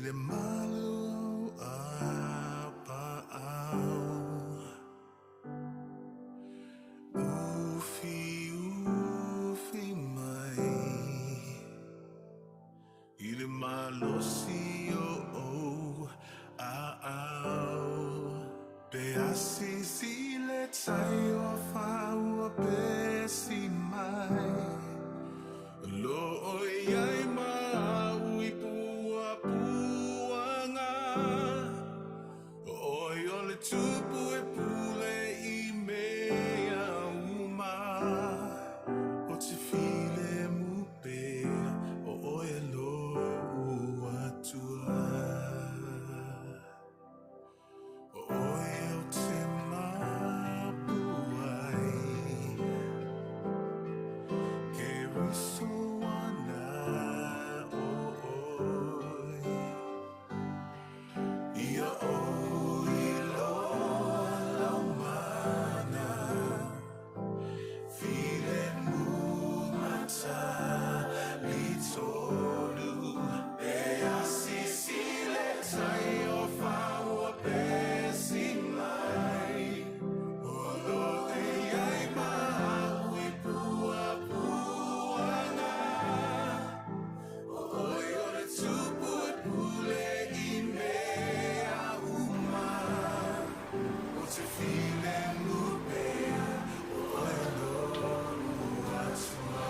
I le malu o apaau. Ufi ufi mai i le malosi o ou aao. Pe asisi le tai o whaua pesi mai. Lo o iai mau i pua puanga. Oi o le tupu e pule i mea uma. O te file mupea o oe lo uatua. O oe o te mapuai. Ke riso ana o oe. Ia o iloa lau mana. File mumata litolu. E asisi le tai o whaua pesi mai. O lo e ai mau i pua puanga. O oi o le tupu e pule i mea uma. O te file mupea o oe lo atua.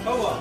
Maua.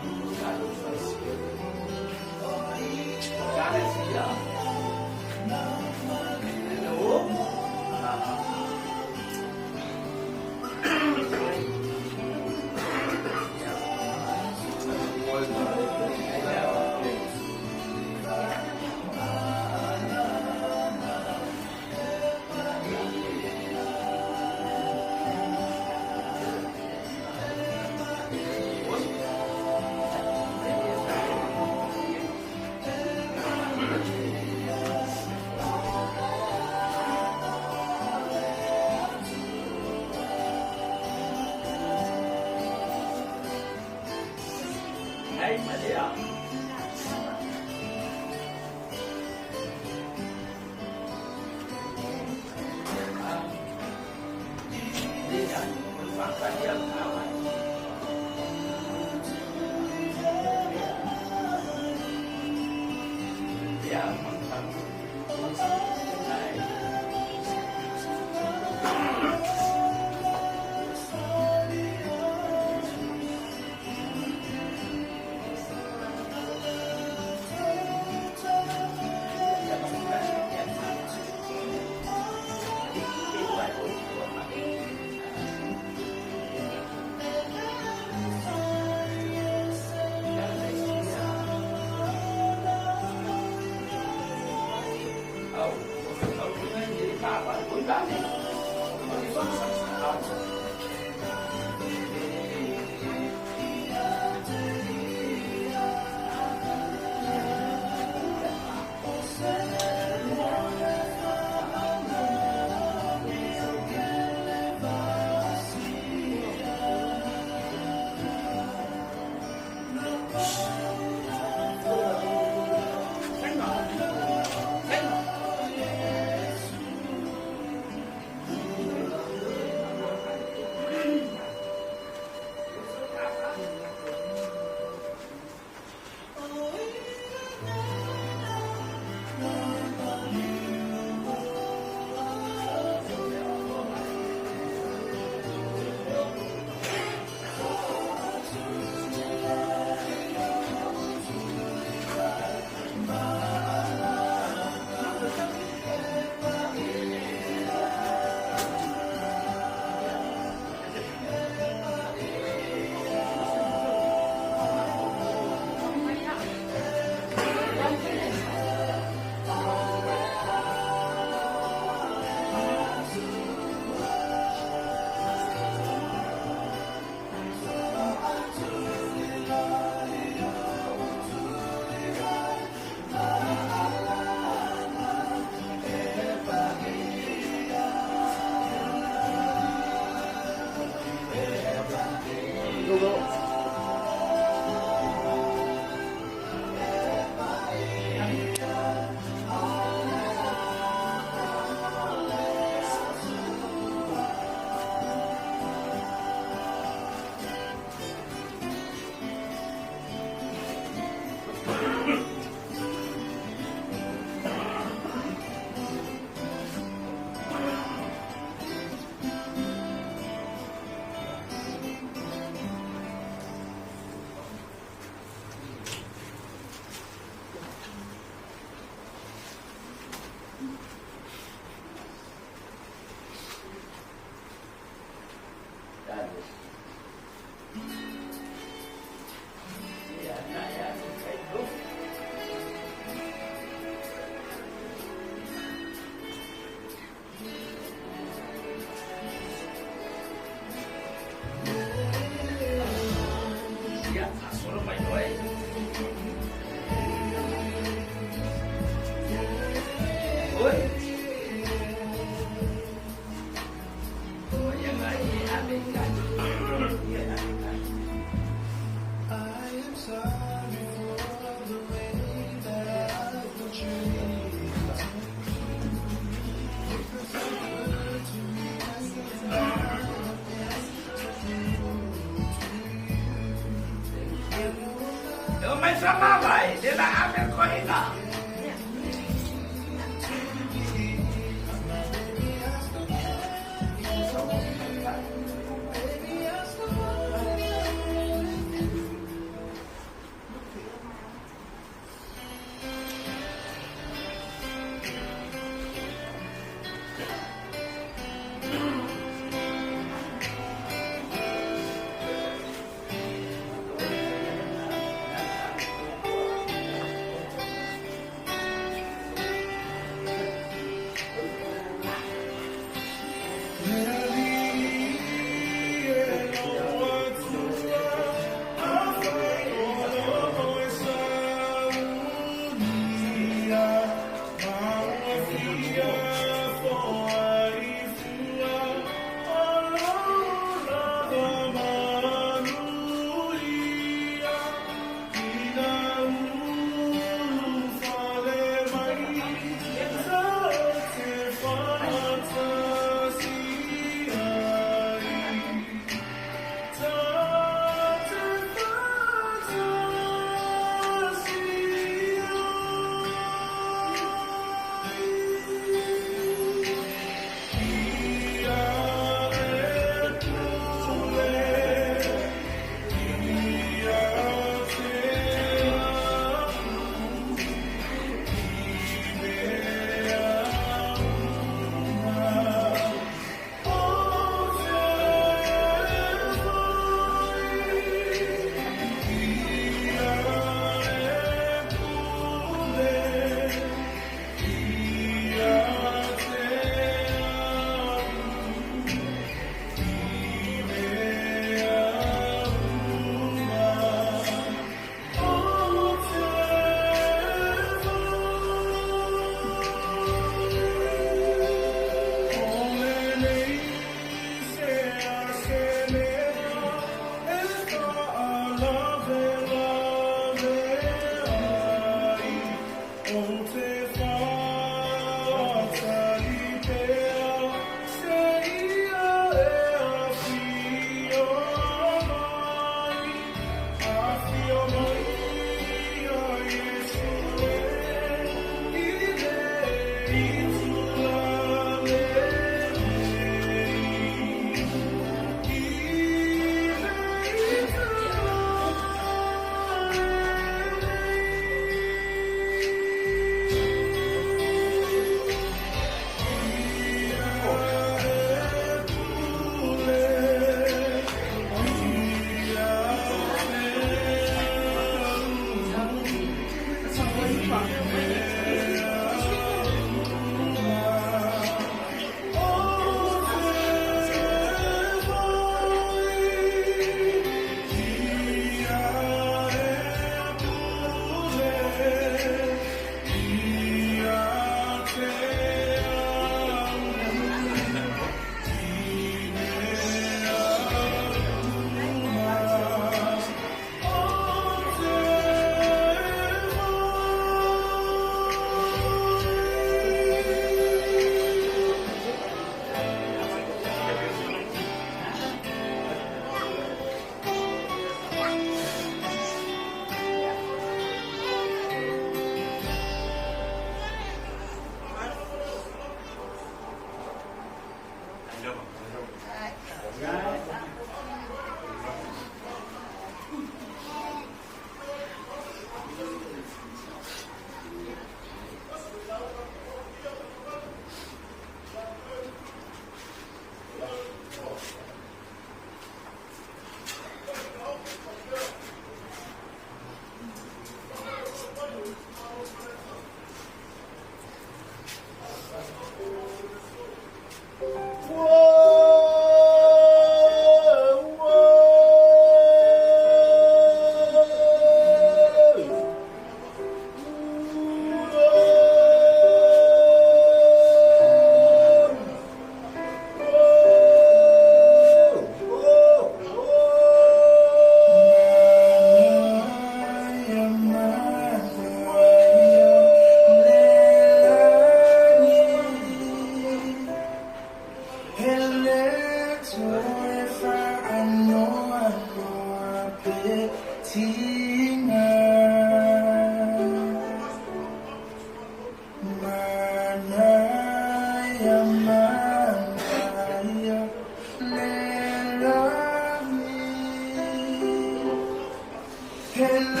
Mapule.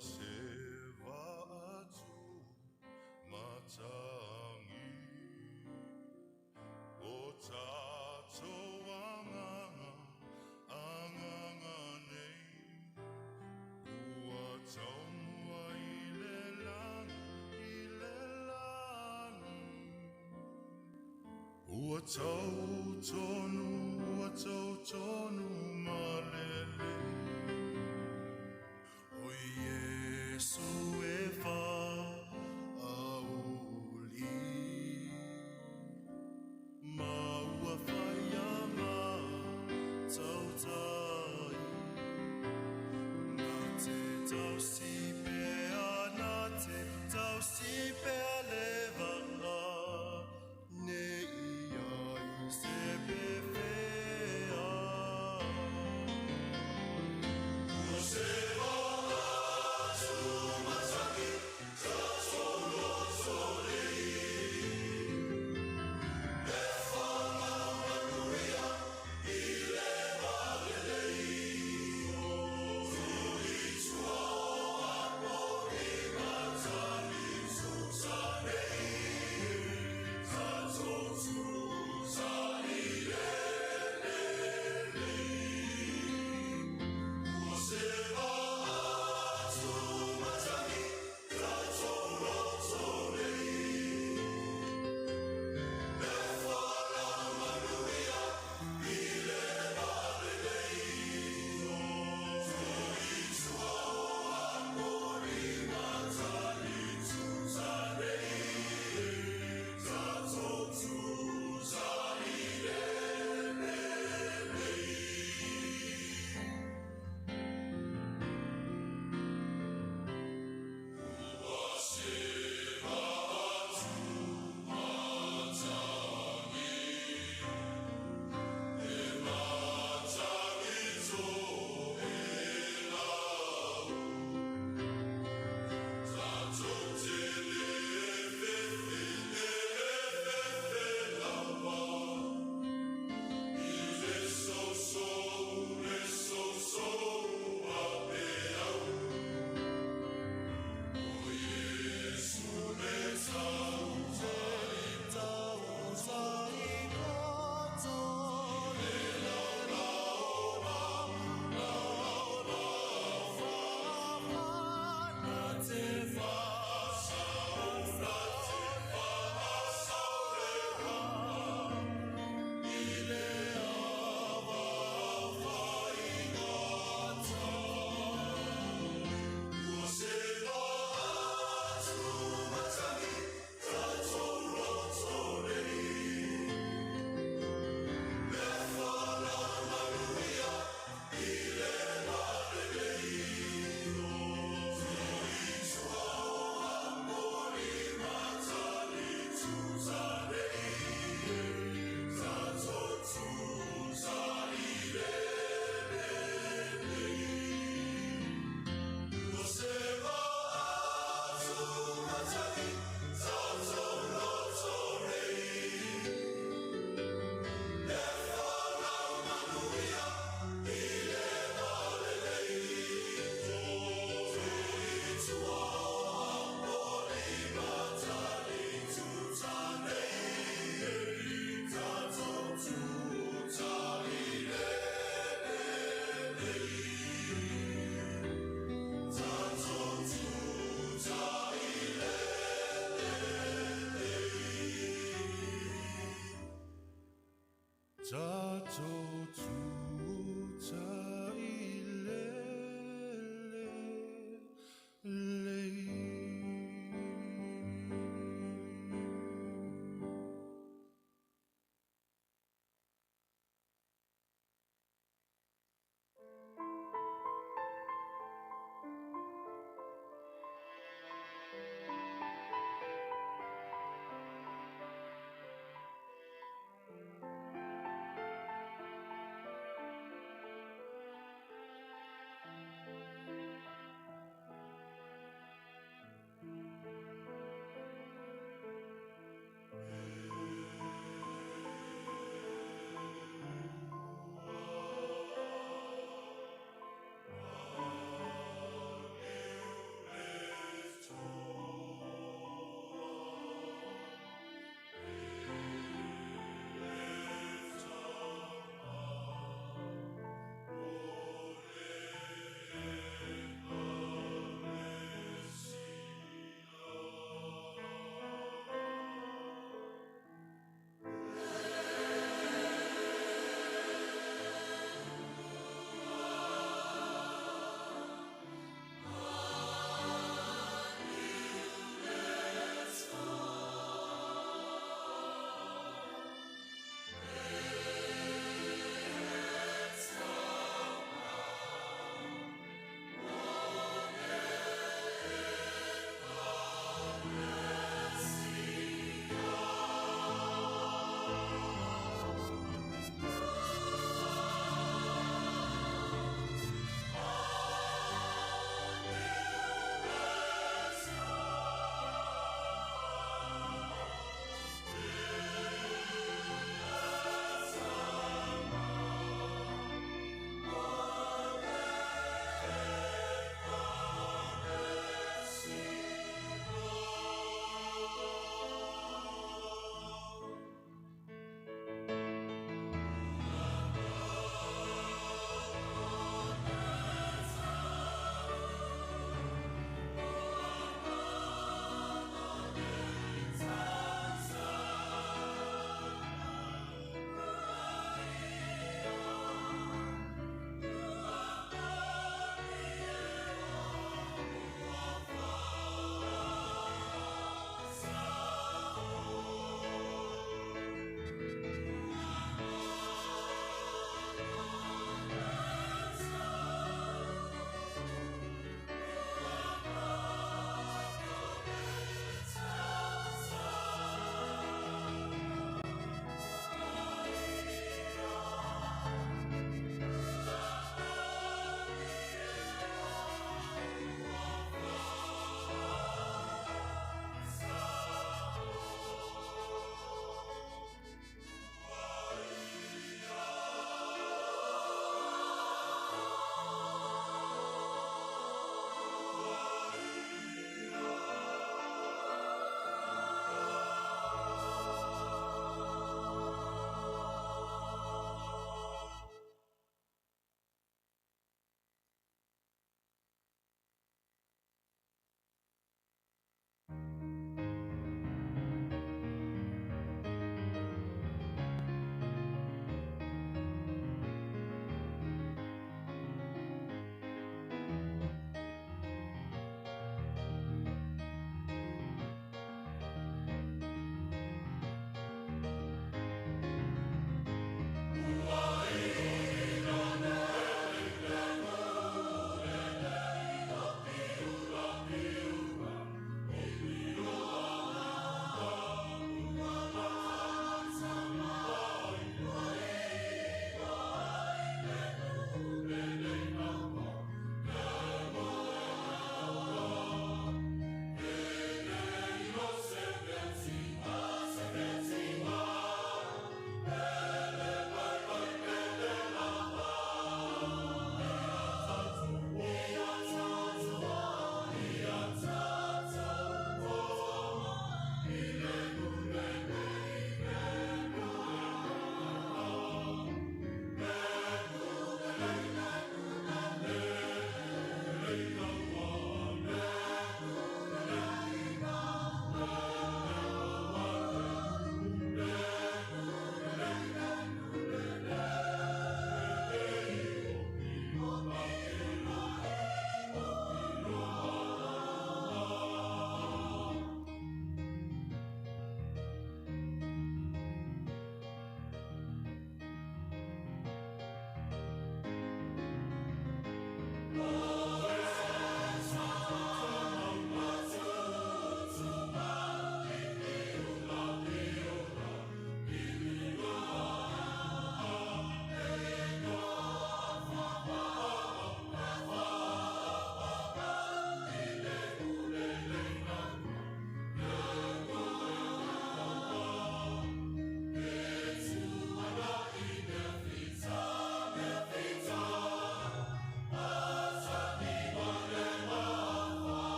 Se vaatu matangi o tātou anganga, anganga nei. Ua taumua i le lagi, i le lagi. Ua tau tonu, ua tau tonu malele. O Iesu e whaauli. Ma ua whaia ngā tautai. Nā te tausi pea, nā te tausi pea le vaa. Ne ia i se pefea. Ua se vaatu matagi, tātou nei. E whangamanuia i le valelei. Tuli tua o apo i matagi tuta.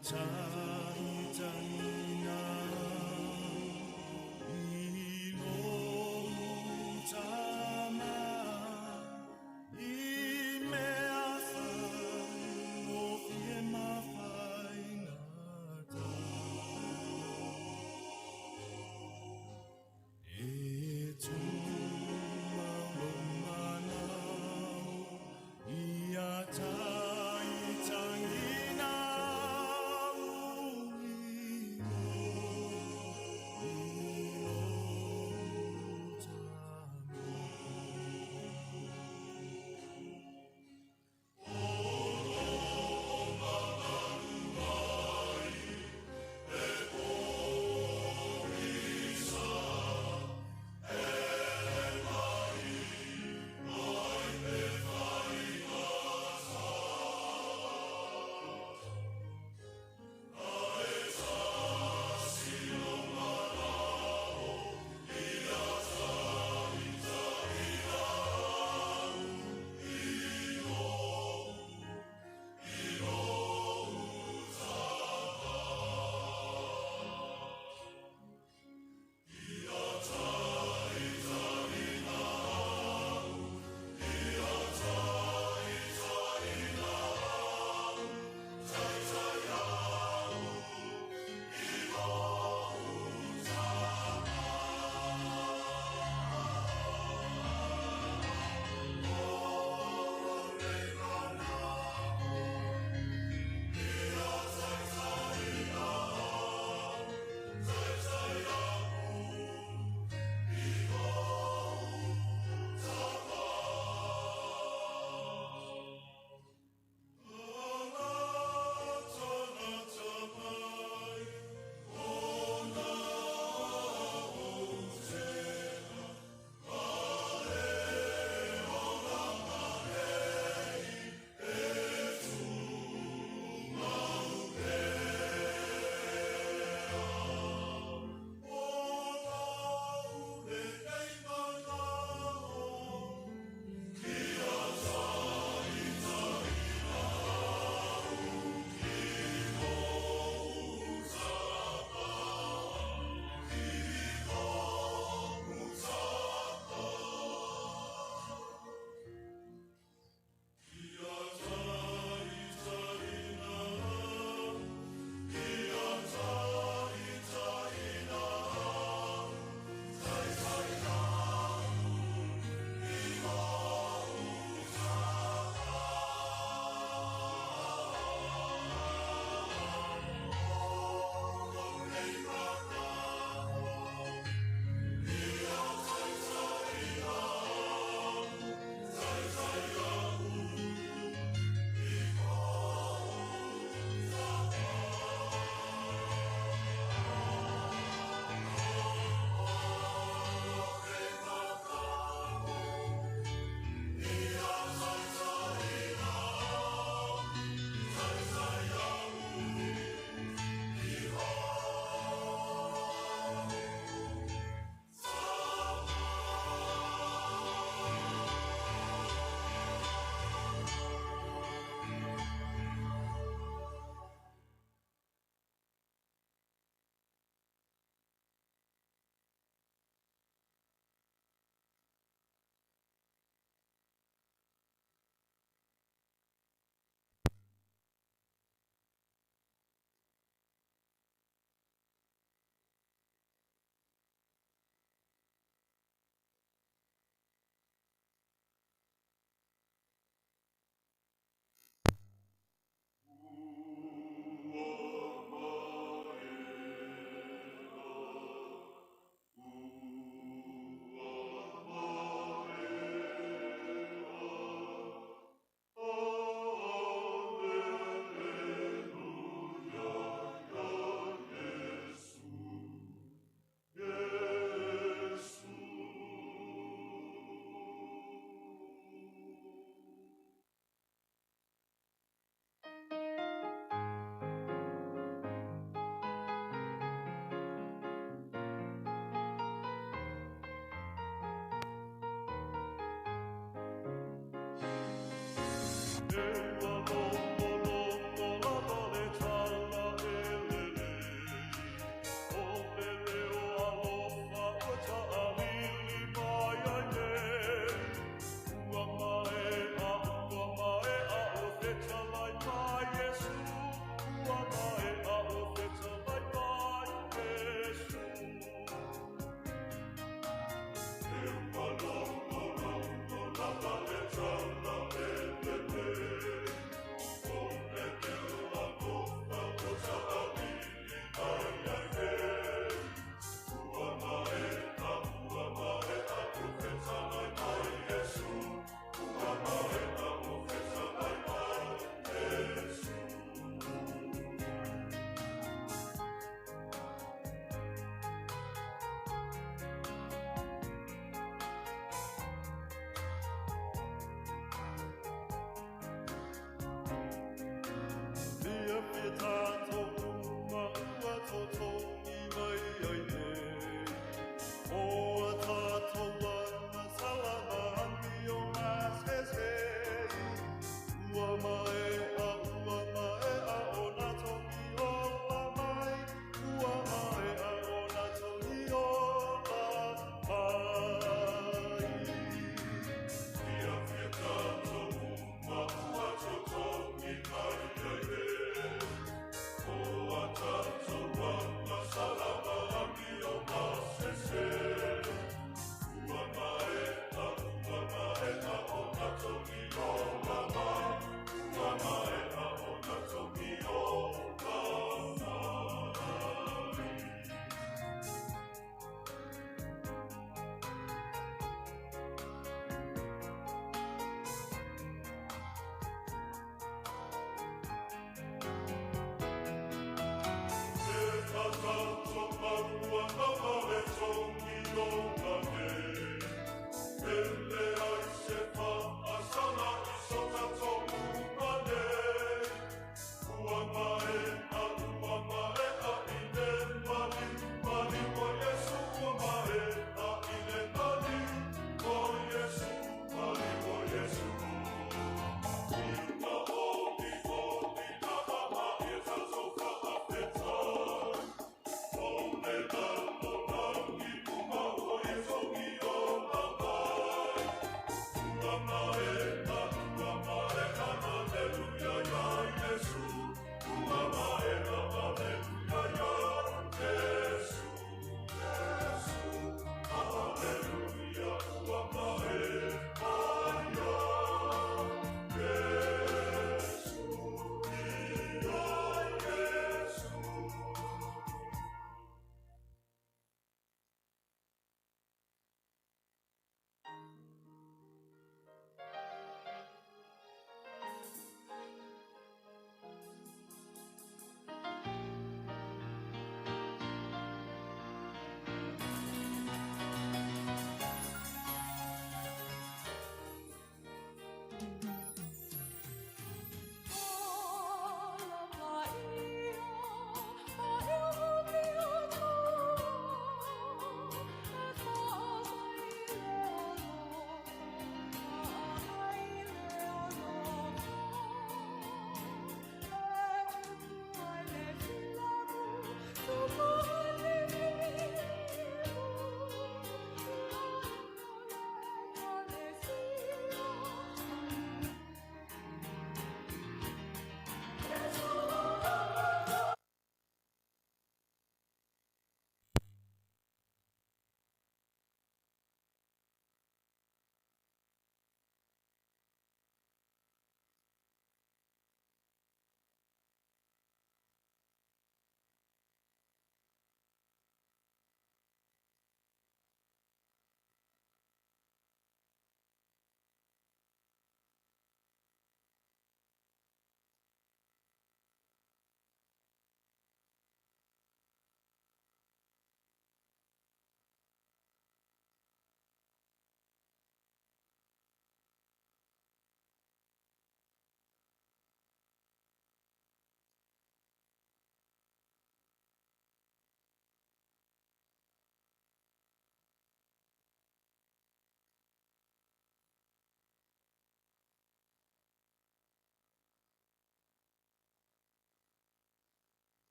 Tai tangina.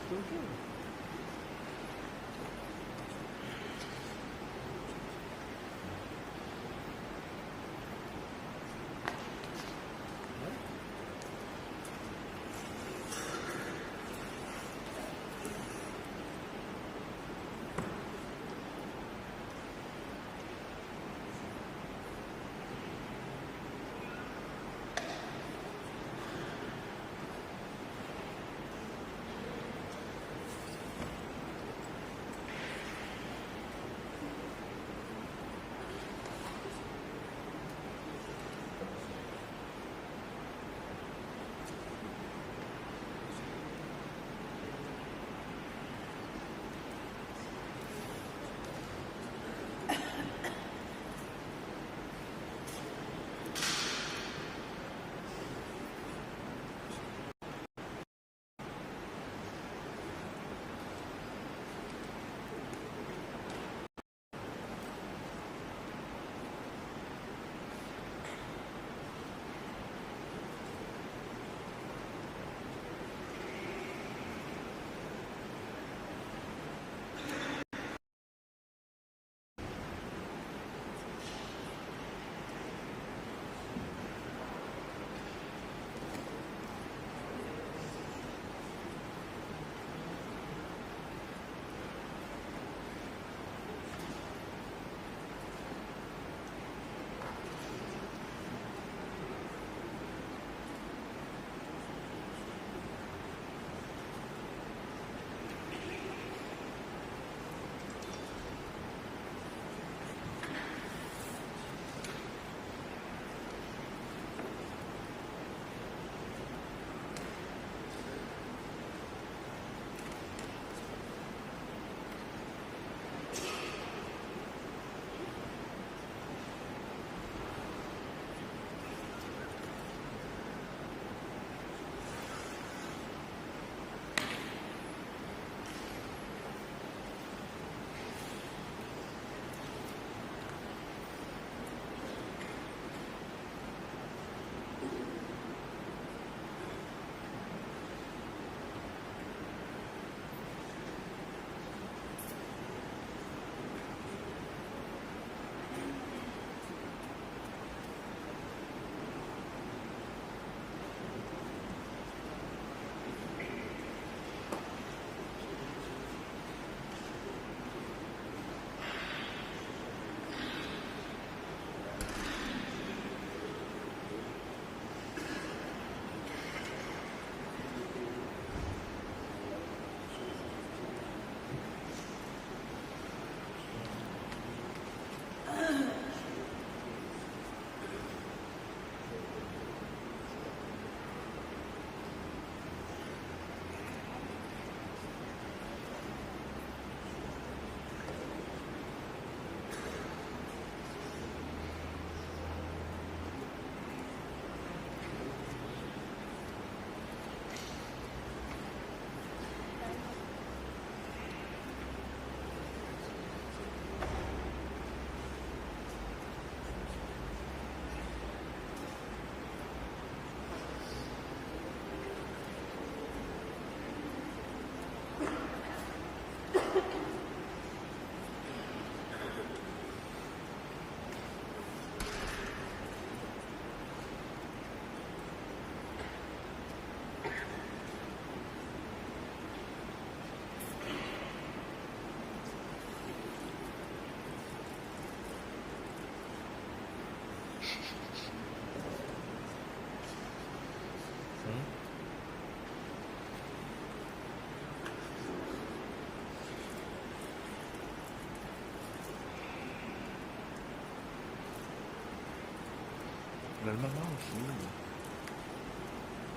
Okay.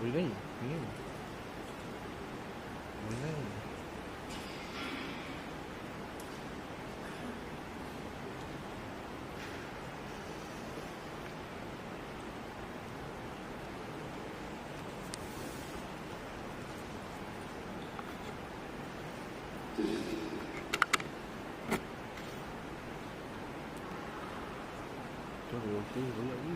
回来，回来，回来。这个游戏有点意义。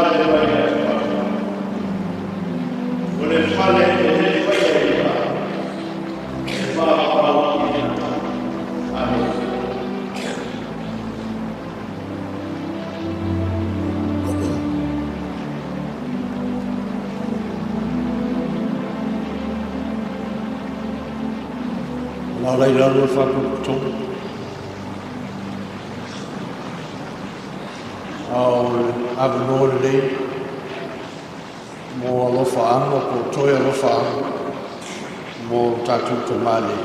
Fale mai le aso. O le fale e le faia i le e mafaufau i le. Amen. La lai lalo le faapotopotoga. A o le avanoa lenei mo alofaaga po o toe alofaaga mo tatou tamalii.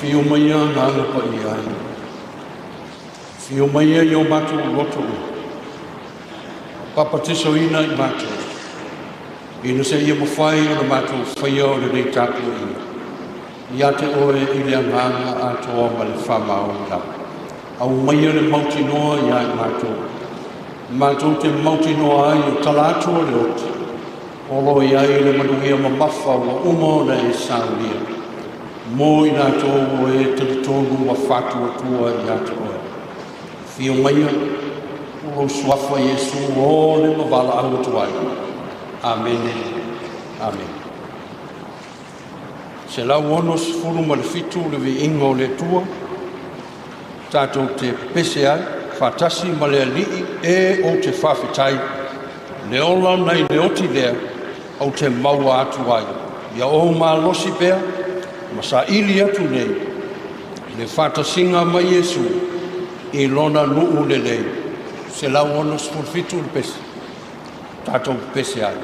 Afio maia Agaga Paia, afio maia i o matou loto, papatisoina i matou, ina seia mafai ona matou faia o lenei tapuaiga ia te oe i le agaga atoa ma le faamaoni lava. Aumaia le mautinoa ia i matou, matou te mautinoa ai o tala atu o le oti, o lo o i ai le manuia mamafa ua uma ona e saunia, mo i latou o e talitonu ma faatuatua ia te oe. Afio maia o lou suafa Iesu o le ma valaau atu ai. Amene, amene. 167 le viiga o le Atua, tatou te pese ai faatasi ma le Alii e ou te faafetai, le ola nai le oti lea ou te maua atu ai. Ia ou malosi pea ma saili atu nei le faatasiga ma Iesu i lona nuu lelei. 167 le pese, tatou pese ai.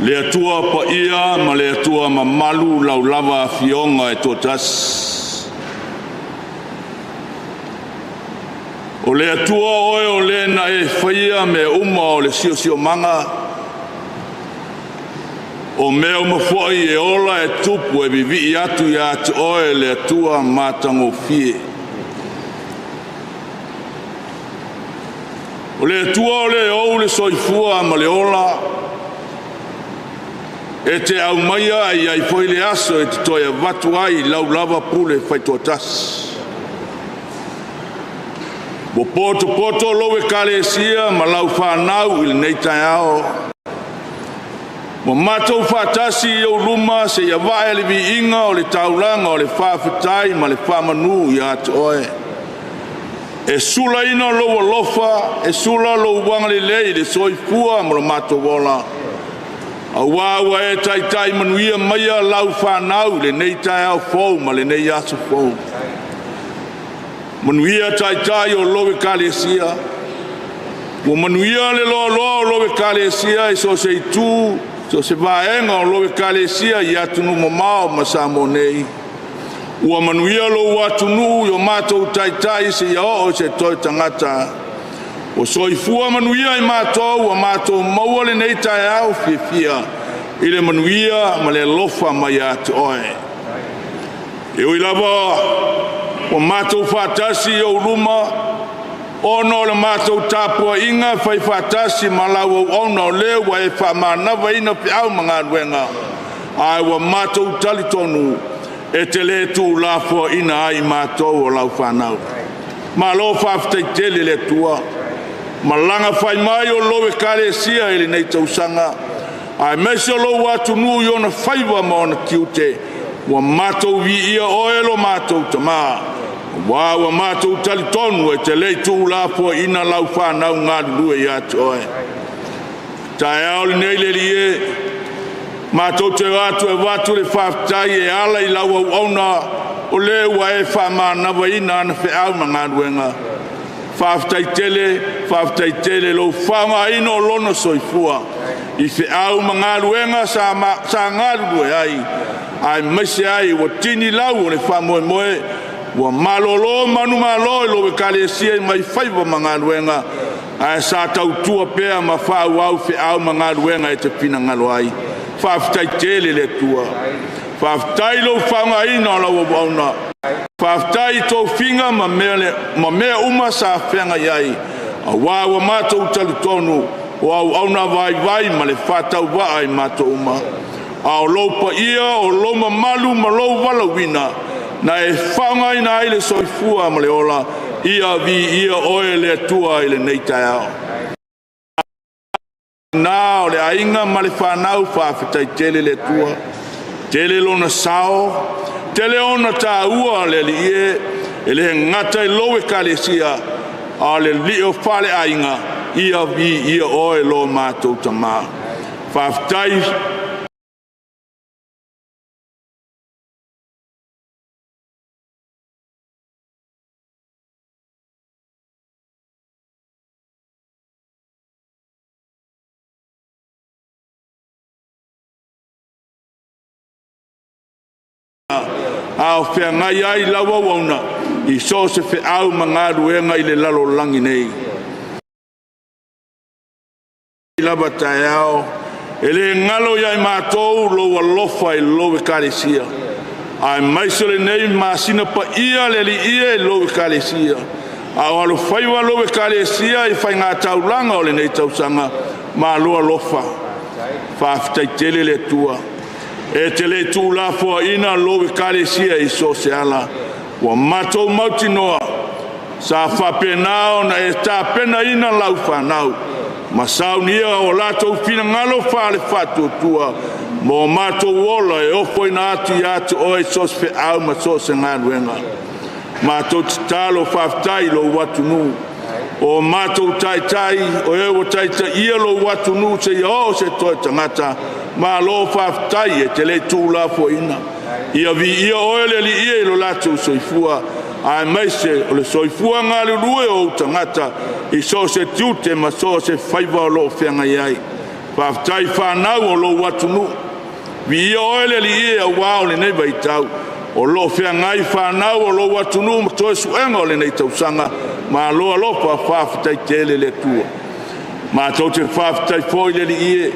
Le Atua paia ma le Atua mamalu lau lava afioga e toatasi. O le Atua oe o le na e faia mea uma o le siosiomaga, o mea uma foi e ola e tupu e vivii atu ia te oe le Atua matagofie. O le Atua o le ou le soifua ma le ola, e te aumaia e i ai foi le aso e te toe avatu ai lau lava pule faitoatasi. Ua potopoto lou ekalesia ma lau fanau i lenei taeao. Ua matou faatasi i ou luma seia vae le viiga o le taulaga o le faafetai ma le faamanu ia te oe. E sulaina lou alofa, e sula lou agalelei i le soifua ma lo matou ola. Aua ua e taitai manuia maia lau fanau i lenei taeao fou ma lenei aso fou. Manuia taitai o lou ekalesia. Ua manuia le loaloa o lou ekalesia i so o se itu, so o se vaega o lou ekalesia i atunuu mamao ma Samoa nei. Ua manuia lou atunuu i o matou taitai seia oo i se toe tagata. Ua soifua manuia i matou ua matou maua lenei taeao fiafia i le manuia ma le alofa mai ia te oe. E ui lava ua matou faatasi i ou luma, ona o le matou tapuaiga fai faatasi ma lau auauna o lea ua e faamanavaina feau ma galuega, ae ua matou talitonu e te le tuulafoaina ai matou o lau fanau. Malo faafetai tele le Atua, malaga fai mai o lou ekalesia i lenei tausaga, aemaise o lou atunuu i ona faiva ma ona tiute, ua matou viia oe lo matou Tama, aua ua matou talitonu e te le i tuulafoaina lau fanau galulue ia te oe. Taeao lenei le Alii e, matou te o atu e avatu le faafetai e ala i lau auauna o le ua e faamanavaina ana feau ma galuega. Faafetai tele, faafetai tele lou faaaogaina o lona soifua i feau ma galuega sa galulue ai, aemaise ai ua tini lau o le faamoemoe, ua malolo manumalo i lou ekalesia mai faiva ma galuega, ae sa tautua pea ma faaauau feau ma galuega e te finagalo ai. Faafetai tele le Atua. Faafetai i lou faaaogaina o lau auauna. Faafetai i tofiga ma mea uma sa feagai ai, aua ua matou talitonu o auauna vaivai ma le faatauvaa i matou uma. A o lou paia, o lou mamalu ma lou valaauina, na e faaaogaina ai le soifua ma le ola, ia viia oe le Atua i lenei taeao. Na o le aiga ma le fanau, faafetai tele le Atua. Tele lona sao, tele ona taua le Alii e, e le gata i lou ekalesia, a o le alii o faleaiga, ia viia oe lo matou Tama. Faafetai a o feagai ai lau auauna i so o se feau ma galuega i le lalolagi nei. Lava taeao, e le galo ia i matou lou alofa i lou ekalesia, aemaise o lenei masina paia le Alii e i lou ekalesia, a o alofaiva lou ekalesia i faigataulaga o lenei tausaga, malo alofa. Faafetai tele le Atua. E te le tuulafoaina lou ekalesia i so o se ala. Ua matou mautinoa, sa faapena ona e tapenaina lau fanau, ma saunia o latou finagalo faale-faatuatua, ma o matou ola e ofoina atu ia te oe i so o se feau ma so o se galuega. Matou tatalo faafetai i lou atunuu, o matou taitai, o e ua taitaia lou atunuu seia oo se toe tagata, malo faafetai e te le tuulafoaina. Ia viia oe le Alii i lo latou soifua, aemaise o le soifua galulue o ou tagata i so o se tiute ma so o se faiva o lo o feagai ai. Faafetai i fanau o lou atunuu. Viia oe le Alii e auā o lenei vaitau o lo o feagai fanau o lou atunuu ma toe suega o lenei tausaga. Malo alofa, faafetai tele le Atua. Matou te faafetai foi le Alii e,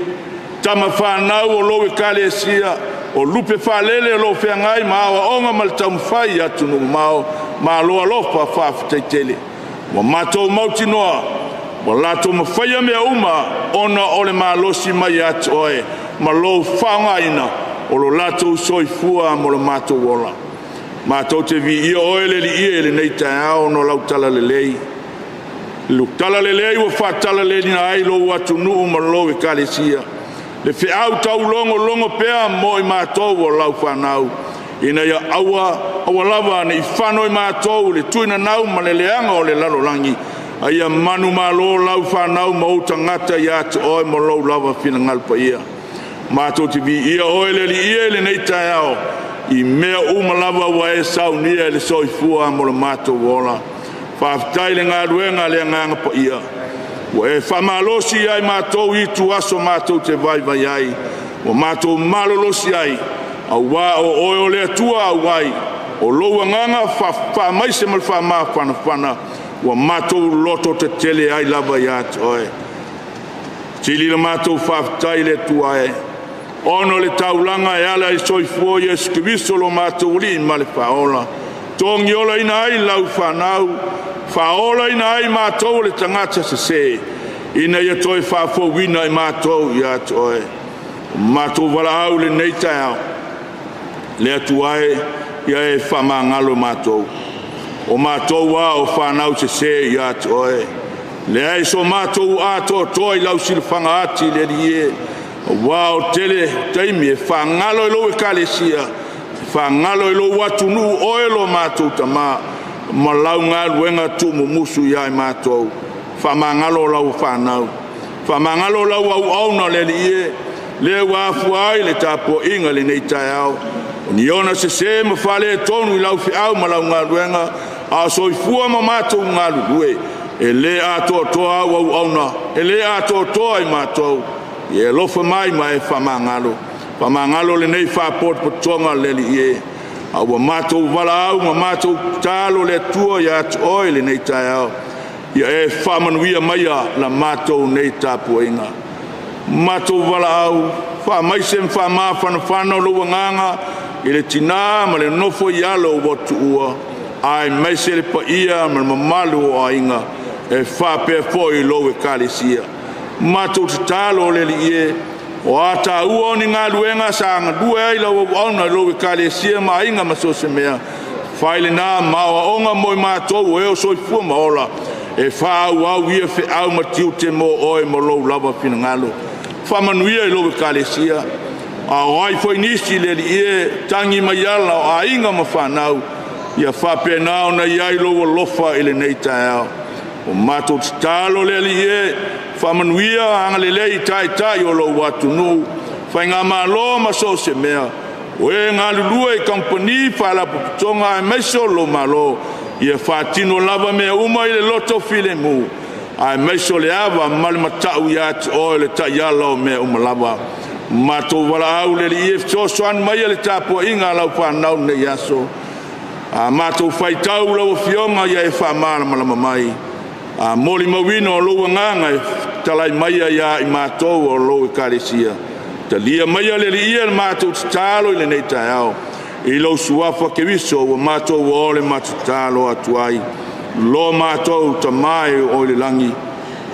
tama fanau o lou ekalesia, o lupe faalele o lo o feagai ma aoaoga ma le taumafai i atunuu mamao. Malo alofa, faafetai tele. Ua matou mautinoa ua latou mafaia mea uma ona o le malosi mai ia te oe ma lou faaaogaina o lo latou soifua mo lo matou ola. Matou te viia oe le Alii e i lenei taeao ona o lau talalelei, le talalelei ua faatalaleiina ai lou atunuu ma lou ekalesia, le feau taulogologo pea mo i matou o lau fanau, ina ia aua aua lava ne i fano i matou le tuinanau ma le leaga o le lalolagi, a ia manumalo lau fanau ma ou tagata ia te oe ma lou lava finagalo paia. Matou te viia oe le Alii e i lenei taeao i mea uma lava ua e saunia i le soifua mo lo matou ola. Faafetai i le galuega a le Agaga Paia ua e faamalosi ia i matou i ituaso matou te vaivai ai, ua matou malolosi ai, aua o oe o le Atua auai, o lou agaga faamaise ma le faamafanafana ua matou lototetele ai lava ia te oe. Sili la matou faafetai i le Atua e, ona o le taulaga e ala i le soifua o Iesu Keriso lo matou Alii ma le Faaola, togiolaina ai lau fanau, faaolaina ai matou o le tagata sese, ina ia toe faafouina i matou ia te oe. O matou valaau i lenei taeao, le Atua e, ia e faamagalo matou. O matou lava o fanau sese ia te oe, leai so matou atoatoa i lau silafaga ati le Alii e, aua o le tele taimi e faagalo i lou ekalesia, faagalo i lou atunuu oe lo matou Tama, ma lau galuega tuumumusu ia i matou. Faamagalo lau fanau, faamagalo lau auauna le Alii e, lea ua afua ai le tapuaiga i lenei taeao. O ni ona sese ma faaletonu i lau feau ma lau galuega, a o soifua ma matou galulue, e le atoatoa au auauna, e le atoatoa i matou. Ia e alofa mai ma e faamagalo, faamagalo lenei faapotopotoga le Alii e, a ua matou valaau ma matou tatalo le Atua ia te oe i lenei taeao, ia e faamanuia maia la matou nei tapuaiga. Matou valaau, faamaise ma faamafanafana lou agaga i le tina ma le nofo i alo ua tuua, aemaise le paia ma le mamalu o aiga e faapea foi lou ekalesia. Matou tatalo le Alii e, o a taua o ni galuega sa galue ai lau auauna i lou ekalesia ma aiga ma so o se mea, fai lena ma aoaoga mo i matou o e o soifua ma ola, e faaauau ia feau ma tiute mo oe ma lou lava finagalo. Faamanuia i lou ekalesia, a o ai foi nisi le Alii e, tagi mai ala o aiga ma fanau, ia faapena ona i ai lou alofa i lenei taeao. O matou tatalo le Alii e, faamanuia agalelei i taitai o lou atunuu, faigamalo ma so o se mea, o e galulue i kamupani, faalapotopotoga aemaise o lou Malo, ia faatino lava mea uma i le loto filemu, aemaise o le ava ma le matau ia te oe le taiala o mea uma lava. Matou valaau le Alii e fesoasoani maia le tapuaiga a lau fanau lenei aso. A matou faitau lau Afioga ia e faamalamalama mai, a molimauina o lou agaga e fetalai maia ia i matou o lou ekalesia. Talia maia le Alii e le matou tatalo i lenei taeao, i lou suafa Keriso ua matou ole ma tatalo atu ai. Lo matou Tama e o i le lagi,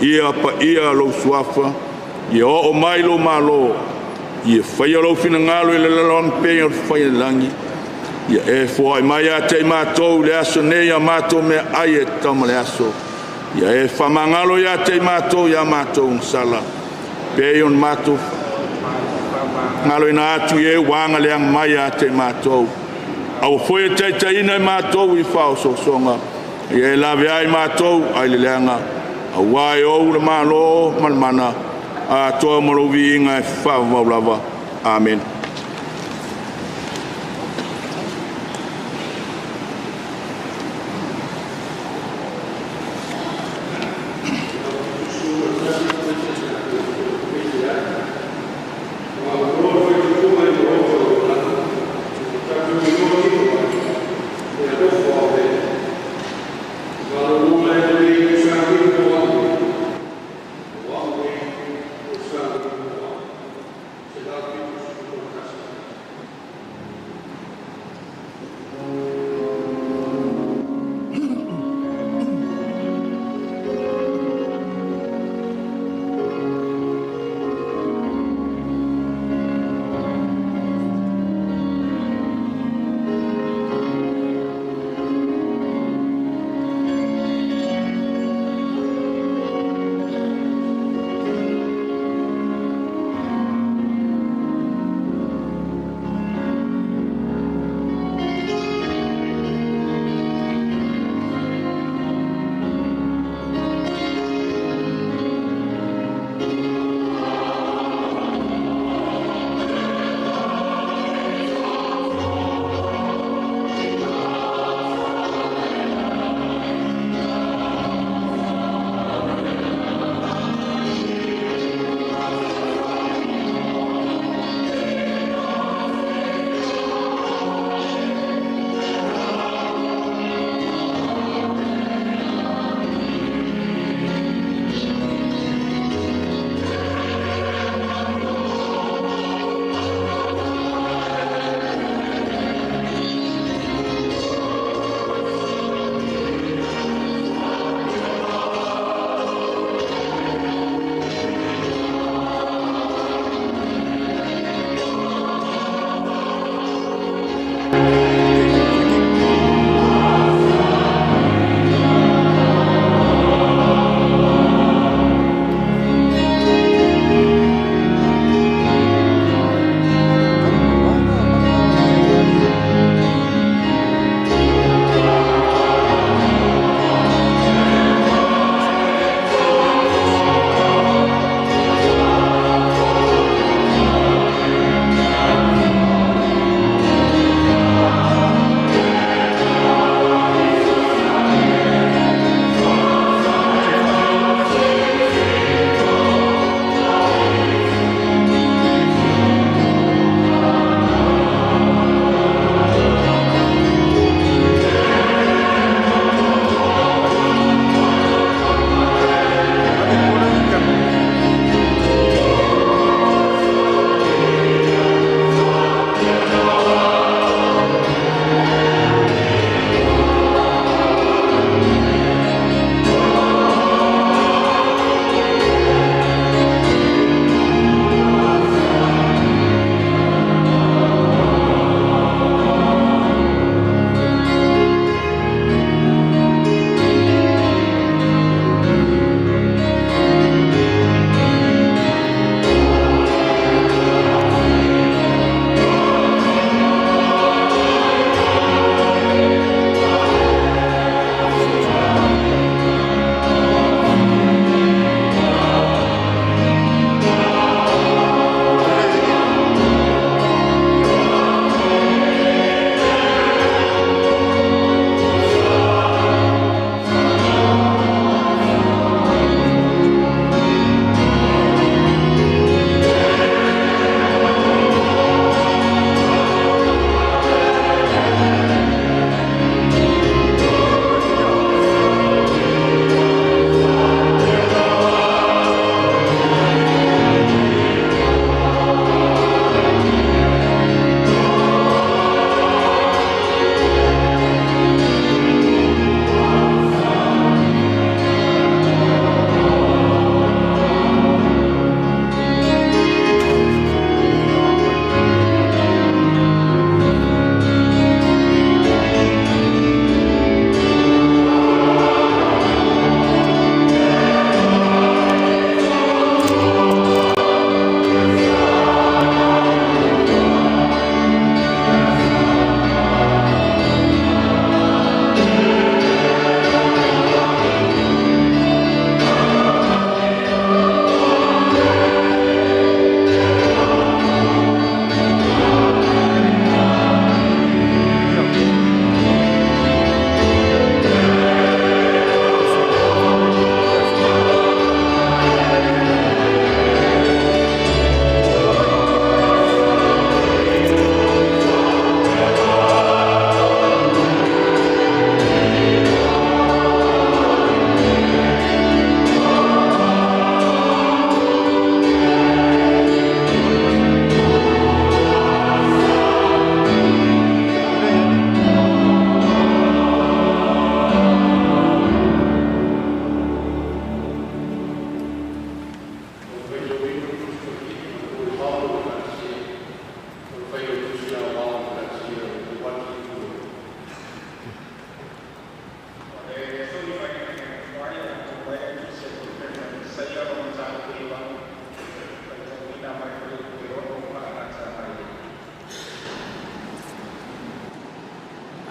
ia paia lou suafa, ia oo mai lou malo, ia faia lou finagalo i le lalolagi pei ona faia i le lagi. Ia e foai mai ia te i matou i le aso nei a matou meaai e tatau ma le aso. Ia e faamagalo ia te i matou ia matou sala, pei ona matou faamagaloina atu i e ua agaleaga mai ia te i matou. Aua foi e taitaiina i matou i faaosoosoga, ia e lavea ai matou ai le leaga, aua e ou le Malo ma le mana, atoa ma lou viiga e faavavau lava. Amene.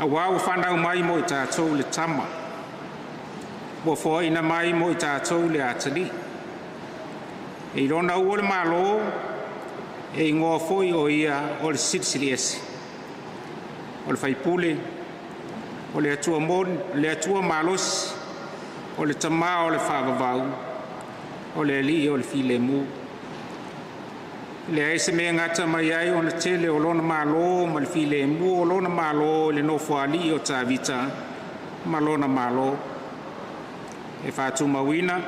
Auā ua fanau mai mo i tatou le tama, ua foaina mai mo i tatou le atalii. E i lona ua le Malo, e igoa foi o ia o le Silisili Ese, o le Faipule, o le Atua moni, le Atua malosi, o le Tamā o le faavavau, o le Alii o le filemu. E leai se mea e gata mai ai ona tele o lona malo ma le filemu o lona malo i le nofoalii o Tavita ma lona malo, e faatumauina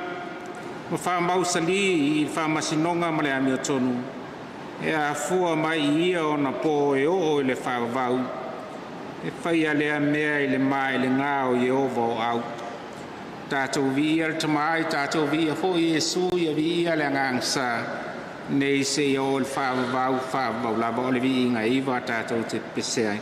ma faamausalī i le faamasinoga ma le amiotonu, e afua mai i ia ona po e oo i le faavavau, e faia lea mea i le maelega o Ieova o au. Tatou viia le Tamā, tatou viia foi Iesu, ia viia le Agaga Sa, nei seia oo i le faavavau, faavavau lava. O le viiga e iva tatou te pese ai.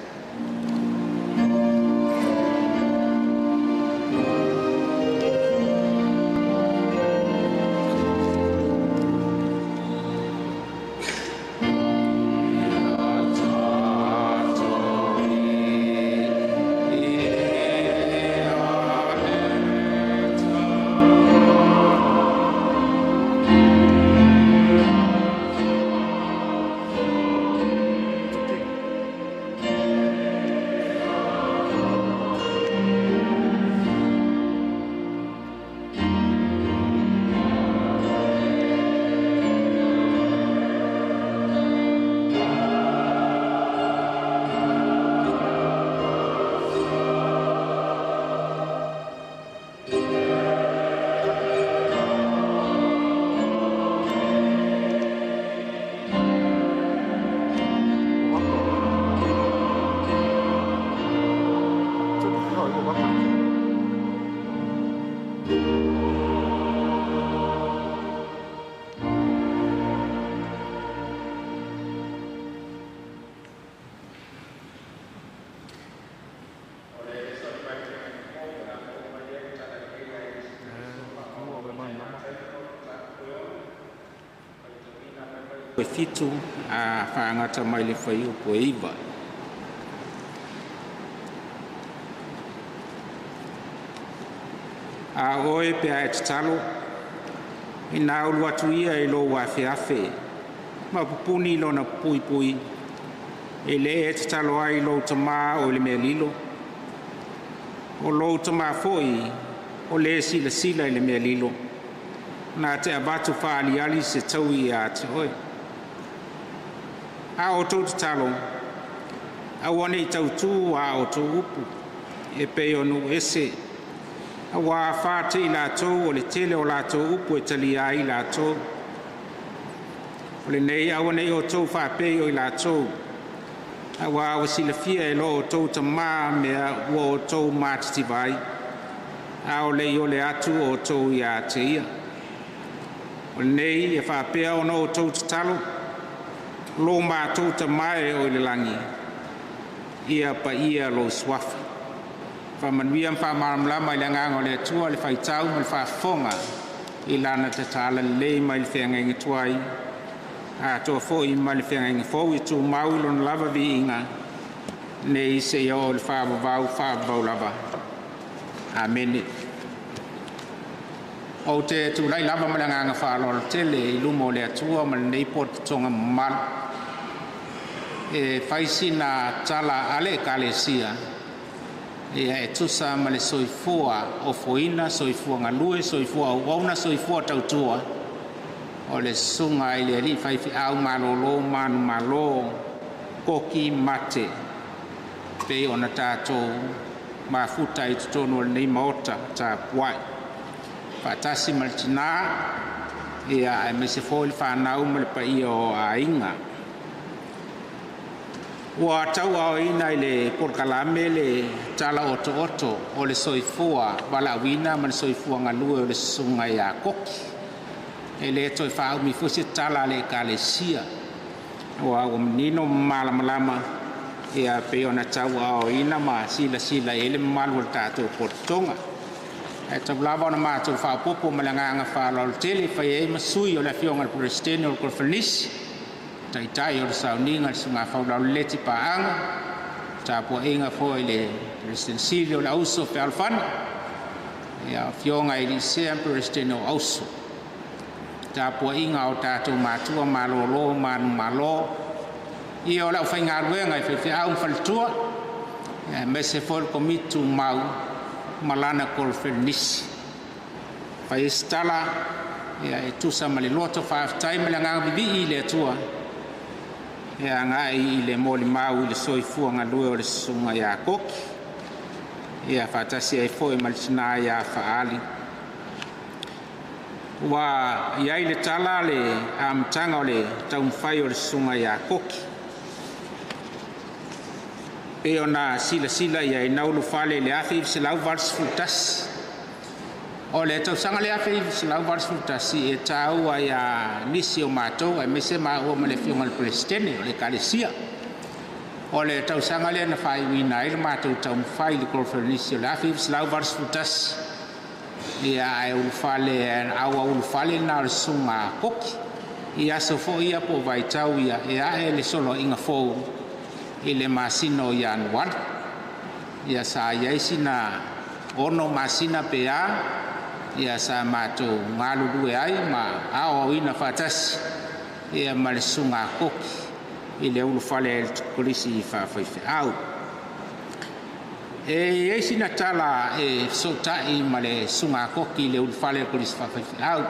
E 7 a faagata mai le fuaiupu e 9. A oe pe a e tatalo, ina ulu atu ia i lou afeafe, ma pupuni lona puipui, e le e tatalo ai i lou tamā o i le mea lilo. O lou tamā foi o le silasila i le mea lilo, na te avatu faaliali se taui ia te oe. A outou tatalo, aua nei tautū a outou upu, e pei o nuu ese, auā fātei latou o le tele o latou upu e talia ai latou. O lenei aua nei outou faapei o i latou, auā ua silafia e lo outou tamā mea ua outou matitiva ai, a o le i ole atu outou ia te ia. O lenei e faapea ona outou tatalo, lo matou Tamā e o i le lagi, ia paia lou suafa. Faamanuia ma faamalamalama i le agaga o le Atua le faitau ma le faafofoga i lana tatala lelei mai le feagaiga tuai, atoa foi ma le feagaiga fou i tumau i lona lava viiga, nei seia oo i le faavavau, faavavau lava. Amene. Ou te tulai lava ma le agaga faaaloalo tele i luma o le Atua ma lenei pototoga mamalu, e fai sina tala a le Ekalesia ia e tusa ma le soifua ofoina, soifua galue, soifua auauna, soifua tautua o le susuga i le alii faifeau malōlō manumalo Koki Mate, pei ona tatou mafuta i totonu o lenei maota tapuai faatasi ma le tinā, ia aemaise foi le fanau ma le paia o aiga. Ua tauaoina i le polokalame le tala otooto o le soifua valaauina ma le soifua galue o le susuga ia Koki. E le toe faaumi foi se tala a le Ekalesia, ua manino ma malamalama ia pei ona tauaoina ma silasila i ai le mamalu o le tatou pototoga. Ae tau lava ona matou faaopoopo ma le agaga faaaloalo tele fai ai ma sui o le afioga i le Peresetene o le Koneferenisi, taitai o le sauniga le susuga Faulauleleti Paaga, Tapuaiga foi i le Peresetene Sili o le Auso Fealofani, ia, afioga i Lisea ma Peresetene o Auso. Tapuaiga a o tatou matua malolo manumalo, ia, o le aufaigaluega i faifeau ma faletua, aemaise foi le Komiti Tumau ma lana kolofelenisi. Fai ai se tala, ia, e tusa ma le loto faafetai ma le agaga vivii i le Atua e agai i le molimau i le soifua galue o le susuga ia Koki, ia faatasi ai foi ma le tina ia Faali. Ua i ai le tala le amataga o le taumafai o le susuga ia Koki, pei ona silasila i ai na ulufale i le 1981. O le tausaga le 1981 e taua ia nisi o matou, aemaise maua ma le afioga i le Peresetene o le Ekalesia. O le tausaga lea na faaiuina ai le matou taumafai i le kolofelenisi o le 1981, ia, ae ulufale auaulufale lena o le susuga a Koki. I aso foi ia po o vaitau ia e ae le soloaiga fou i le masina o Ianuari. Ia sa i ai sina 6 masina pe a, ia sa matou galulue ai ma aoaoina faatasi ia ma le susuga a Koki i le ulufale ai le kolisi faafaifeau. E i ai sina tala e fesootai ma le susuga a Koki i le ulufale ai le kolisi faafaifeau.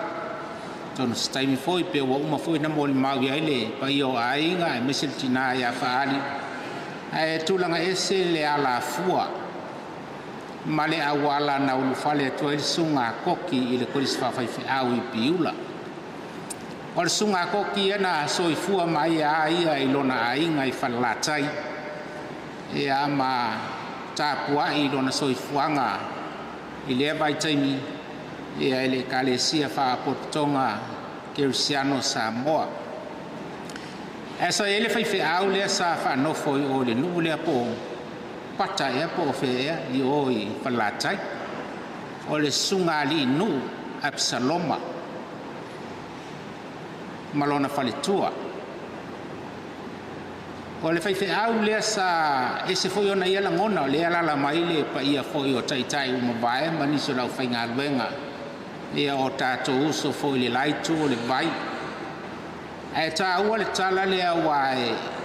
Tonu se taimi foi pe ua uma foi na molimau i ai le paia o aiga aemaise le tina ia Faali, ae tulaga ese le alafua ma le auala na ulufale atu ai le susuga a Koki i le kolisi faafaifeau i Piula. O le susuga a Koki ia na soifua mai a ia i lona aiga i Falelatai, ia ma tapuai i lona soifuaga i lea vaitaimi, ia i le Ekalesia Faapotopotoga Kerisiano Samoa. Ae sa i ai le faifeau lea sa faanofo i o i le nuu lea po o Pata ea po o fea ea i o i Falelatai, o le susuga alii nuu Absaloma ma lona faletua. O le faifeau lea sa ese foi ona ia lagona, o lea alaala mai le paia foi o taitai ua mavae ma nisi o le aufaigaluega, ia o tatou uso foi i le la itu o le vai. Ae taua le tala lea aua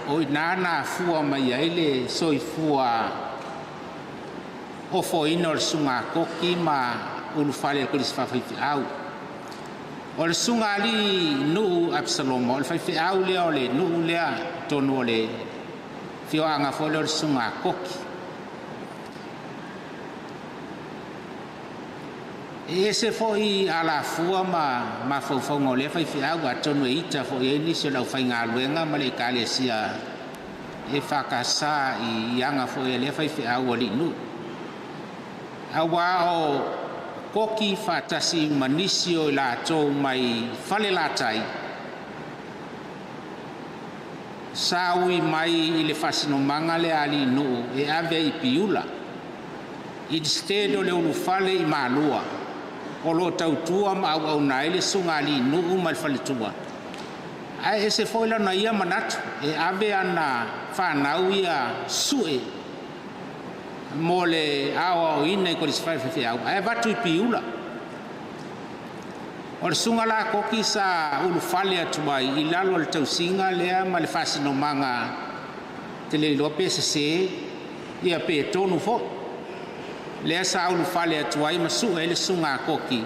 o i ina na afua mai ai le soifua ofoina o le susuga a Koki ma ulufale i le kolisi faafaifeau. O le susuga alii nuu Absaloma, o le faifeau lea o le nuu lea tonu o le afioaga foi lea o le susuga a Koki. E ese foi alafua ma mafaufauga o lea faifeau, atonu e ita foi i ai nisi o le aufaigaluega ma le Ekalesia e faakasa i aga foi a lea faifeau alii nuu. Aua o Koki faatasi ma nisi o i latou mai Falelatai sa ui mai i le faasinomaga lea a alii nuu e ave i Piula instead o le ulufale i Malua o lo o tautua ma auauna ai le susuga alii nuu ma le faletua. Ae ese foi lona ia manatu e ave ana fanau ia sue mo le aoaoina i kolisi faifeau ae avatu i Piula. O le susuga la Koki sa ulufale atu ai i lalo o le tausiga lea ma le faasinomaga te le iloa pe sese ia pe tonu foi lea sa ulufale atu ai ma sue ai le susuga a Koki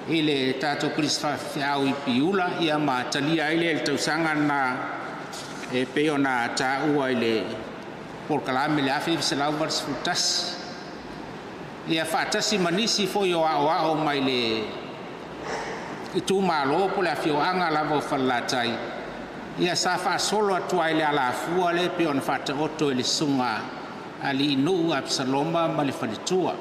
i le tatou kolisi faifeau i Piula, ia ma talia ai lea i le tausaga na e pei ona taua i le polokalame le 1981. Ia faatasi ma nisi foi o aoao mai le itumalo po o le afioaga lava o Falelatai, ia sa faasolo atu ai le alafua lea pei ona faataoto i le susuga alii nuu Absaloma ma le faletua.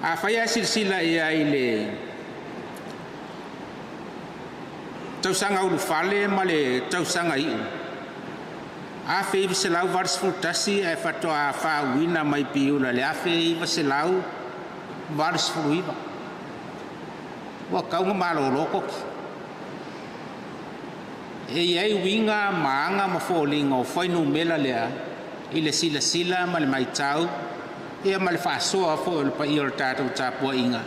Afai ae silasila i ai i le tausaga ulufale ma le tausaga iu 1981, ae faatoa faauuina mai Piula i le 1989, ua tau na malolo Koki. E i ai uiga ma aga ma foliga o fuainumera lea i le silasila ma le matau ia ma le faasoa foi o le paia o le tatou tapuaiga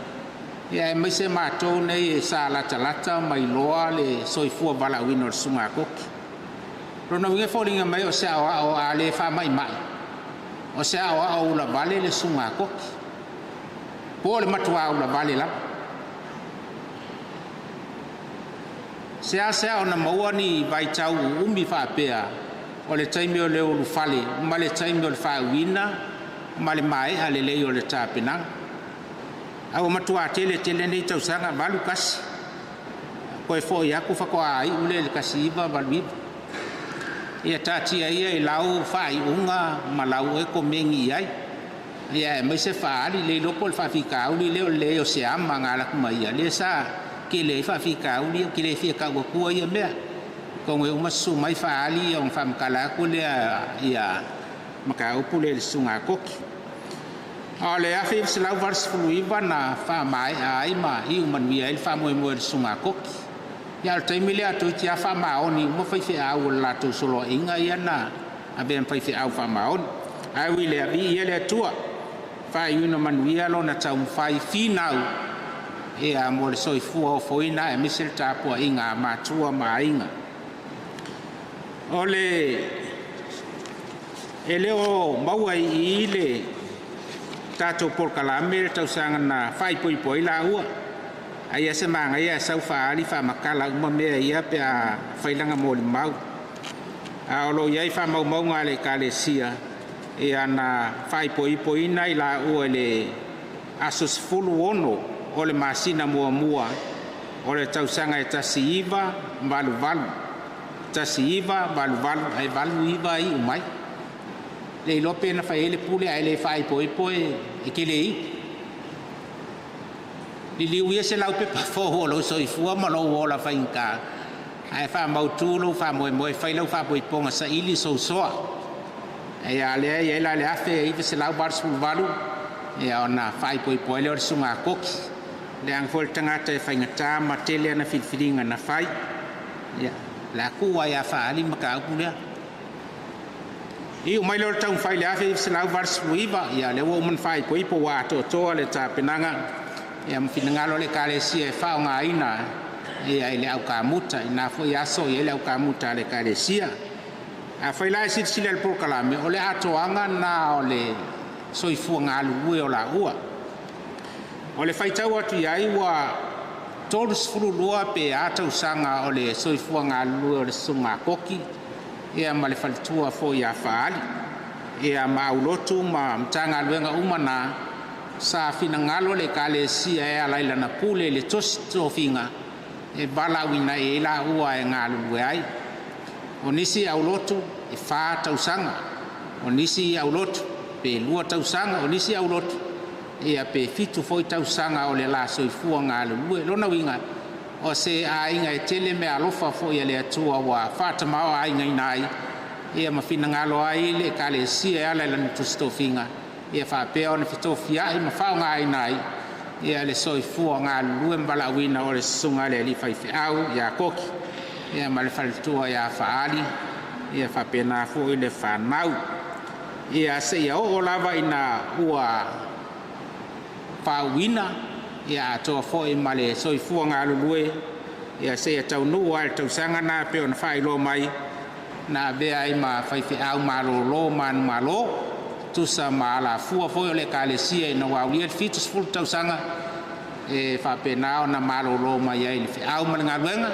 ia aemaise matou nei e sa latalata ma iloa le soifua valaauina o le Susuga a Koki. Lona uiga e foliga mai o se aoao a le faamaimai, o se aoao ulavale le Susuga a Koki, po o le matuā ulavale lava. Seasea ona maua ni vaitau uumi faapea o le taimi o le ulufale ma le taimi o le faauiina ma le maea lelei o le tapenaga. Ae ua matuā tele tele nei tausaga, 81, toe foi atu faatoa iu lea i le 1989. Ia taatia ia i lau faaiuga ma lau e komeni i ai. Ia aemaise faaali le iloa po o le faafitauli lea o le leai o se ama na ala atu mai ia, lea sa tele ai faafitauli ou te le fia tau atua ia mea. Atonu e uma susu mai faaali ona faamatala atu lea ia mataupu lea i le Susuga a Koki. A o le 1989 na faamaea ai ma iu manuia ai le faamoemoe o le Susuga a Koki. Ia o le taimi lea toeitiiti lava faamaoni uma faifeau o le latou soloaiga ia na avea ma faifeau faamaoni. Ae ui i lea, viia le Atua, faaiuina manuia lona taumafai finau ia mo le soifua ofoina aemaise le tapuaiga a matua ma aiga. O le e le o maua i i le tatou polokalame le tausaga na faaipoipo ai laua. Ai se magaia e sau faaali faamatala uma mea ia pe a failaga molimau. A o lo o i ai faamaumauga a le Ekalesia ia na faaipoipoina i laua i le aso 16 o le masina muamua o le tausaga e 1988, 1988 ae 89 iu mai. Le iloa pe na fai ai le pule ae le faaipoipo e tele iu. Liliu ia se laupepa fou o lou soifua ma lou ola faigata, ae faamautu lou faamoemoe fai lau faapoipoga saili sousoa. Ia lea e i ai la le 1988 ia ona faaipoipo ai lea o le Susuga a Koki. Leaga foi le tagata e faigata ma tele ana filifiliga na fai. Ia, o le a tuu ai a faaali le mataupu lea. Iu mai lea o le taumafai i le 1989, ia lea ua uma ona faaipoipo ua atoatoa le tapenaga ia ma finagalo o le Ekalesia e faaaogaina ia i le aukamuta, i na foi aso i ai le aukamuta a le Ekalesia. Afai la e silasila i le polokalame, o le atoaga lena o le soifua galulue o laua. O le faitau atu i ai ua 32 pe a tausaga o le soifua galulue o le Susuga a Koki ia ma le faletua foi ia Faali. Ia ma aulotu ma Matagaluega uma na sa finagalo le Ekalesia e ala i lana pule i le tosi tofiga e valaauina i ai laua e galulue ai. O nisi aulotu e 4 tausaga, o nisi aulotu pe 2 tausaga, o nisi aulotu ia pe 7 foi tausaga o le la soifua galulue. Lona uiga o se aiga e tele mea alofa foi a le Atua ua faatamao aigaina ai ia ma finagalo ai le Ekalesia e ala i lana tusitofiga ia faapea ona fetofiai ma faaaogaina ai ia le soifua galulue ma valaauina o le Susuga a le Alii Faifeau ia Koki ia ma le faletua ia Faali ia faapena foi le fanau. Ia seia oo lava ina ua faauiina ia atoa foi ma le soifua galulue ia seia taunuu ai le tausaga na pei ona faailoa mai na avea ai ma faifeau malōlō manumalo tusa ma alafua foi o le Ekalesia ina ua aulia le 70 tausaga e faapena ona malōlō mai ai le feau ma le galuega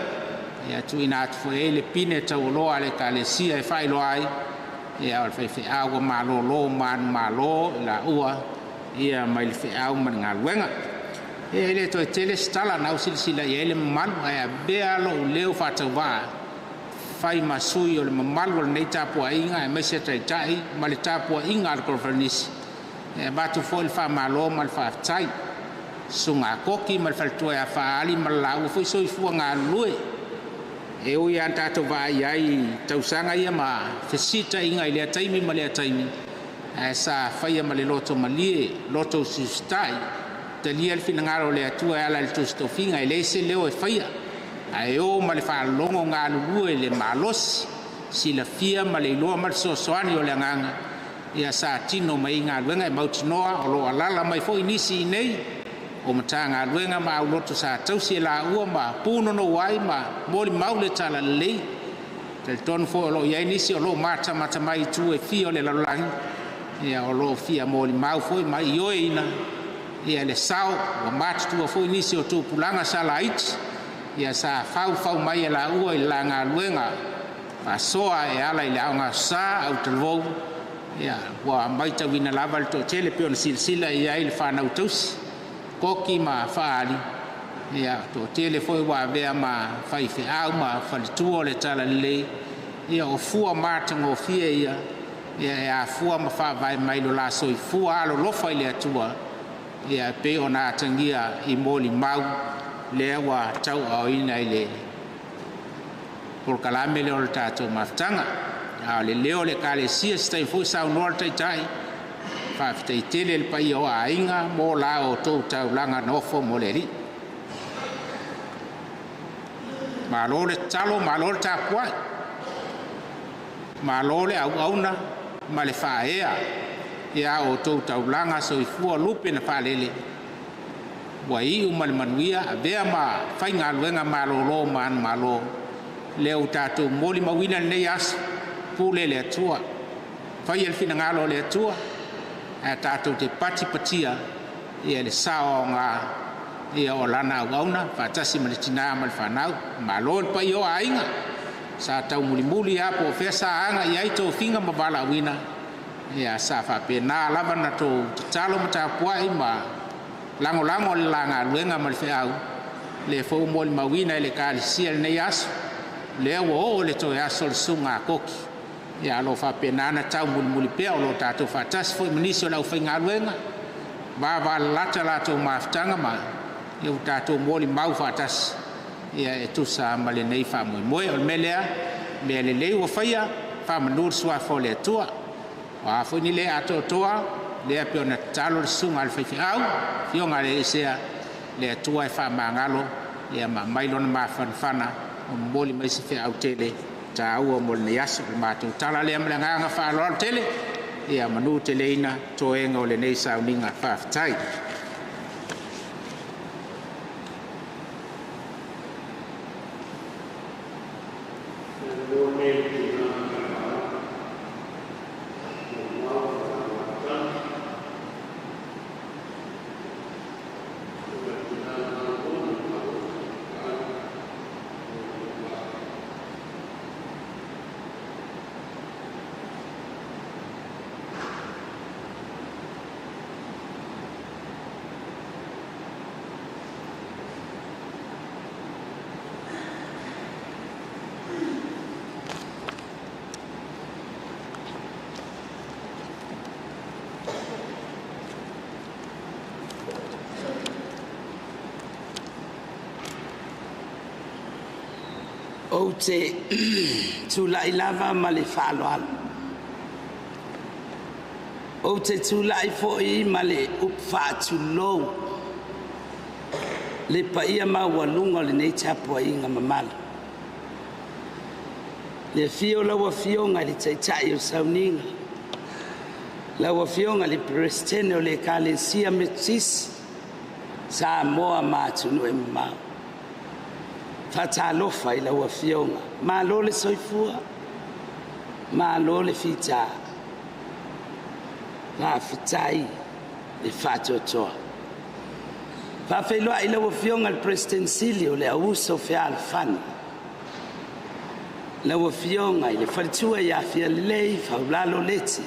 ia tuuina atu foi ai le pine taualoa a le Ekalesia e faailoa ai ia o le faifeau ua malōlō manumalo i laua ia mai le feau ma le galuega. E le toe tele se tala na usilasila i ai le mamalu ae avea lou leo faatauvaa fai ma sui o le mamalu o lenei tapuaiga aemaise taitai ma le tapuaiga a le Konoferenisi. E avatu foi le faamalo ma le faafetai Susuga a Koki ma le faletua ia Faali ma le laua foi soifua galulue. E ui lava na tatou vaai ai i tausaga ia ma fesitaiga i lea taimi ma lea taimi, ae sa faia ma le loto malie, loto usiusitai, talia le finagalo o le Atua e ala i le tusitofiga, e leai se leo e faia. Ae o ma le faalogo galulue i le malosi, silafia ma le iloa ma le fesoasoani o le Agaga, ia sa tino mai ai galuega e mautinoa o lo o alaala mai foi nisi i inei o Matagaluega ma aulotu sa tausi e laua ma punonou ai ma molimau le talalelei. E talitonu foi o lo o i ai nisi o lo o matamata mai i itu e fia o le lalolagi, ia o lo o fia molimau foi ma ioeina ia le sao. Ua matutua foi nisi o tupulaga sa laiti, ia sa faufau mai e laua i le la galuega faasoa e ala i le Aoga Aso Sa autalavou. Ia ua matauina lava le toatele pei ona silasila i ai le fanau tausi, Koki ma Faali, ia toatele foi ua avea ma faifeau ma faletua o le talalelei. Ia o fua matagofie ia, ia e afua ma faavae mai lo la soifua alolofa i le Atua, ia e pei ona atagia i molimau lea ua tauaaoina i le polokalame lea o le tatou mafutaga. A o le leo o le Ekalesia, se taimi foi saunoa le Taitai, faafetai tele i le paia o aiga mo la outou taulaga nofo mo le Alii. Malo le tatalo, malo le tapuai, malo le auauna ma le faaea ia outou taulaga soifua lupe na faalele ua iu ma le manuia avea ma faigaluega malolo ma manumalo lea ua tatou molimauina lenei aso. Pule le Atua, faia le finagalo o le Atua, ae tatou te patipatia ia le sao aoga ia o lana auauna faatasi ma le tina ma le fanau. Malo le paia o aiga sa taumulimuli lava po o fea sa aga i ai tofiga ma valaauina, ia sa faapena lava na tou tatalo ma tapuai ma lagolago le la galuega ma le feau lea foi ua molimauina e le Ekalesia lenei aso, lea ua oo le toe aso o le susuga a Koki. Ia o lo o faapena ona taumulimuli pea, o lo o tatou faatasi foi ma nisi o le aufaigaluega, vavalalata latou mafutaga ma ia ua tatou molimau faatasi ia e tusa ma lenei faamoemoe. O le mea lea, mea lelei ua faia, faamanu le suafa o le Atua. O a foi ni le atoatoa, lea pei ona tatalo le susuga a le faifeau, afioga a le Esea, le Atua e faamagalo ia ma aumai lona mafanafana ma momoli mai se feau tele taua mo lenei aso. O le matou tala lea ma le agaga faaaloalo tele, ia manu teleina toega o lenei sauniga. Faafetai. Ou te tulai lava ma le faaaloalo. Ou te tulai foi ma le upu faatulou le paia maualuga o lenei tapuaiga mamalu. Le afio o lau Afioga i le Taitai o le Sauniga, lau Afioga i le Peresetene o le Ekalesia Metotisi, Samoa ma atunuu e mamao. Faatalofa i lau Afioga, malo le soifua, malo le fita, faafetai le faatoatoa. Faafeiloai i lau Afioga i le Peresetene Sili o le Auuso Fealofani, lau Afioga i le faletua ia Fialelei Faulalo Leti,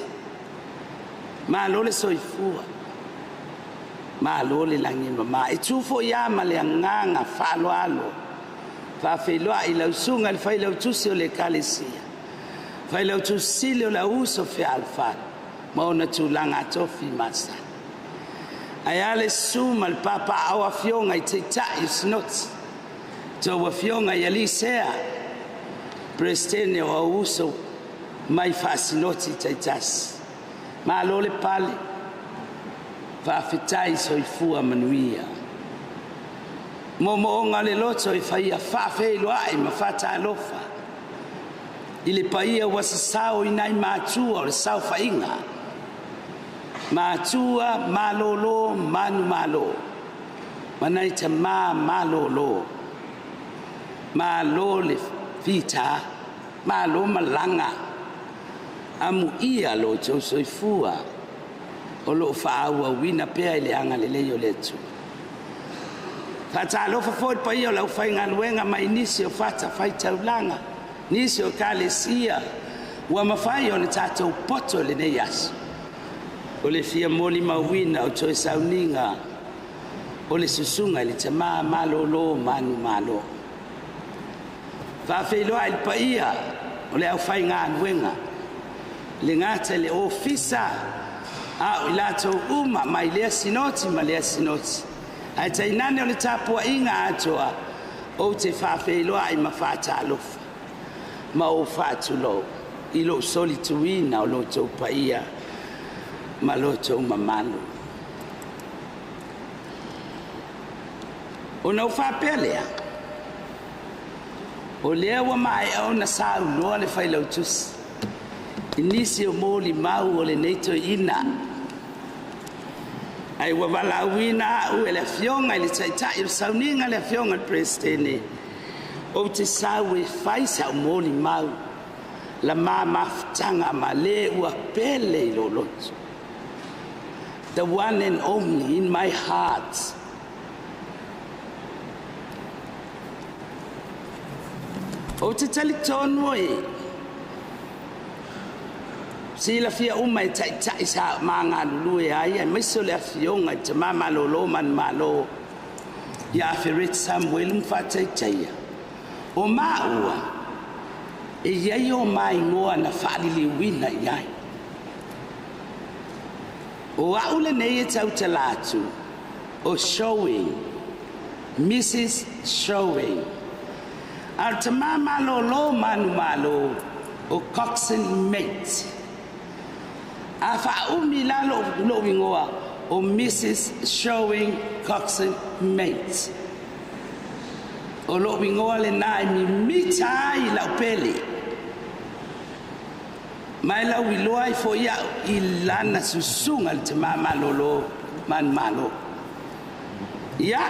malo le soifua, malo le lagi e mama. E tu foi lava ma le agaga faaaloalo, faafeiloai i lau susuga i le Failautusi o le Ekalesia, Failautusi Sili o le Auuso Fealofani ma ona tulaga tofi masani. Ae a le susu ma le papaaao o afioga i Taitai o Sinoti, tou afioga i alii sea, Peresetene o Auuso mai faasinoti taitasi. Malo le pale, faafetai soifua manuia. Moomooga o le loto e faia faafeiloai ma faatalofa i le paia ua sasao i nai matua o le saofaiga, matua malōlō manumalo, ma nai tamā malōlō. Malo le fitā, malo malaga, amuia lo outou soifua o loo faaauauina pea i le agalelei o le Atua. Faatalofa foi i le paia o le aufaigaluega mai nisi o fatafaitaulaga, nisi o ekalesia ua mafai ona tatou poto i lenei aso. O le fia molimauina o toe sauniga o le susuga i le tamā malōlō manumalo. Faafeiloai i le paia o le aufaigaluega, le gata i le ofisa a o i latou uma mai lea sinoti ma lea sinoti, ae tainane o le tapuaiga atoa, ou te faafeiloai ma faatalofa ma ou faatulou i lou solituina o lo outou paia ma lo outou mamalu. Ona ou faapea lea, o lea ua maea ona saunoa le Failautusi i nisi o molimau o lenei toeaina, ai ua valaauina au e le Afioga i le Taitai o le Sauniga, le Afioga i le Peresetene, ou te sau e fai sau molimau la ma mafutaga ma le ua pele i lou loto. The one and only in my heart. Ou te talitonu e silafia uma e taitai sa magalulue ai, aemaise o le afioga i tamā malōlō manumalo ia Afereti Samuelu ma faataitaia. O maua, e iai o maigoa na faaliliuina i ai. O au lenei e tautala atu, o Showing, Mrs. Showing. A o le tamā malōlō manumalo, o Coxon Mate. A faaumi la lou igoa, o Mrs. Showing Coxon Mate. O lou igoa lenā e mimita ai lau pele. Ma e lauiloa ai foi au i lana susuga le tamā malōlō manumalo. Ia,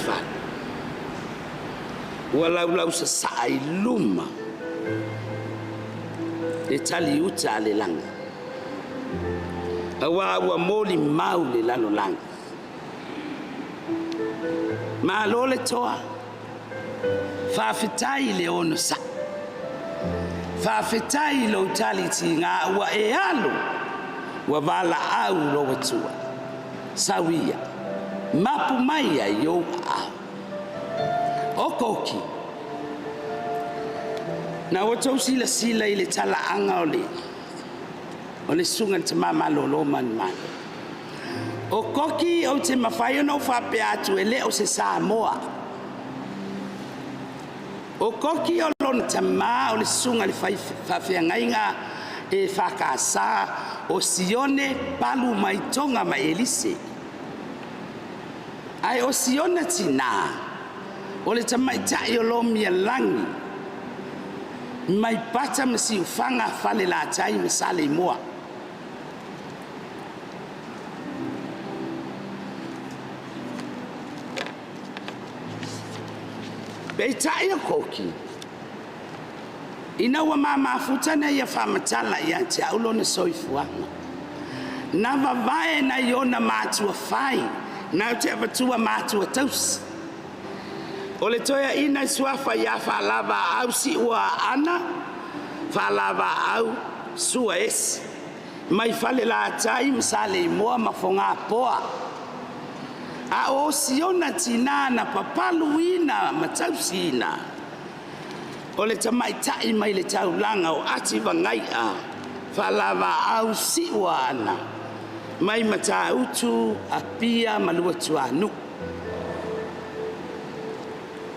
Fale. Ua laulausasaa i luma le taliuta a le lagi, auā ua molimau le lalolagi. Malo le toa, faafetai i le onosai, faafetai i lou tali tiga ua e alu, ua valaau lou Atua. Sau ia, mapu mai ia i ou aao. O Koki, na ua outou silasila i le talaaga o le susuga i le tama malolo manumalo. O Koki ou te mafai ona ou faapea atu e le o se Samoa. O Koki o lona tamā o le susuga i le faafeagaiga EFKS o Sione Palu mai Toga ma Elise. Ae o siona tinā, o le tamaitai o Lomialagi mai Pata ma Siufaga, Falelatai ma Saleimoa. Peitai o Koki, ina ua ma mafuta na ia faamatala ia te au lona soifuaga, na vavae nai ona matua fai, na te avatua matua tausi. O le toeaina i suafa ia Faalavaau Siuaana Faalavaau Sua Esi, mai Falelatai ma Saleimoa ma Fogapoa. A o siona tinā na papaluina ma tausiina, o le tamaitai mai le taulaga o Ativaga Faalavaau Siuaana mai Matautu Apia ma Luatuanuu.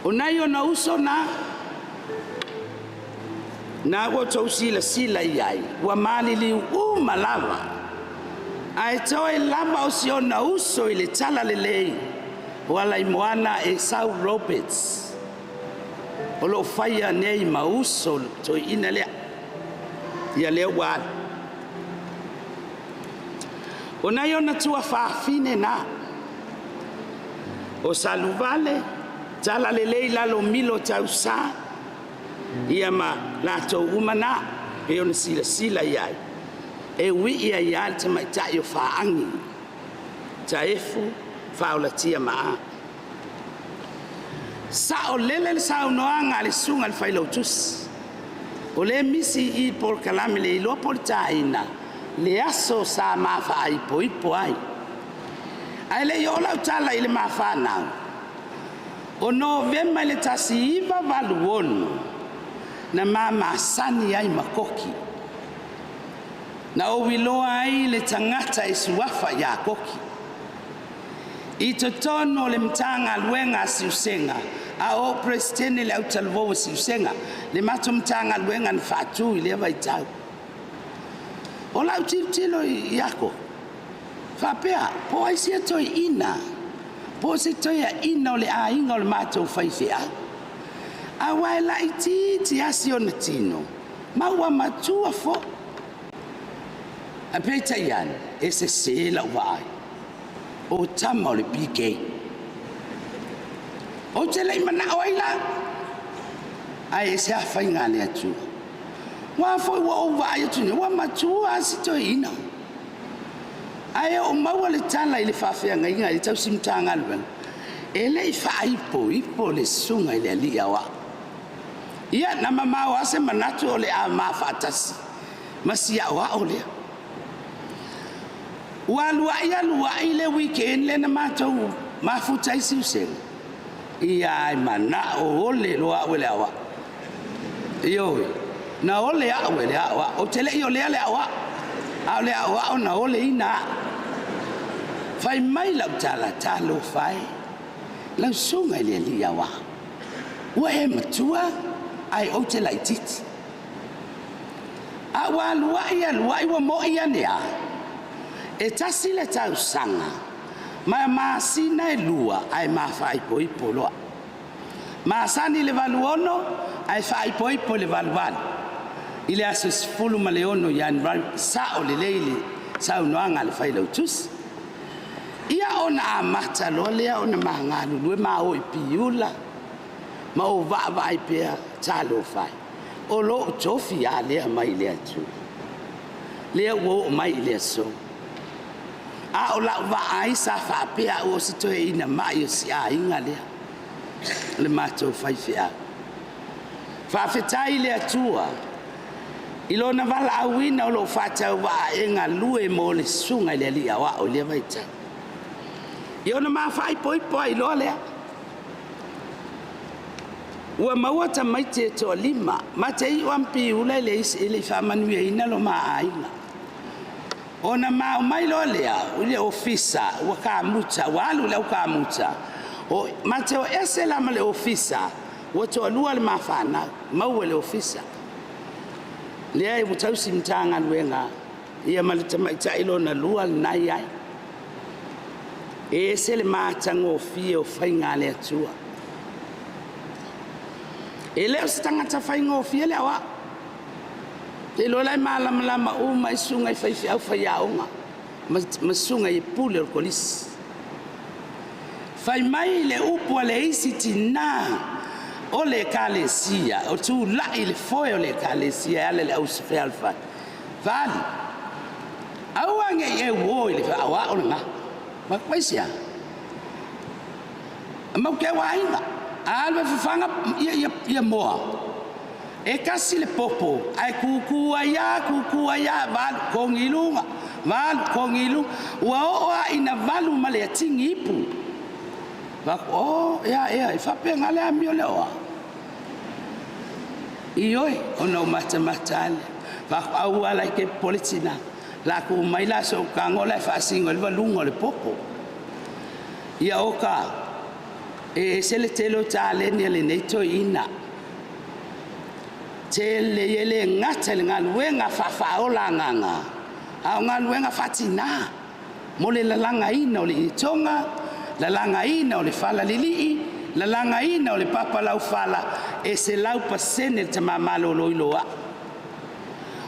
O nai ona uso na, na ua outou silasila i ai, ua maliliu uma lava, ae toe lava o si ona uso i le talalelei o Alaimoana Esau Roberts, o lo o faia nei ma uso le toeaina lea. Ia lea ua alu. O nai ona tuafafine na, o Saluvale, Talalelei Lalomilo Tausa, ia ma latou uma na, pei ona silasila i ai, e ui ai lava le tamaitai o Faagi, Taefu Faaolatia Maa. Saolele le saunoaga a le susuga i le Failautusi, o lea e misi i i le polokalame, le iloa po o le taina le aso sa ma faaipoipo ai. Ae le i oo lau tala i le ma fanau, o Novema i le 1986, na ma masani ai ma Koki. Na ou iloa ai le tagata e suafa ia Koki. I totonu o le Matagaluega a Siusega, a o ou Peresetene i le Autalavou a Siusega, le matou Matagaluega na faatu i lea vaitau. O lau tilotilo ia Koki, faapea, po o ai sia toeaina, po o se toeaina o le aiga o le matou faifeau. Aua e laitiiti lava si ona tino, ma ua matua foi. Ae peitai ane, e sese lau vaai, o tama o le PK. Ou te le i manao ai la, ae ese lava faiga a le Atua. Aua foi ua ou vaai atu nei, ua matua lava si toeaina. Ae ou maua le tala i le faafeagaiga i le tausi Matagaluega, e le i faaipoipo le susuga i le alii aoao. Ia, na mamao lava se manatu o le a ma faatasi ma si aoao lea. Ua alu ai alu ai le weekend lea na matou mafuta ai Siusega, ia ae manao ole loa au e le aoao. Ioe, na ole au e le aoao. Ou te le i olea le aoao, a o le aoao na oleina au. Fai mai lau tala, talofa e, lau susuga i le alii aoao, ua e matua ae ou te laitiiti. A ua alu ai alu ai ua moi ane a, e 1 le tausaga ma masina e 2 ae mafaaipoipo loa. Masani le 86 ae faaipoipo le 88 i le aso 16 Ianuari, sao lelei le Saunoaga a le Failautusi. Ia ona amata loa lea ona ma galulue ma o i Piula ma ou vaavaai pea, talofa e, o lou tofi lava lea mai le Atua, lea ua oo mai i le aso. A o lau vaai sa faapea au o se toeaina mai o si aiga lea, o le matou faifeau. Faafetai i le Atua i Lona valaauina o lou faatauvaa e galue mo le susuga i le Alii Aoao i lea vaitau. Ia ona ma faaipoipo ai loa lea. Ua maua tamaiti e toalima, ma te iu lava ma Piula e le i faamanuiaina lo ma aiga. Ona ma omai loa lea i le ofisa, ua kamuta, ua alu i le au kamuta, ma te o ese la ma le ofisa, ua toalua le ma fanau, maua i le ofisa. Lea ua tausi Matagaluega ia ma le tamaitai lona lua lena e i ai. E ese le matagofie o faiga a le Atua. E le o se tagata faigofie le aoao. Ou te iloa o la e malamalama uma ai susuga i faifeau faiaoga ma susuga i pule o le kolisi. Fai mai le upu a le isi tina o le Ekalesia o tulai i le foe o le Ekalesia e ala i le au fealofani, Val, aua ne i e uo i le aoao lena. Fai atu, aisea? Matou te aiga, a alu e fafaga ia moa, e tasi le popo ae tutu ai lava, tutu ai lava, valu, togi i luga, valu, togi i luga. Ua oo lava ina valu ma le atigi ipu. Fai atu, o, ea, ea, e faapena le amio a le aoao? Ioe, ona ou matamata lava lea. Fai atu, aua la e te popole tinã, o le a tu mai la so'u tago la e faasino ai le valuga o le popo. Ia oka, e ese le tele o taleni a lenei toeaina. Tele, e le gata i le galuega faafaaola agaga, a o galuega faatinã mo le lalagaina o le itoga, lalagaina o le falalilii, lalagaina o le papalaufala, e 100% le tama malolo i loa.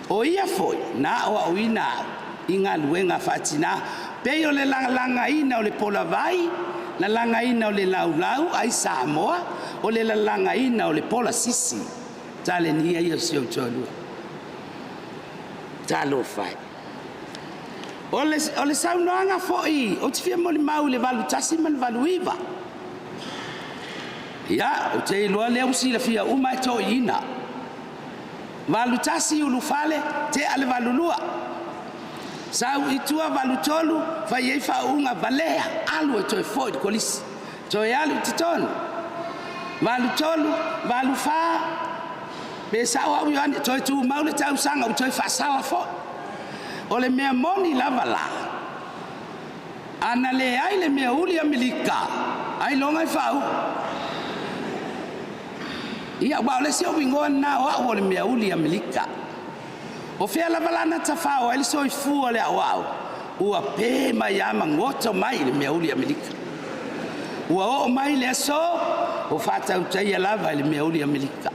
O ia foi na aoaoina au i galuega faatinã, pei o le lalagaina o le polavai, lalagaina o le laulau ai Samoa, o le lalagaina o le pola sisi. Taleni ia o si ou toalua. Talofa e. O le saunoaga foi, ou te fia molimau i le 81 ma le 89. Ia, ou te iloa lea ua silafia uma e toeaiina. 81 ulufale, tea le 82. Sau i tua 83, fai ai faauuga, valea, alu e toe foi i le kolisi, toe alu i totonu. 83, 84, pe sao au Ioane, toe tumau le tausaga ua toe faasala foi. O le mea moni lava la, ana leai le mea uli Amerika, ailoga e faauu. Ia, aua o le isi ou igoa lena o au o le mea uli Amerika. O fea lava la na tafao ai le soifua o le aoao, ua pe mai lava ma goto mai le mea uli Amerika. Ua oo mai le aso, o faatautaia lava i le mea uli Amerika.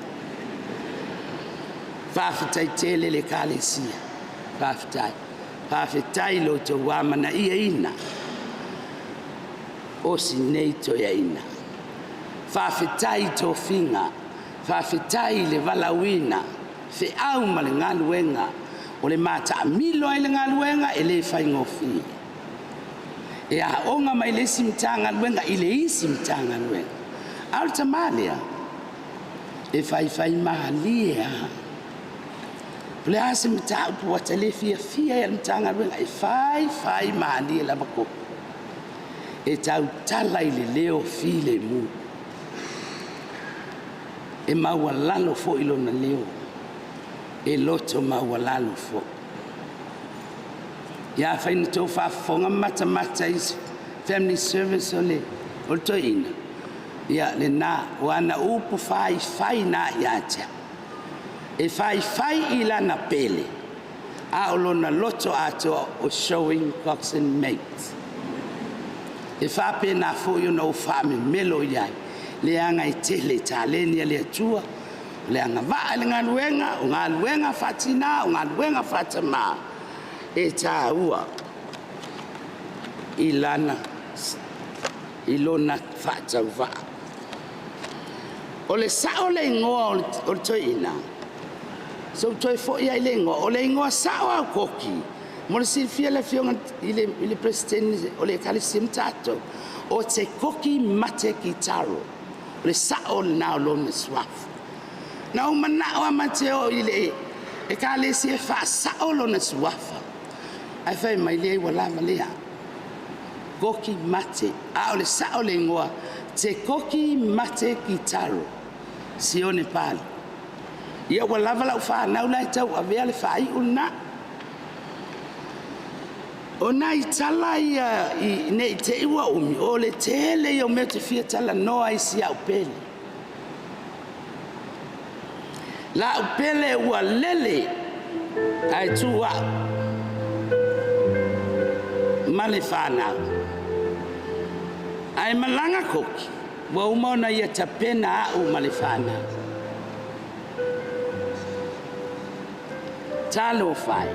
Faafetai tele le Ekalesia, faafetai. Faafetai i lo outou amanaiaina o si nei toeaina. Faafetai i tofiga, faafetai i le valaauina, feau ma le galuega, o le mataamilo ai i le galuega e le faigofie. E aoga mai le isi Matagaluega i le isi Matagaluega. A o le tama lea, e faifaimalie lava. O le a se mataupu ua ta le fiafia ai i le Matagaluega, e faifaimalie lava koko. E tautala i le leo filemu. E maualalo foi lona leo, e loto maualalo foi. Ia afai na outou faafofoga ma matamata i family service o le toeaina, ia lena, o ana upu faifai na ia te au. E faifai i lana pele, a o lona loto atoa o showing coxswain mate. E faapena foi ona ou faamemelo i ai, leaga e tele taleni a le Atua, o le agavaa i le galuega, o galuega faatina, o galuega faatama, e tāua i lana i lona faatauvaa. O le sao le igoa o le toeaina, se i ou toe foi lava i le igoa, o le igoa sao lava o Koki, mo le silafia e le Afioga i le Peresetene o le Ekalesia ma tatou, o te Koki Mate Kitaro. O le sao lena o lona suafa. Na ou manao lava ma te o i le Ekalesia e faasao lona suafa, ae fai mai, leai ua lava lea. Koki Mate, a o le sao o le igoa, Tekoki Mate Kitaro Sione Pali. Ia ua lava lau fanau la e tauavea le faaiu lena. O nai tala ia ne i te i ua umi, o le tele ia o mea ou te fia talanoa ai i si au pele. Lau pele ua lele ae tu au ma le fanau. Ae malaga Koki, ua uma ona ia tapena au ma le fanau. Talofa e,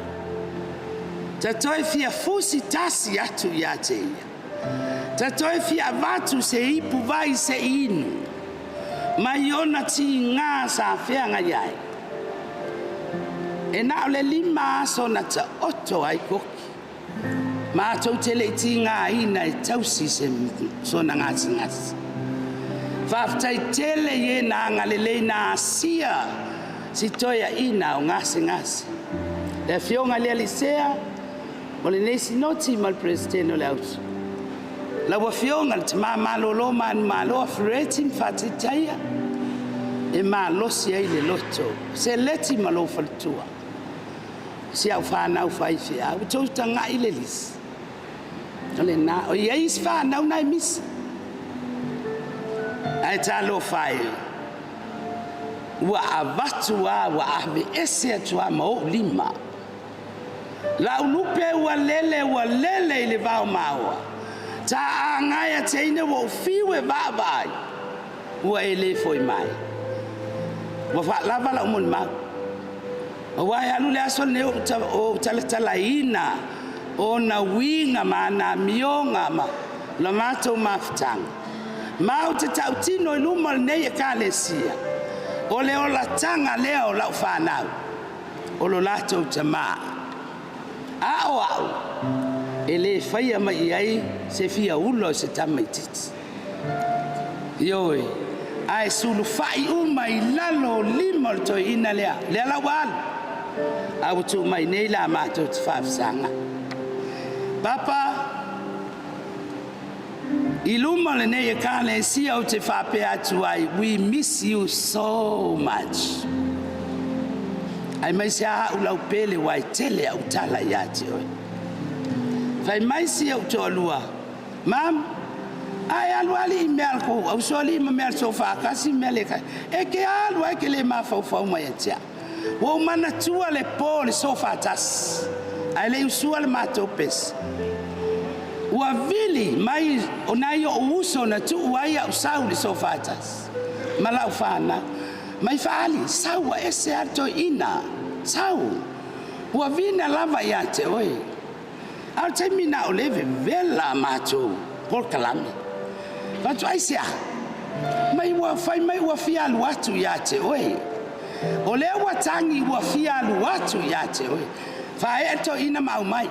ta toe fia fusi tasi atu ia te ia. Ta toe fia avatu se ipu vai se i inu, mai ona tiga sa feagai ai. E na o le 5 aso na taoto ai Koki. Matou te le i tigaina e tausi se sona gasegase. Faafetai tele i e na agalelei na asia si toeaina o gasegase. Le afioga i le alii Sea o lenei Sinoti ma le Peresetene o le Auso. Lau Afioga i le Tama malolo manumalo Afereti ma Faataitaia, e malosi ai le loto, Seleti ma lou faletua, si au fanau faifeau, ua outou tagai i le lisi. O lena, o i ai isi fanau na e misi. Ae talofa e, ua avatu lava, ua aveese atu lava ma ou lima. Lau lupe ua lele, ua lele i le vao maoa. Ta agae a teine ua ou fiu e vaavaai, ua e le foi mai. Ua faalava lau molimau. Aua e alu le aso lenei o ou talatalaina ona uiga ma ana amioga ma la matou mafutaga. Ma ou te tautino i luma o lenei Ekalesia, o le olataga lea o lau fanau, o lo latou tamā. A o au, e le faia mai i ai se fia ula o se tamaitiiti. Ioe, ae sulufai uma i lalo o lima o le toeaina lea, lea la ua alu, ae ua tuu mai nei la matou te faafesagai. Papa, i luma o lenei Ekalesia ou te faapea atu ai, we miss you so much. Aemaise lava au lau pele ua e tele au tala ia te oe. Fai mai si ou toalua, Mam, ae alu alii i mea a le kou ausoalii ma mea a le soofakasi ma mea le e ke alu ai ke le mafaufau mai ia te au. Ua ou manatua le po o le sofatasi, ae le i usua le matou pese. Ua vili mai o nai ou uso na tuu ai au sau i le sofatasi ma lau fanau. Mai faali, sau ua ese lava le toeaina, sau. Ua vina lava ia te oe. A o le taimi na o le vevela a matou polokalame. Fai atu ai se a? Mai ua fai mai ua fia alu atu ia te oe. O lea ua tagi ua fia alu atu ia te oe. Faaee le toeaina ma aumai.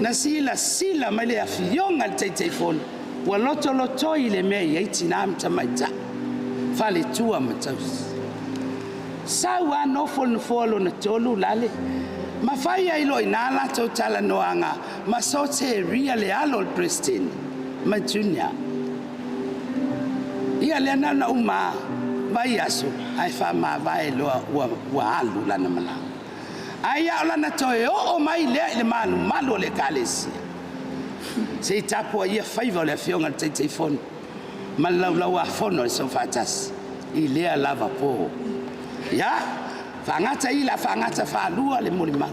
Na silasila mai le afioga i le Taitaifono, ua lotolotoi i le mea e i ai tina ma tamaitai, faletua ma tausi. Sau lava nofo i le nofoa lona 3 lale, ma fai ai loa i ina latou talanoaga ma soteria le alo o le Peresetene ma Junior. Ia lea na ona uma vaiaso ae faamavae loa ua alu lana malaga. Ai a o lana toe oo mai lea i le malumalu o le Ekalesia. Se i tapuaia faiva o le afioga i le Taitaifono ma le laulauafono o le Soofaatasi i lea lava po. Ia, faagata i la faagata faalua le molimau.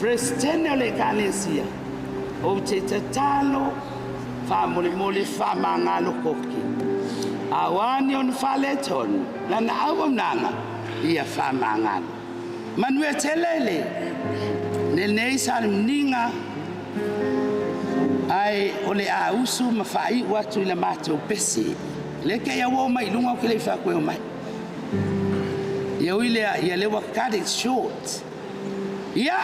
Peresetene o le Ekalesia, ou te tatalo faamolemole faamagalo koke. A o a ni ona faaletonu, lana auaunaga, ia faamagalo. Manuia tele le lenei sauniga, ae o le a usu ma faaiu atu i le matou pese. Le ke ia ua mai lunga o ke le wha mai. Ia ui lea, ia le ua cut it short. Ia,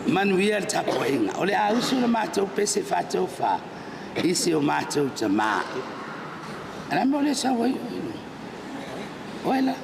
manuia le tapuaiga. O le a usu le matou pese faatofā i si o matou tamā. Ala mo le sau ai. Oe la.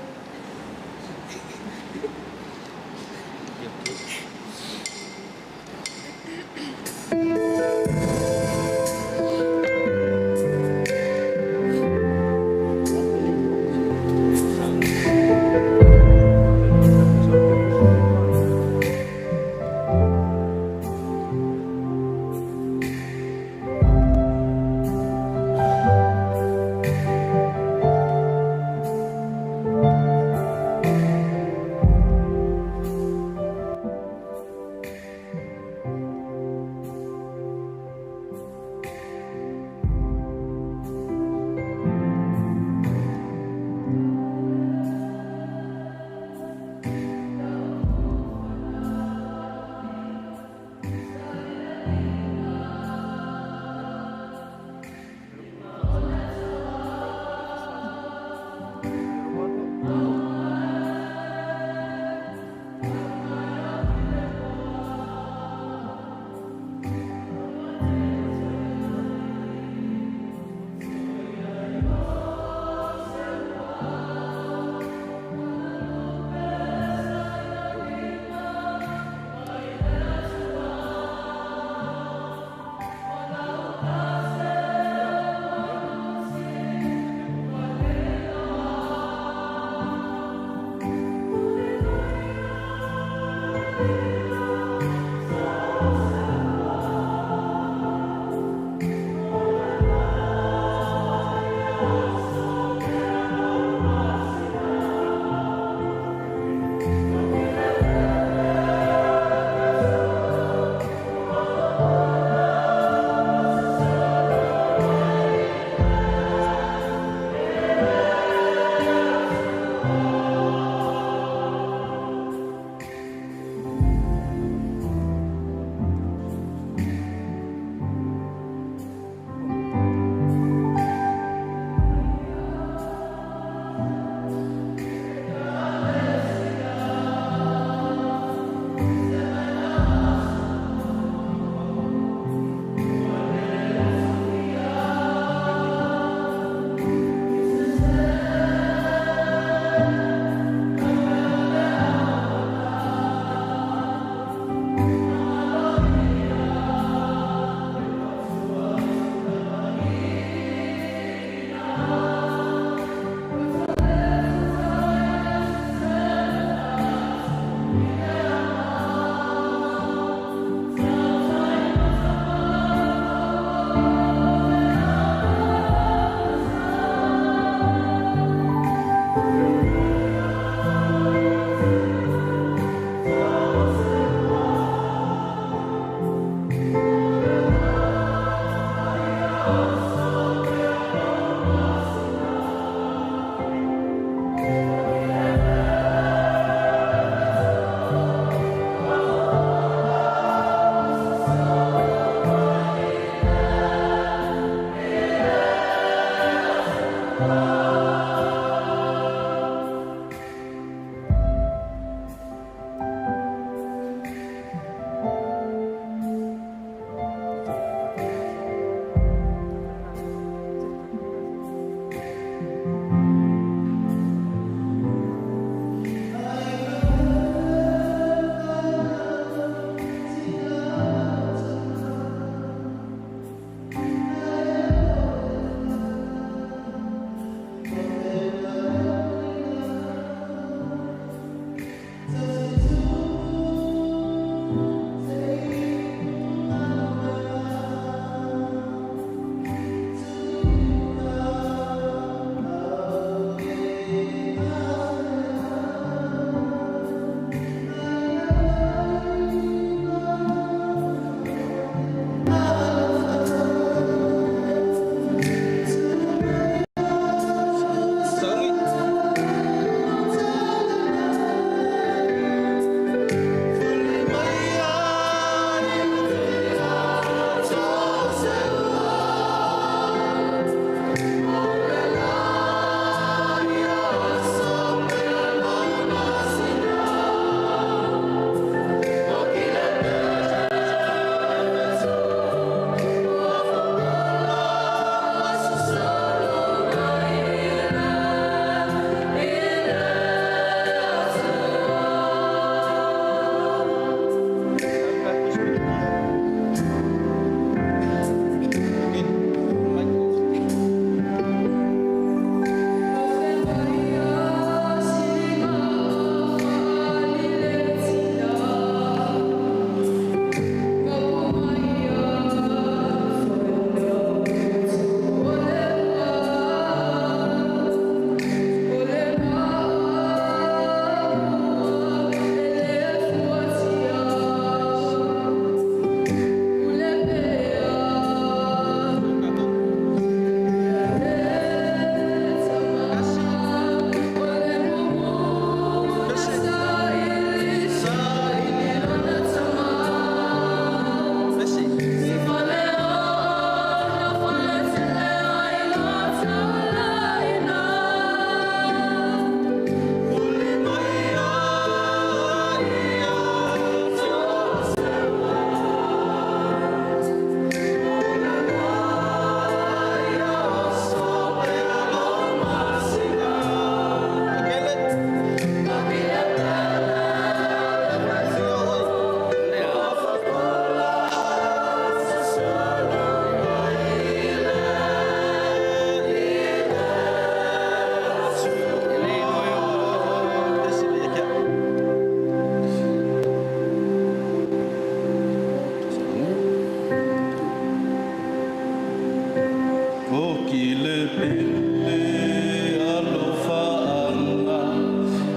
pele alofaanga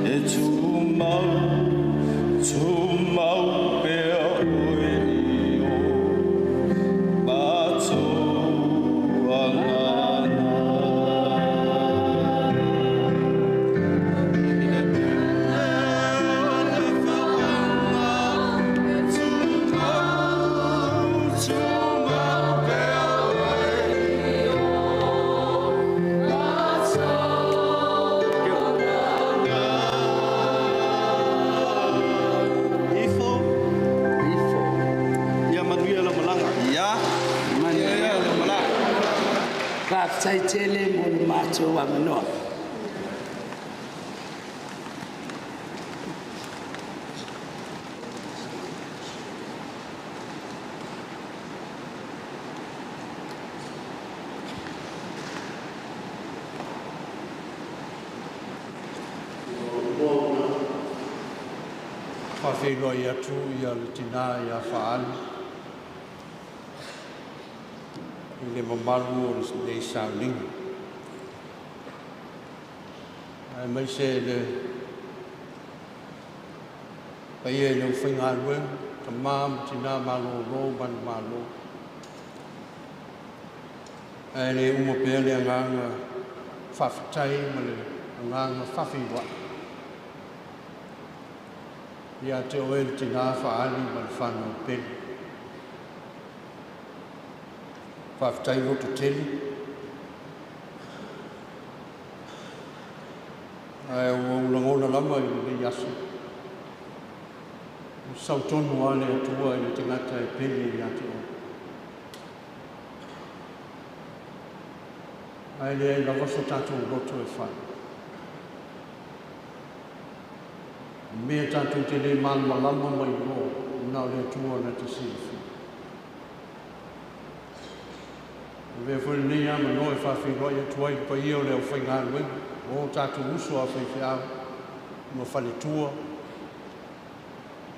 e tumau, tumau pea oe i o matou agaga. I le pele alofaanga e tumau, tumau pea oe i o matou agaga. Ifo, Ifo. Ia manuia le malaga. Ia, Manuia. ia le malaga. Faafetai tele mo le matou avanoa. Faafeiloai atu ia le tinā ia Faali i le mamalu o lenei sauniga. Ae maise le paia i le aufaigaluega, tamā ma tinā malōlō manumalo. Ae le uma pea le agaga faafetai ma le agaga faafeiloai ia te oe le tinā Faali ma le whanau pele. Faafetai loto tele. Ae ua ou lagona lava i lenei aso. Ua sautonu lava le Atua i le tagata e pele ia te oe. Ae leai lava so tatou loto e fai. O mea tatou te le malamalama ma iloa, na o le Atua na te silafia. Avea foi lenei avanoa e faafeiloai atu ai le paia o le aufaigaluega, o tatou uso a faifeau ma faletua,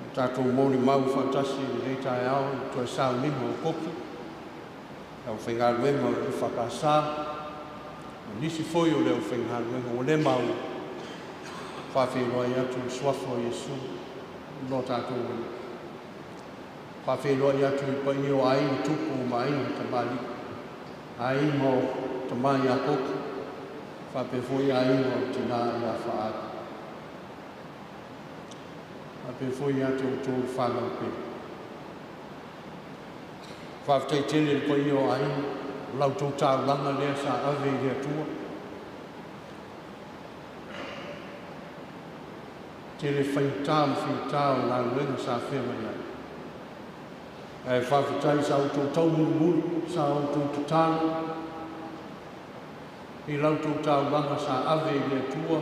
o tatou molimau faatasi i lenei taeao i le toe sauniga o Koki, le aufaigaluega o le EFKS, ma nisi foi o le aufaigaluega ua le maua, faafeiloai atu i le suafa o Iesu lo tatou Alii. Faafeiloai atu i paia o aiga tupu ma aiga tamalii, aiga o tama ia Koki, faapea foi aiga o tinā ia Faali. Faapea foi ia te outou whanau pele. Faafetai tele le paia o aiga, o la outou taulaga lea sa ave i le Atua. Tele faigata ma fita o galuega sa feagai ai. Ae faafetai sa outou taumulimuli, sa outou tatalo, i la outou taulaga sa ave i le Atua,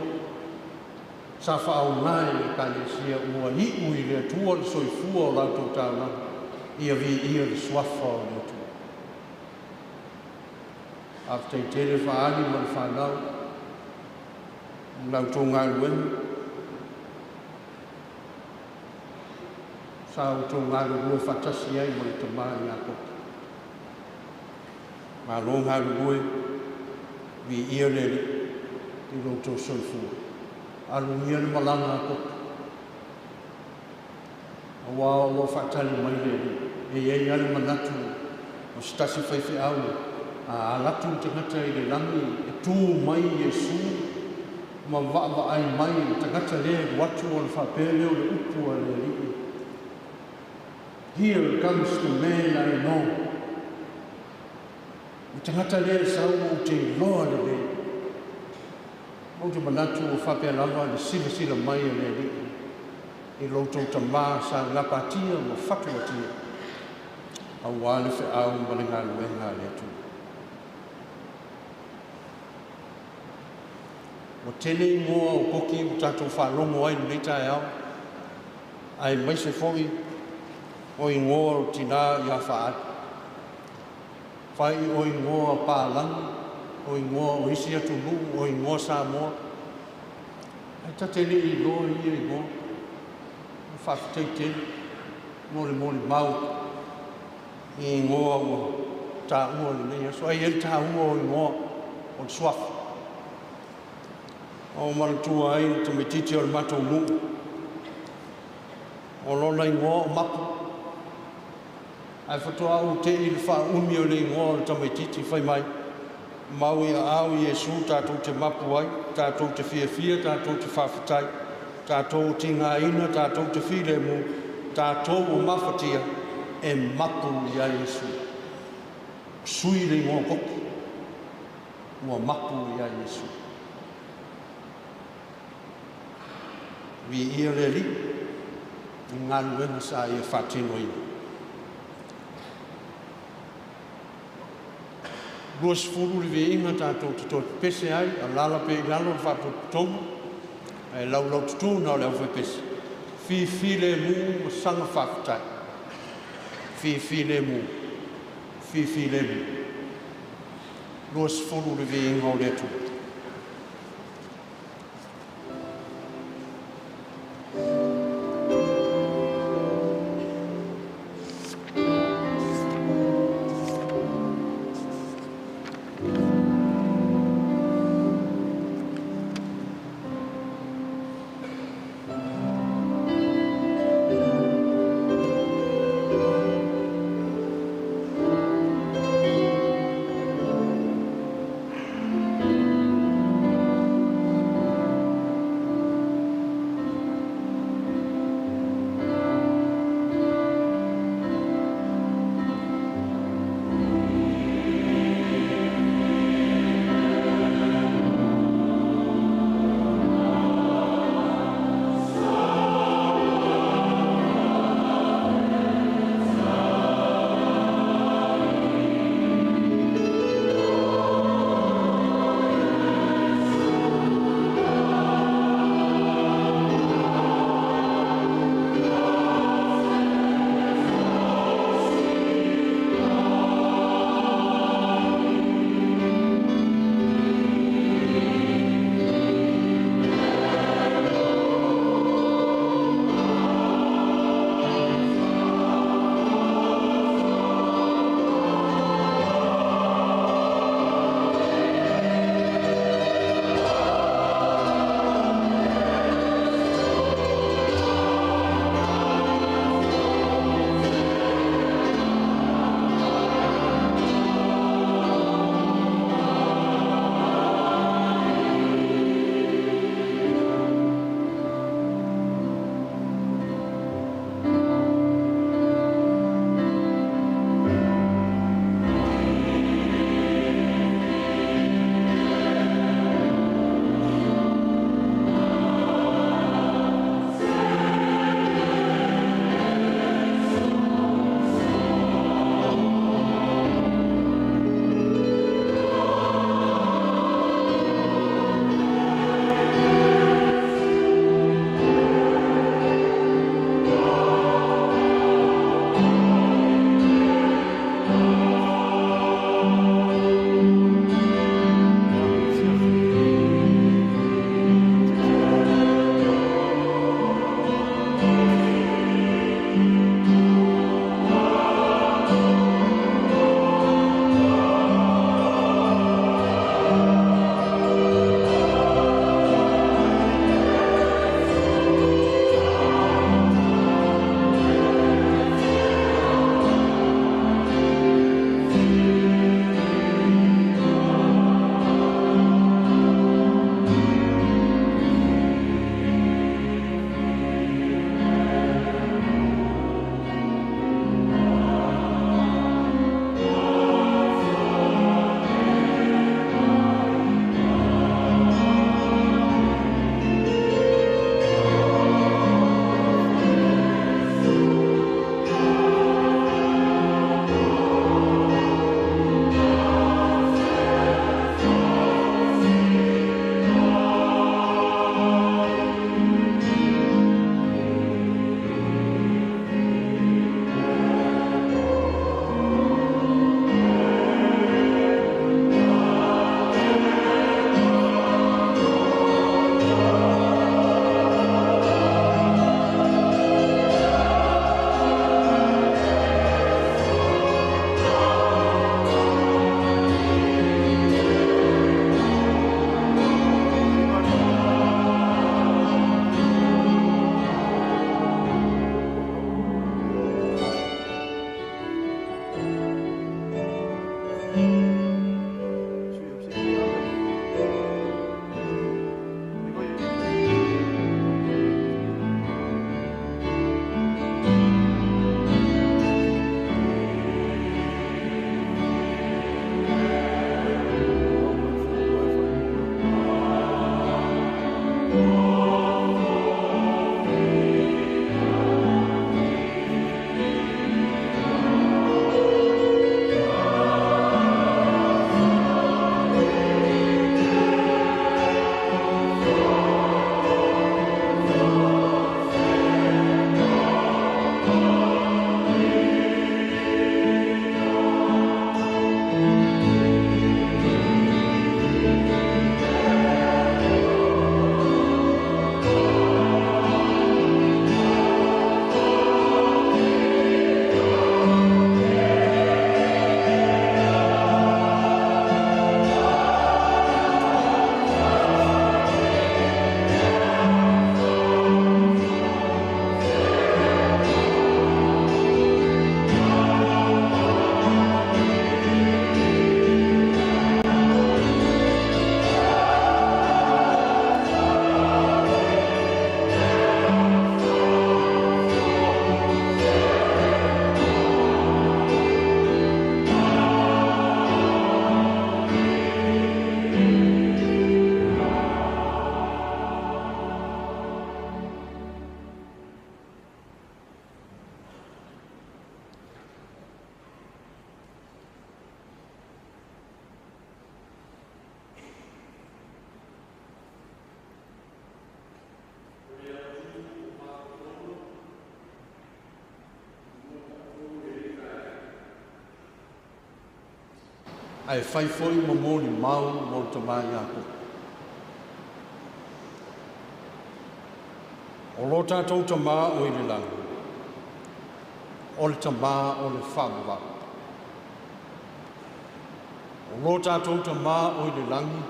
sa faaaoga e le Ekalesia ua iu i le Atua le soifua o la outou taulaga, ia viia le suafa o le Atua. Faafetai tele Faali ma le fanau, la outou galuega, sa outou galulue faatasi ai ma le tama ia Koki. Malo galulue, viia le Alii i lo outou soifua. Alugia le malaga a Koki. Auā o lo o faatali mai le Alii. E i ai lava le manatu o se tasi faifeau a alu atu le tagata i le lagi e tu mai Iesu ma vaavaai mai le tagata lea e alu atu ona faapea lea o le upu a le Alii. Here comes the man I know. Le tagata lea e sau ou te iloa lelei. Ou te manatu o faapea lava le silasila mai a le Alii i lo outou tamā sa gapatia ma fatuatia auā le feau ma le galuega a le Atua. Ua tele igoa o Koki ua tatou faalogo ai i lenei taeao, aemaise foi o igoa o tinā ia Faali. Fai o igoa palagi, o igoa o isi atunuu, o igoa Samoa. Ae ta te le iloa ia igoa. Faafetai tele mo le molimau i igoa ua taua lenei aso. Ai ai le taua o igoa. o le suafa. O manatua ai le tamaitiiti o le matou nuu, o lona igoa o Mapu. Ae faatoa ou te'i i le faaumi o le igoa o le tamaitiiti fai mai, mau i aao Iesu tatou te mapu ai, tatou te fiafia, tatou te faafetai, tatou tigaina, tatou te filemu, tatou o mafatia, e mapu ia Iesu. Sui le igoa koki, ua mapu ia Iesu. Viia le Alii i galuega sa ia faatinoina. 20 le viiga tatou te toe pepese ai, alaala pea i lalo le faapotopotoga, ae laulaututu na o le aufaipese, fifilemu ma saga faafetai. Fifilemu, fifilemu. 20 le viiga o le Atua. Ae fai foi ma molimau mo le tamā Iakopo. O lo tatou Tamā o i le lagi, o le Tamā o le faavavau. O lo tatou Tamā o i le lagi,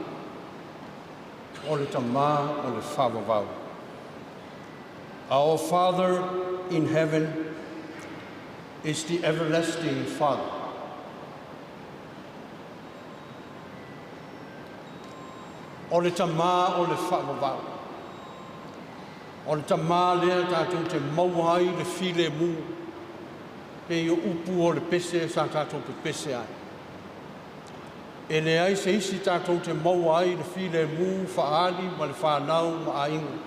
o le Tamā o le faavavau. Our Father in heaven is the everlasting Father. O le Tamā o le faavavau. O le Tamā lea tatou te maua ai le filemu, pei o upu o le pese sa tatou pepese ai. E leai se isi tatou te maua ai le filemu faaali ma le fanau ma aiga.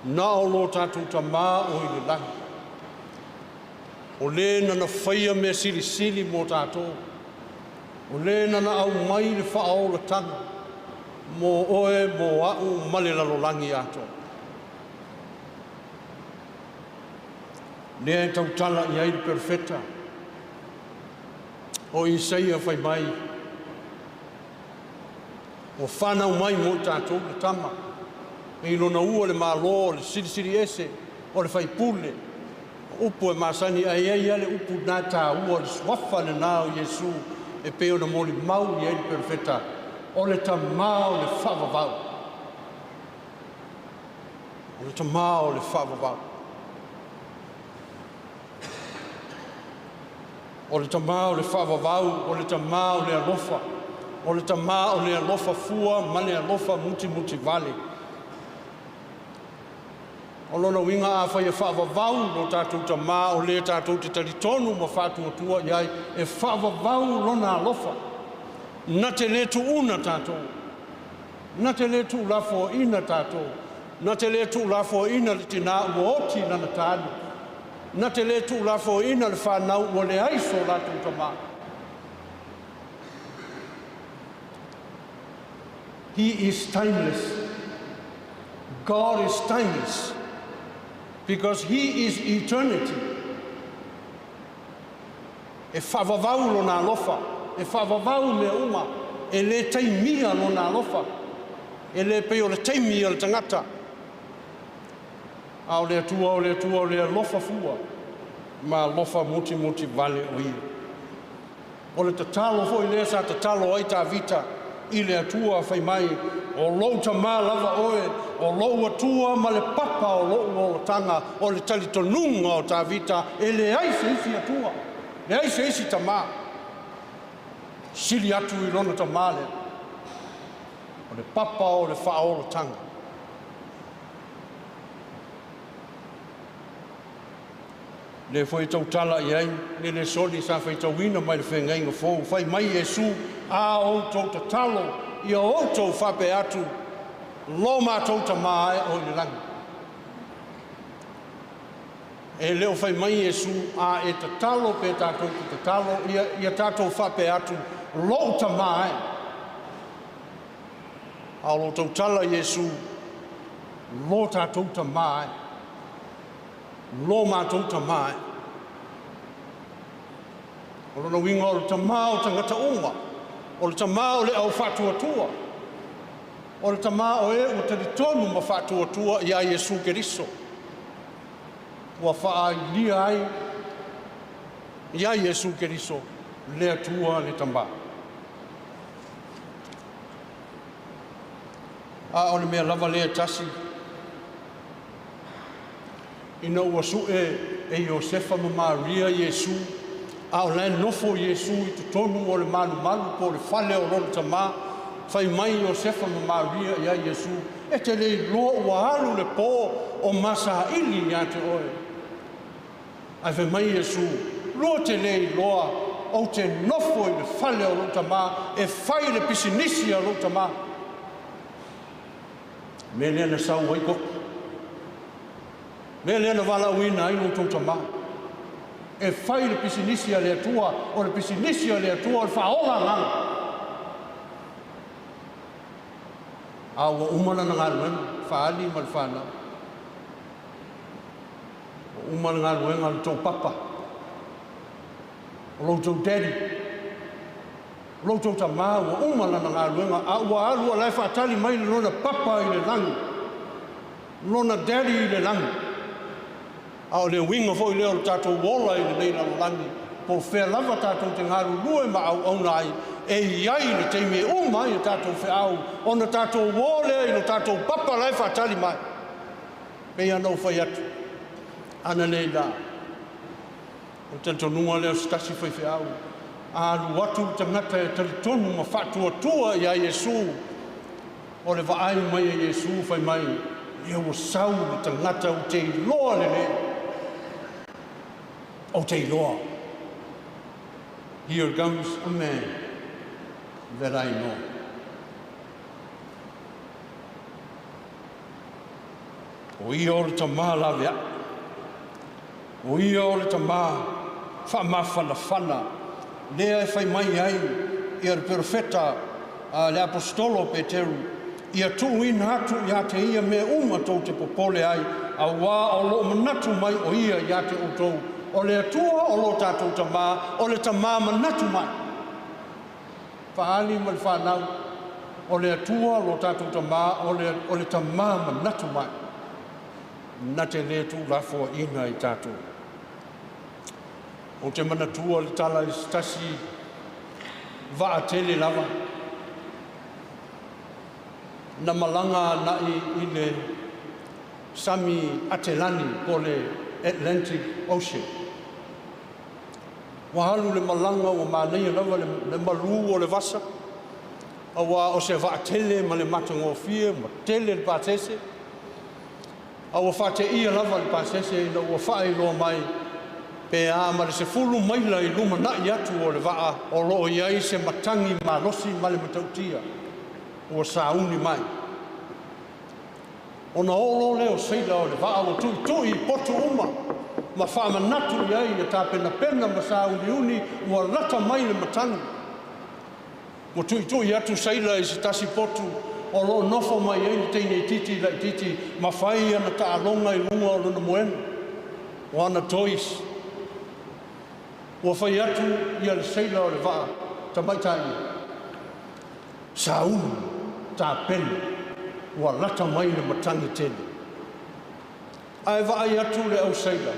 Na o lo tatou Tamā o i le lagi. O lē nana faia mea silisili mo tatou. O lē nana aumai le faaolataga mo oe mo a'u ma le lalolagi atoa. Lea e tautala i ai le perofeta o Isaia fai mai, ua fanau mai mo i tatou le tama, e i lona ua le Malo o le silisili ese, o le faipule, o upu e masani ae i ai lava le upu lena e taua, o le suafa lena o Iesu e pei ona molimau i ai le perofeta, o le Tamā o le faavavau. O le Tamā o le faavavau. O le Tamā o le faavavau, o le Tamā o le alofa, o le Tamā o le alofa fua ma le alofa mutimutivale. O lona uiga afai e faavavau lo tatou Tamā o lē tatou te talitonu ma faatuatua i ai, e faavavau lona alofa. Na te lē tuuna tatou, na te lē tuulafoaina tatou, na te lē tuulafoaina le tinā ua oti lana tali, na te lē tuulafoaina le fanau ua leai so latou tamā. He is timeless. God is timeless because He is eternity. E faavavau lona alofa, e faavavau mea uma, e lē taimia lona alofa, e lē pei o le taimi o le tagata. A o le Atua, o le Atua o le alofa fua ma alofa mutimutivale o ia. O le tatalo foi lea sa tatalo ai Tavita i le Atua fai mai, o lou Tamā lava oe, o lou Atua ma le papa o lou olataga. O le talitonuga o Tavita, e leai se isi Atua, leai se isi Tamā sili atu i lona Tamā lea, o le papa o le faaolataga. Lea foi e tautala i ai le le soli sa faitauina mai le Feagaiga Fou, fai mai Iesu, a outou tatalo, ia outou faapea atu, lo matou Tamā e o i le lagi. E le o fai mai Iesu, a e tatalo pe tatou te tatalo, ia tatou faapea atu, lou Tamā e. A o lo tautala Iesu, lo tatou Tamā e, lo matou Tamā e. O lona uiga o le Tamā o tagata uma, o le Tamā o le au faatuatua, o le Tamā o e ua talitonu ma faatuatua iā Iesu Keriso, ua faaailia ai iā Iesu Keriso le Atua le Tamā. A o le mea lava lea e tasi, ina ua su'e e Iosefa ma Maria Iesu, a o la e nofo Iesu i totonu o le malumalu po o le fale o lona tamā, fai mai Iosefa ma Maria iā Iesu, e te le iloa ua alu le pō o masaili iā te oe. Ae fai mai Iesu, lua te le iloa ou te nofo i le fale o lou Tamā e fai le pisinisi a lou Tamā. Mea lea na sau ai Goki. Mea lea na valaauina ai lo outou Tamā e fai le pisinisi a le Atua, o le pisinisi a le Atua o le faaola agaga. A ua uma lana galuega, faaali ma le fanau. Ua uma le galuega a le tou papa, o lo outou daddy. O lo outou Tamā ua uma Lana galuega, a ua alu o la e faatali mai le Lona Papa i le lagi, Lona Daddy i le lagi. A o le uiga foi lea o le tatou ola i lenei lalolagi, po o fea lava tatou te galulue ma auauna ai, e i ai le taimi e uma ai a tatou feau, ona tatou o lea i lo tatou Papa la e faatali mai. E pei lava ona ou fai atu analeila, o le talitonuga lea o se tasi faifeau, a alu atu le tagata e talitonu ma faatuatua ia Iesu, o le vaai mai a Iesu fai mai, lea ua sau le tagata ou te iloa lelei, ou te iloa. Here comes a man that I know. O ia o le tamā laveai. O ia o le tamā faamafanafana lea e fai mai ai ia le perofeta a le aposetolo o Peteru, Ia tuuina atu ia te ia mea uma tou te popole ai, auā o lo o manatu mai o ia ia te outou. O le Atua o lo tatou Tamā, o le Tamā manatu mai. Faaali ma le fanau, o le Atua lo tatou Tamā, o le, o le Tamā manatu mai. Na te lē tuulafoaina i tatou. Ou te manatua le tala i se tasi vaa tele lava na malaga anaʻi i le sami Atelani po o le Atlantic Ocean. Ua alu le malaga ua manaia lava le, le malū o le vasa, auā o se vaa tele ma le matagofie ma tele le pasese. A ua faateia lava le pasese ina ua faailoa mai pe a ma le 10 maila i lumanai atu o le vaa o lo o i ai se matagi malosi ma le matautia ua sauni mai. Ona oo loa lea o seila o le vaa ua tuitui i potu uma ma faamanatu i ai ia tapenapena ma sauniuni ua lata mai le matagi. Ua tuitui atu seila i se tasi potu o lo o nofo mai ai le teine itiiti laitiiti ma fai ana taaloga i luga o lona moena, o ana toys. Ua fai atu ia le seila o le vaa tamaitai ia, Sauni, tapena, ua lata mai le matagi tele. Ae vaai atu le au seila,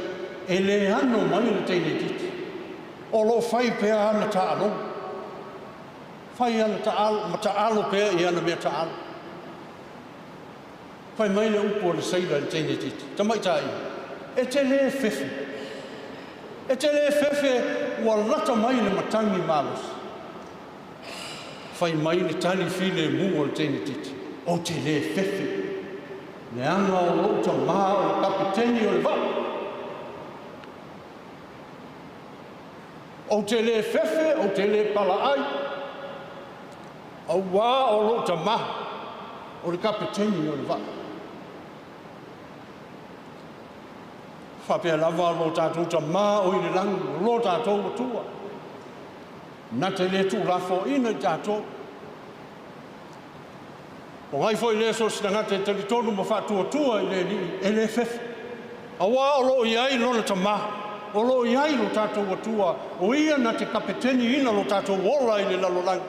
e le ano mai le teine itiiti. O lo o fai pea ana taaloga. Fai ana taalo, ma taalo pea i ana mea taalo. Fai mai le upu a le seila i le teine itiiti, Tamaitai, e te lē fefe. E te lē fefe ua lata mai le matagi malosi. Fai mai le tali filemu a le teine itiiti, Ou te lē fefe, leaga o lou tamā o le kapeteni o le vaa. Ou te lē fefe, ou te lē palaai, auā o lou tamā o le kapeteni o le vaa. Faapea lava lo tatou Tamā o i le lagi, o lo tatou Atua, na te lē tuulafoaina i tatou. O ai foi lea so o se tagata e talitonu ma faatuatua i le Alii, e lē fefe, auā o lo o i ai lona Tamā, o lo o i ai lo tatou Atua, o Ia na te kapeteniina lo tatou ola i le lalolagi,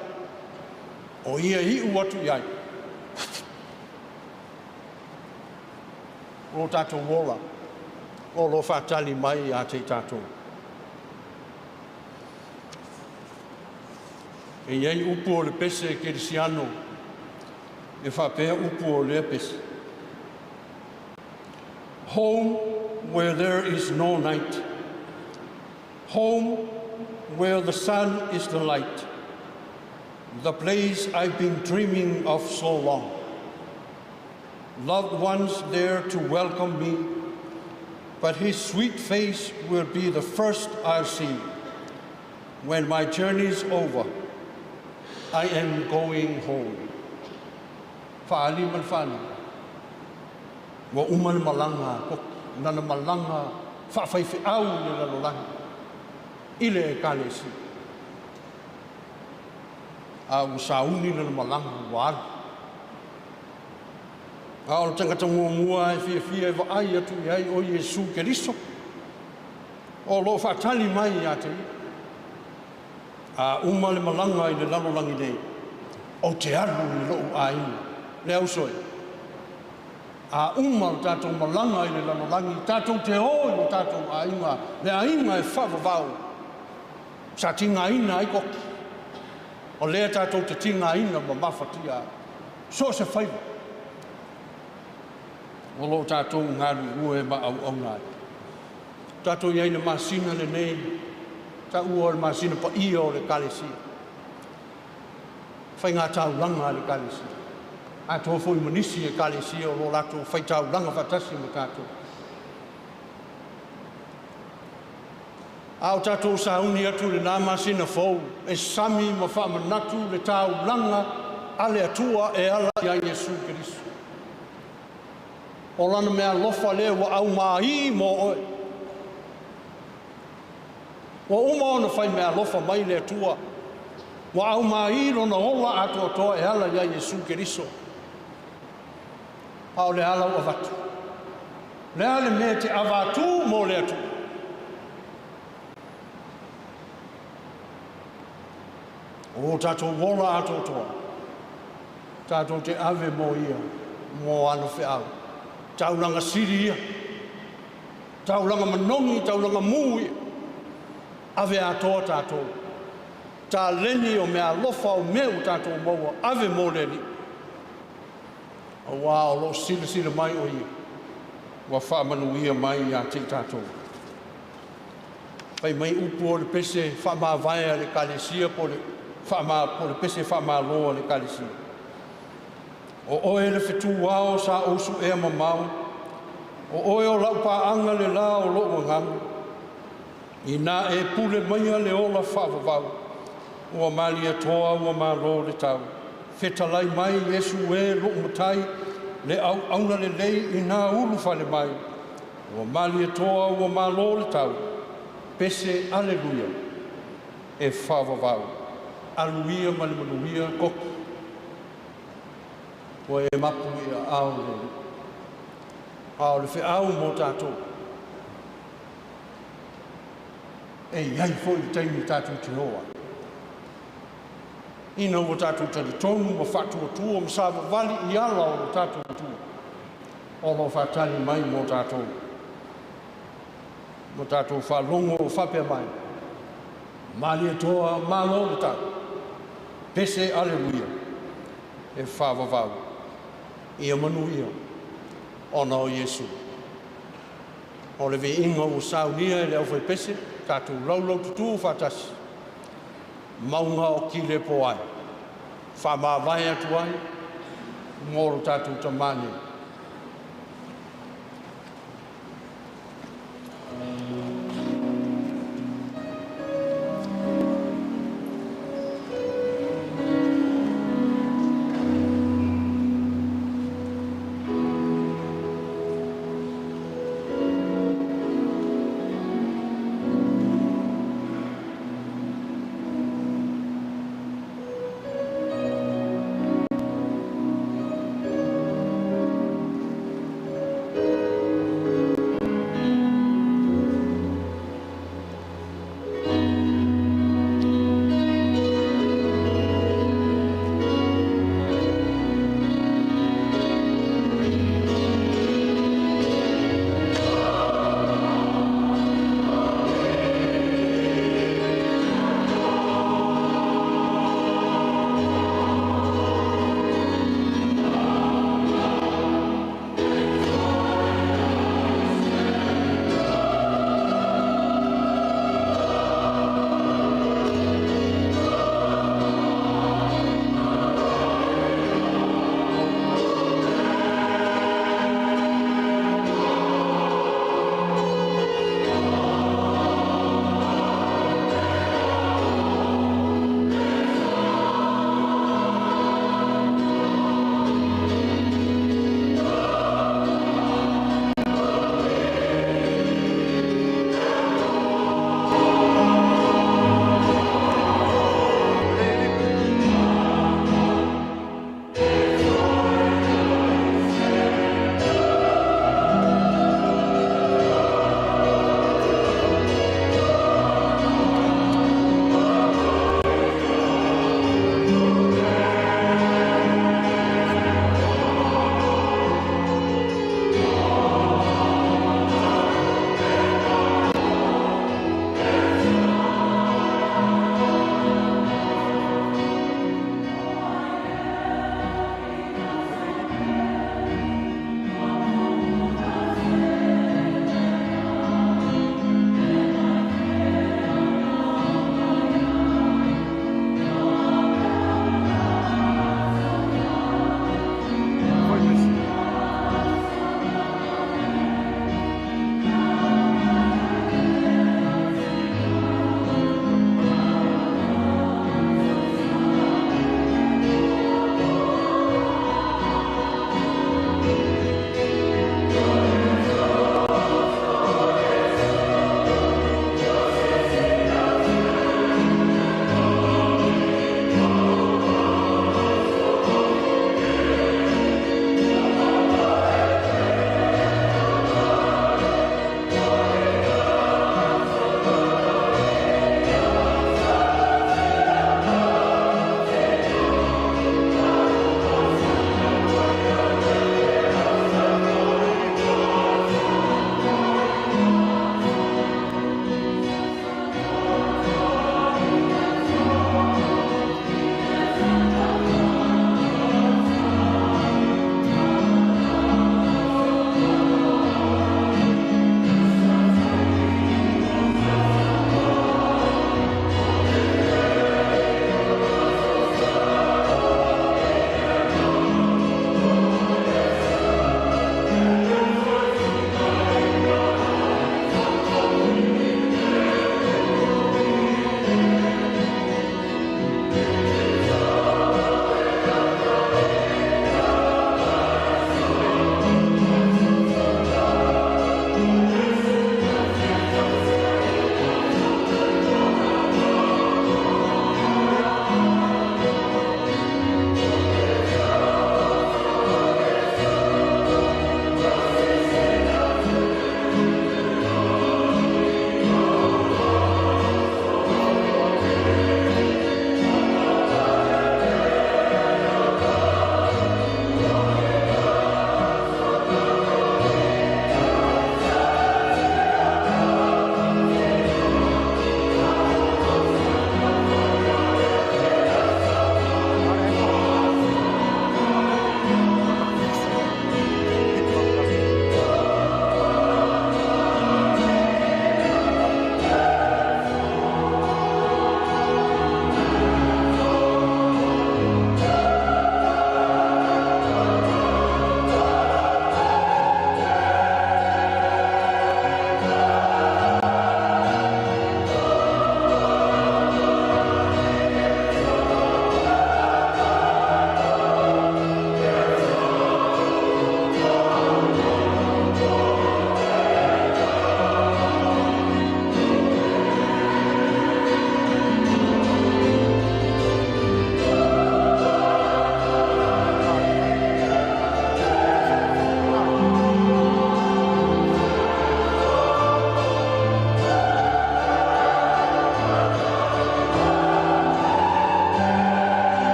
o Ia e iu atu i ai lo tatou ola o lo o faatali mai ia te i tatou. E i ai upu o le pese kerisiano e faapea upu o lea pese, Home where there is no night, home where the sun is the light, the place I've been dreaming of so long. Loved ones there to welcome me, but his sweet face will be the first I'll see. When my journey's over, I am going home. Faaali ma le fanau, ua uma le malaga a Koki, lana malaga faafaifeau i le lalolagi, i le Ekalesia. A ua sauni lana malaga, ua alu. A o le tagata muamua e fiafia e vaai atu i ai o Iesu Keriso, o lo o faatali mai ia te ia. A uma le malaga i le lalolagi nei, ou te alu i lou aiga. Le uso e, a uma le tatou malaga i le lalolagi, tatou te o i lo tatou aiga, le aiga e faavavau, sa tigaina ai Koki. O lea tatou te tigaina ma mafatia ai. So o se faiva o lo o tatou galulue ma auauna ai. Tatou i ai i le masina lenei, taua o le masina paia o le Ekalesia, faigataulaga a le Ekalesia, atoa foi ma nisi Ekalesia o lo o latou faitaulaga faatasi ma tatou. A o tatou sauni atu i lena masina fou, e sami ma faamanatu le taulaga a le Atua e ala ia Iesu Keriso. O lana meaalofa lea ua aumaī mo oe. Ua uma ona fai meaalofa mai le Atua, ua aumaī lona ola atoatoa e ala ia Iesu Keriso. A o le a lau avatu? O le a le mea e te avatū mo le Atua? O tatou ola atoatoa, tatou te ave mo ia, mo ana feau. Taulaga sili ia, taulaga manogi, taulaga mū ia, ave atoa tatou. Taleni o meaalofa o mea ua tatou maua, ave mo le Alii. Auā o lo o silasila mai o ia, ua faamanuia mai ia te i tatou. Fai mai upu o le pese faamavae a le Ekalesia po o le pese faamalo a le Ekalesia. O oe le fetuao sa ou su'ea mamao, o oe o lau paaga le la o lo'u agaga, ina e pule maia le ola faavavau, ua malietoa ua malo le tau. Fetalai mai Iesu e lo'u Matai, le auauna lelei ina ulufale mai, ua malietoa ua malo le tau, pese aleluia e faavavau. Alu ia ma le manuia Koki, ua e mapu i aao o le Alii. A o le feau mo tatou, e i ai foi le taimi tatou te o ai. Ina ua tatou talitonu ma faatuatua ma savavali i ala o lo tatou Atua, o lo o faatali mai mo tatou. Mo tatou faalogo o faapea mai, malietoa malo le tau, pese aleluia e faavavau, ia manuia ona o Iesu. O le viiga ua saunia e le aufaipese, tatou laulaututu faatasi, mauga o Kilepo ai, faamavae atu ai mo lo tatou tamā nei.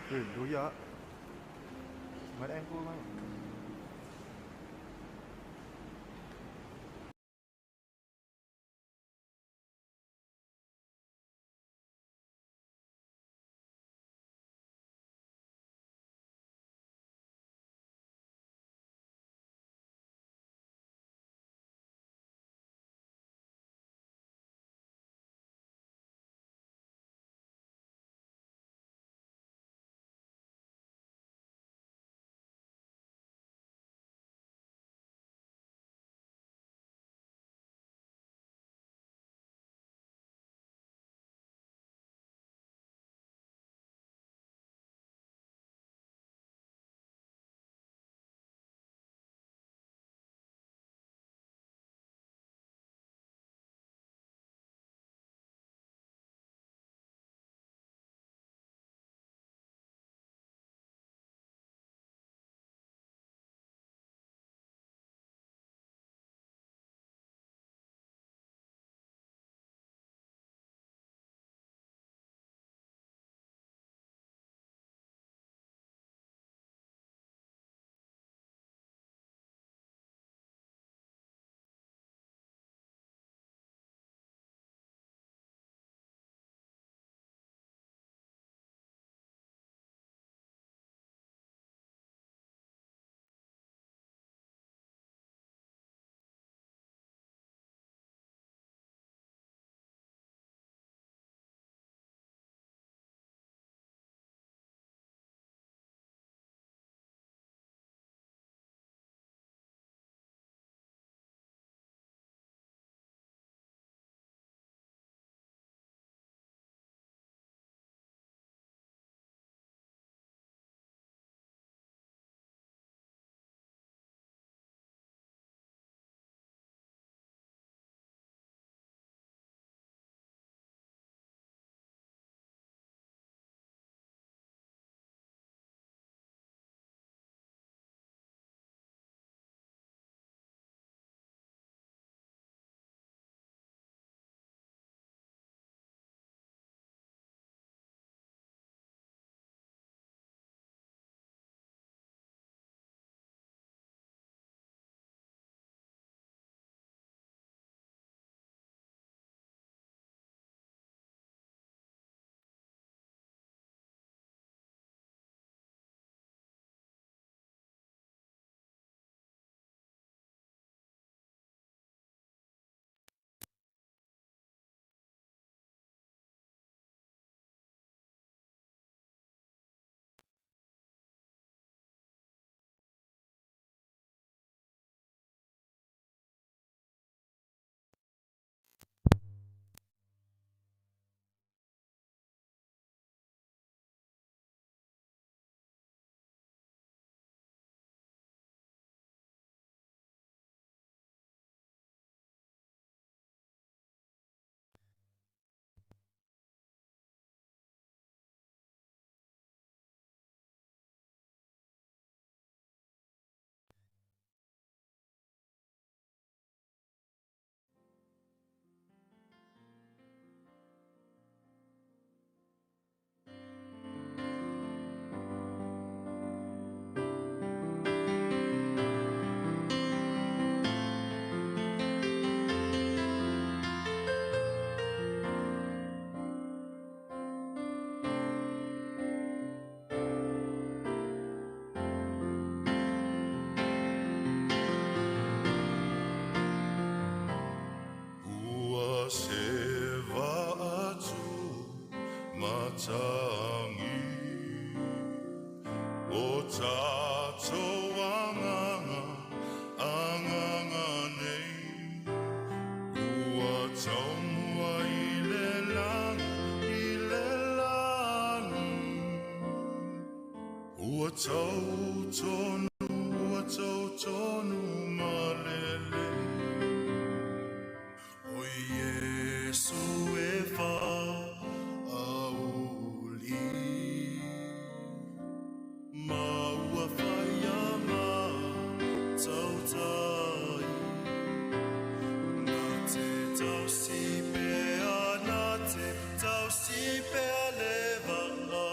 Hallelujah. Mari aku mai. Ua seva atu matangi o tātou anganga, anganga nei. Ua taumua i le langi, i le langi. Ua tau tonu malele. O Iesu e fa auli. Ma ua whaia ngā tautai. Nā te tausi pea, nā te tausi pea le vanga.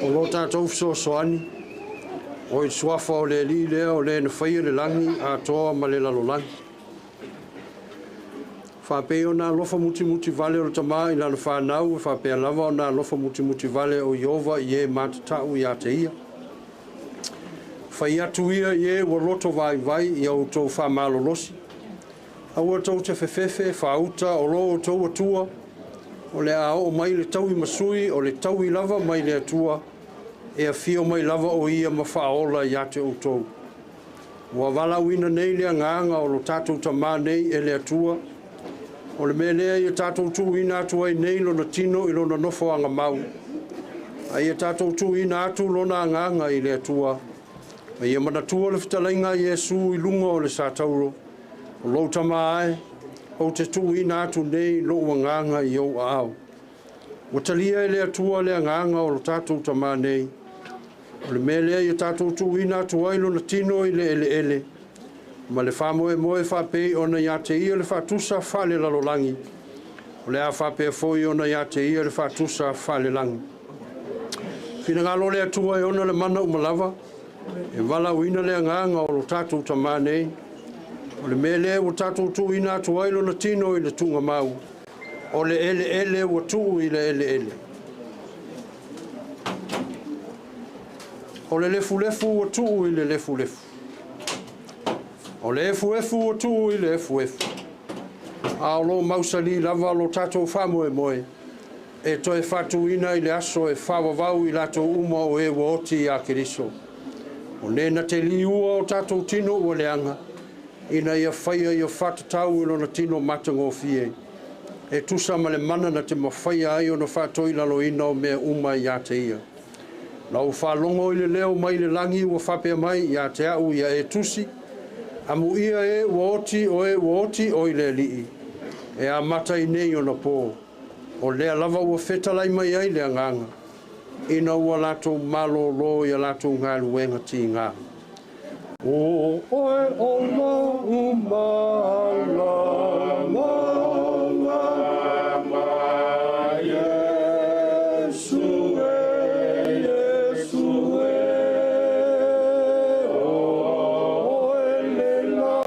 O lo tātou fesoasoani, o i suafa o le alii lea o le na faia le lagi atoa ma le lalolagi. Faapei ona alofa mutimuti vale o le tamā i lana whānau, e faapea lava ona alofa mutimuti vale o Iova i e matatau ia te ia. Fai atu ia i e ua loto vai vai i au tau whāmalolosi. Aua tau te fefefe, whaauta, o lo o tau atua, o le a o mai le taui masui, o le taui lava mai le atua, e a fio mai lava o ia ma whaola i ate o tau. Ua walauina nei le anganga o lo tātou tamā nei e le atua, o le mea lea ia tātou tuuina atu ai nei lona tino i lona nofo anga mau. A ia tātou tuuina atu lona anganga i le atua. A ia manatua le fitalainga Iesu i lunga o le sātauro. O lou tamā ai, o te tuuina atu nei lou anganga i ou aao. Ua talia e le atua le anganga o lo tātou tamā nei. O le mea lea ia tātou tuuina atu ai lona tino i le ele ele. Ma le whamoe moe whapei ona ia te ia le whatusa whale lalolangi. O le a whapea foi ona ia te ia le whatusa whale langi. Whina le atua e ona le mana umalava. E wala uina le anganga o lo tātou tamā nei. O le mea lea ua tātou tuuina atu ai lona tino i le tunga mau. O le ele ele ua tuu i le ele ele. O le lefu lefu ua tuu i le lefu lefu. O le efu efu ua tuu i le efu efu. A o lo mausali lava lo tātou whamoe moe. E toe whatuina i le aso e whawawau i lātou uma o e ua oti i a Keriso. O nena te liua o tātou tino ua leanga. Ina ia whaia ia whatatau i lona tino matangofie. E tusa ma le mana na te mawhaia ai o na whātoi lalo ina o mea uma i a te ia. Na o whalongo i le leo mai le langi ua whapea mai i a te au ia e tusi. Amu ia e ua oti o e ua oti o i le alii. E a mata i nei ona pō. O lea lava ua whetalai mai ai le anganga. Ina ua lātou malo lo i a lātou ngā luenga ti ngā. O oe o lo umala la ma Yesu e Yesu e o oe le la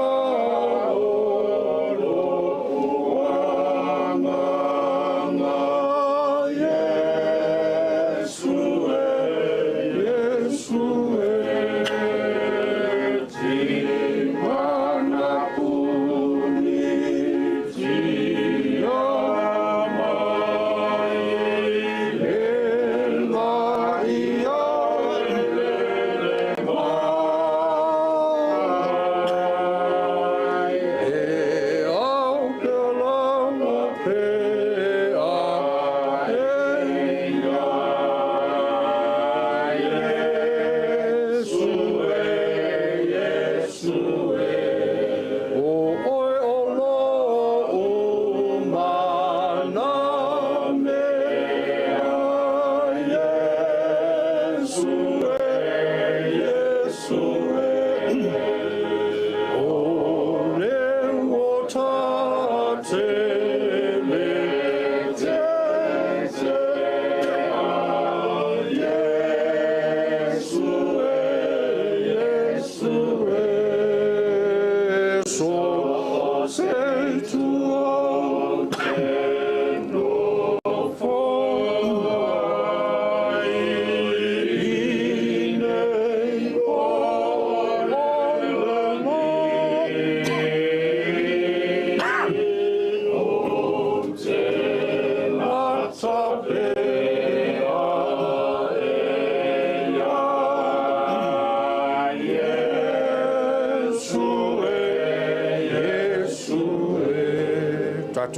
Tatou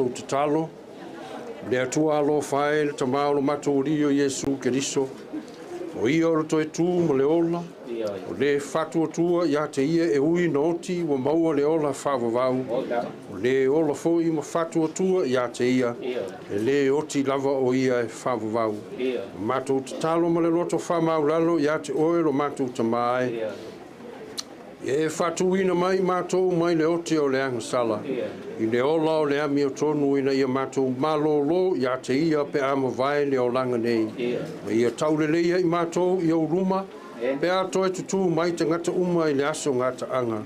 tatalo, le Atua alofa e le Tama o lo matou Alii o Iesu Keriso, o ia o le toe tu ma le ola, o le faatuatua ia te ia e ui na oti ua maua le ola faavavau, o le ola foi ma faatuatua ia te ia, e le oti lava o ia e faavavau. O matou tatalo ma le loto faamaulalo ia te oe lo matou Tama e, e faatuina mai matou mai le ote o le agasala, i le ola o le amiotonu ina ia matou malōlō ia te ia pe a mavae le olaga nei. Ma ia taulelei ai matou i ou luma, pe a toe tutū mai tagata uma i le aso gataaga.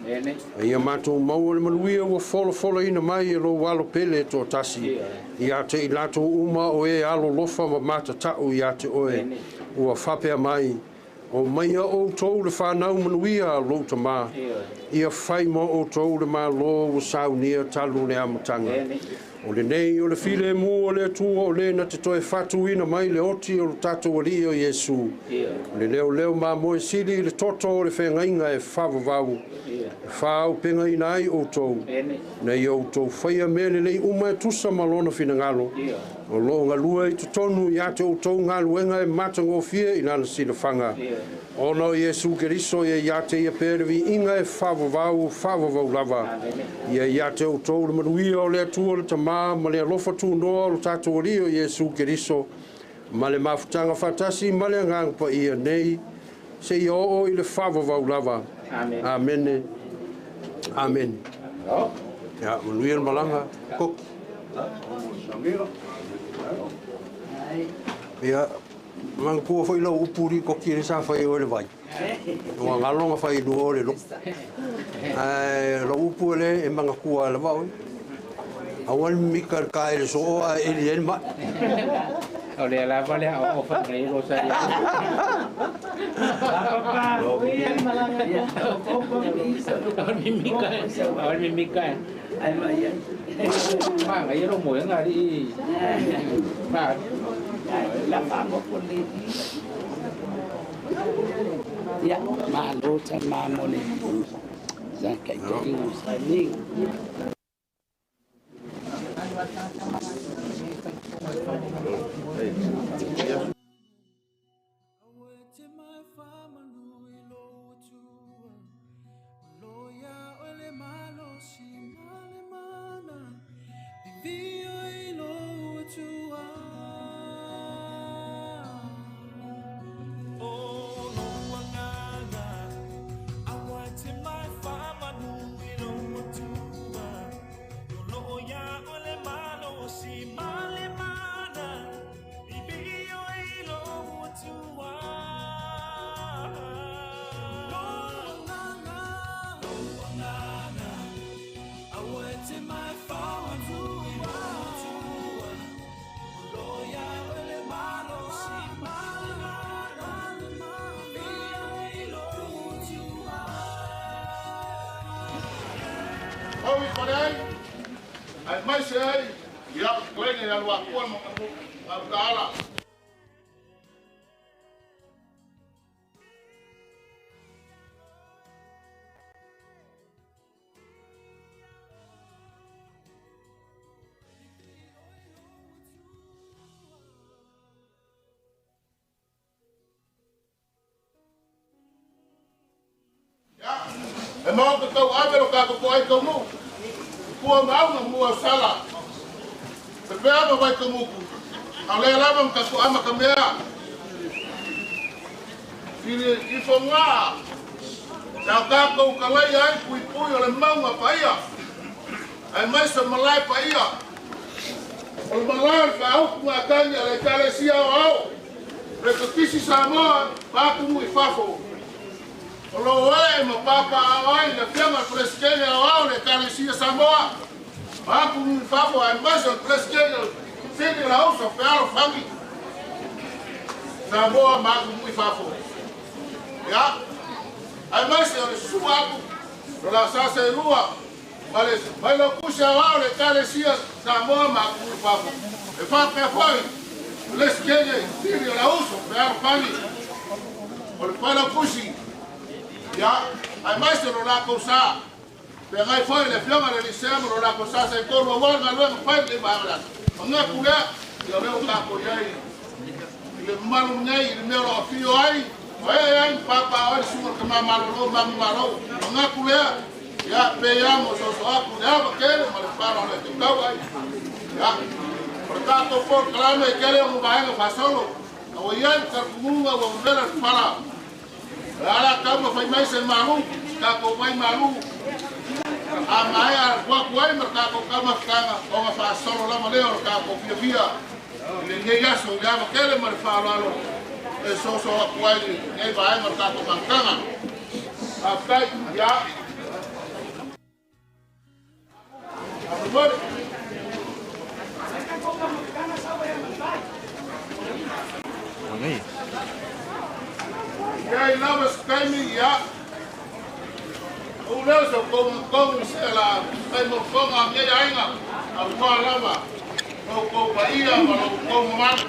A ia matou maua le manuia ua folafolaina mai e lou alo pele e toatasi, ia te i latou uma o e alolofa ma matatau ia te oe, ua faapea mai, O maia outou le fanau manuia a lou Tama, ia fai mo outou le Malo ua saunia talu le amataga. O lenei o le filemu o le Atua o le na te toe faatuina mai le oti o lo tatou Alii o Iesu, o le leoleo mamoe sili i le toto o le feagaiga e faavavau, e faaaupegaina ai outou, ina ia outou faia mea lelei uma e tusa ma lona finagalo, o loo galue i totonu ia te outou galuega e matagofie i lana silafaga. Ona o Iesu Keriso ia ia te ia pea le viiga e faavavau faavavau lava. Ia ia te outou le manuia o le Atua le Tama ma le alofa tunoa o lo tatou Alii o Iesu Keriso, ma le mafutaga faatasi ma le Agaga Paia nei, seia oo i le faavavau lava. Amene. Amene. Ia, manuia le malaga. Koki. Ia, manatua foi lau upu li koki le sa fai o le vai. Ua ngalo nga fai lua o le loko. Ae lau upu ele e manatua lava oi. Aua le mimika le ka ele soo a eli ai le mai. O le lava le o fa nei lo sa ia. O mimika, o mimika. Ai mai ai. Ma ngai ro mo nga ri. Ma La fa mo ko le. Ia, malo ta ma mo le. Sa kai kai o sa ni. Au i fale ai mai se ai, ia koe le alua kua mo ka ala. E mau ka tau ave lo ka ko ai ka mu. Pua maunga mua sala. Pe pe ama vai ka muku. Au le lava ka ko ama ka mea. Fili ifo ngā. Sa ka ko ka lai ai pui pui o le maunga pa ia. Ai mai sa malai pa ia. O le malai pa au ku ngā tangi a le kalesia o au. Le kakisi Samoa pa kumu i fafo. O lo oe ma papa au ai le fianga presidente au au le kalesia Samoa. Pa kumu i fafo ai mai sa presidente fini la usa fealo fangi. Samoa ma kumu i fafo. Ya. Ai mai sa le suaku. Lo la sa se lua. Male mai lo kusa au le kalesia Samoa ma kumu i fafo. E fa pe foi. O le isi kene, sili o le uso, fealofani, o le Failautusi, ia, aemaise lo latou sa, feagai foi le Afioga i le Alisea ma lo latou sa sa i tolu aua le galuega fai lenei vaega le aso. Manatu lea, ia o lea ua tatou i ai i le mamalu lenei i le mea o lo o afio ai, ma ee ai ma papaaao ai le susuga i le Tama Malolo ma Malo. Manatu lea, ia, pei lava mo soso atu i le ava tele ma le faaaloalo e tautau ai. Ia, o le tatou polokalame e tele ona vaega faasolo, a ua i ai le talitonuga ua vevela le fala. O le a la tau ma fai mai se malu, se tatou vai malu, a maea alu atu ai ma le tatou taumafataga ona faasolo lava lea o le tatou fiafia i lenei aso i le ava tele ma le faaaloalo e soso atu ai i lenei vaega o le tatou mafutaga. Faafetai. Ia. Faamolemole. Ia i lava se taimi, ia. Ou lea o se outou se la fai mo fofoga o lenei aiga, aua lava lo outou paia ma lo outou mamalu.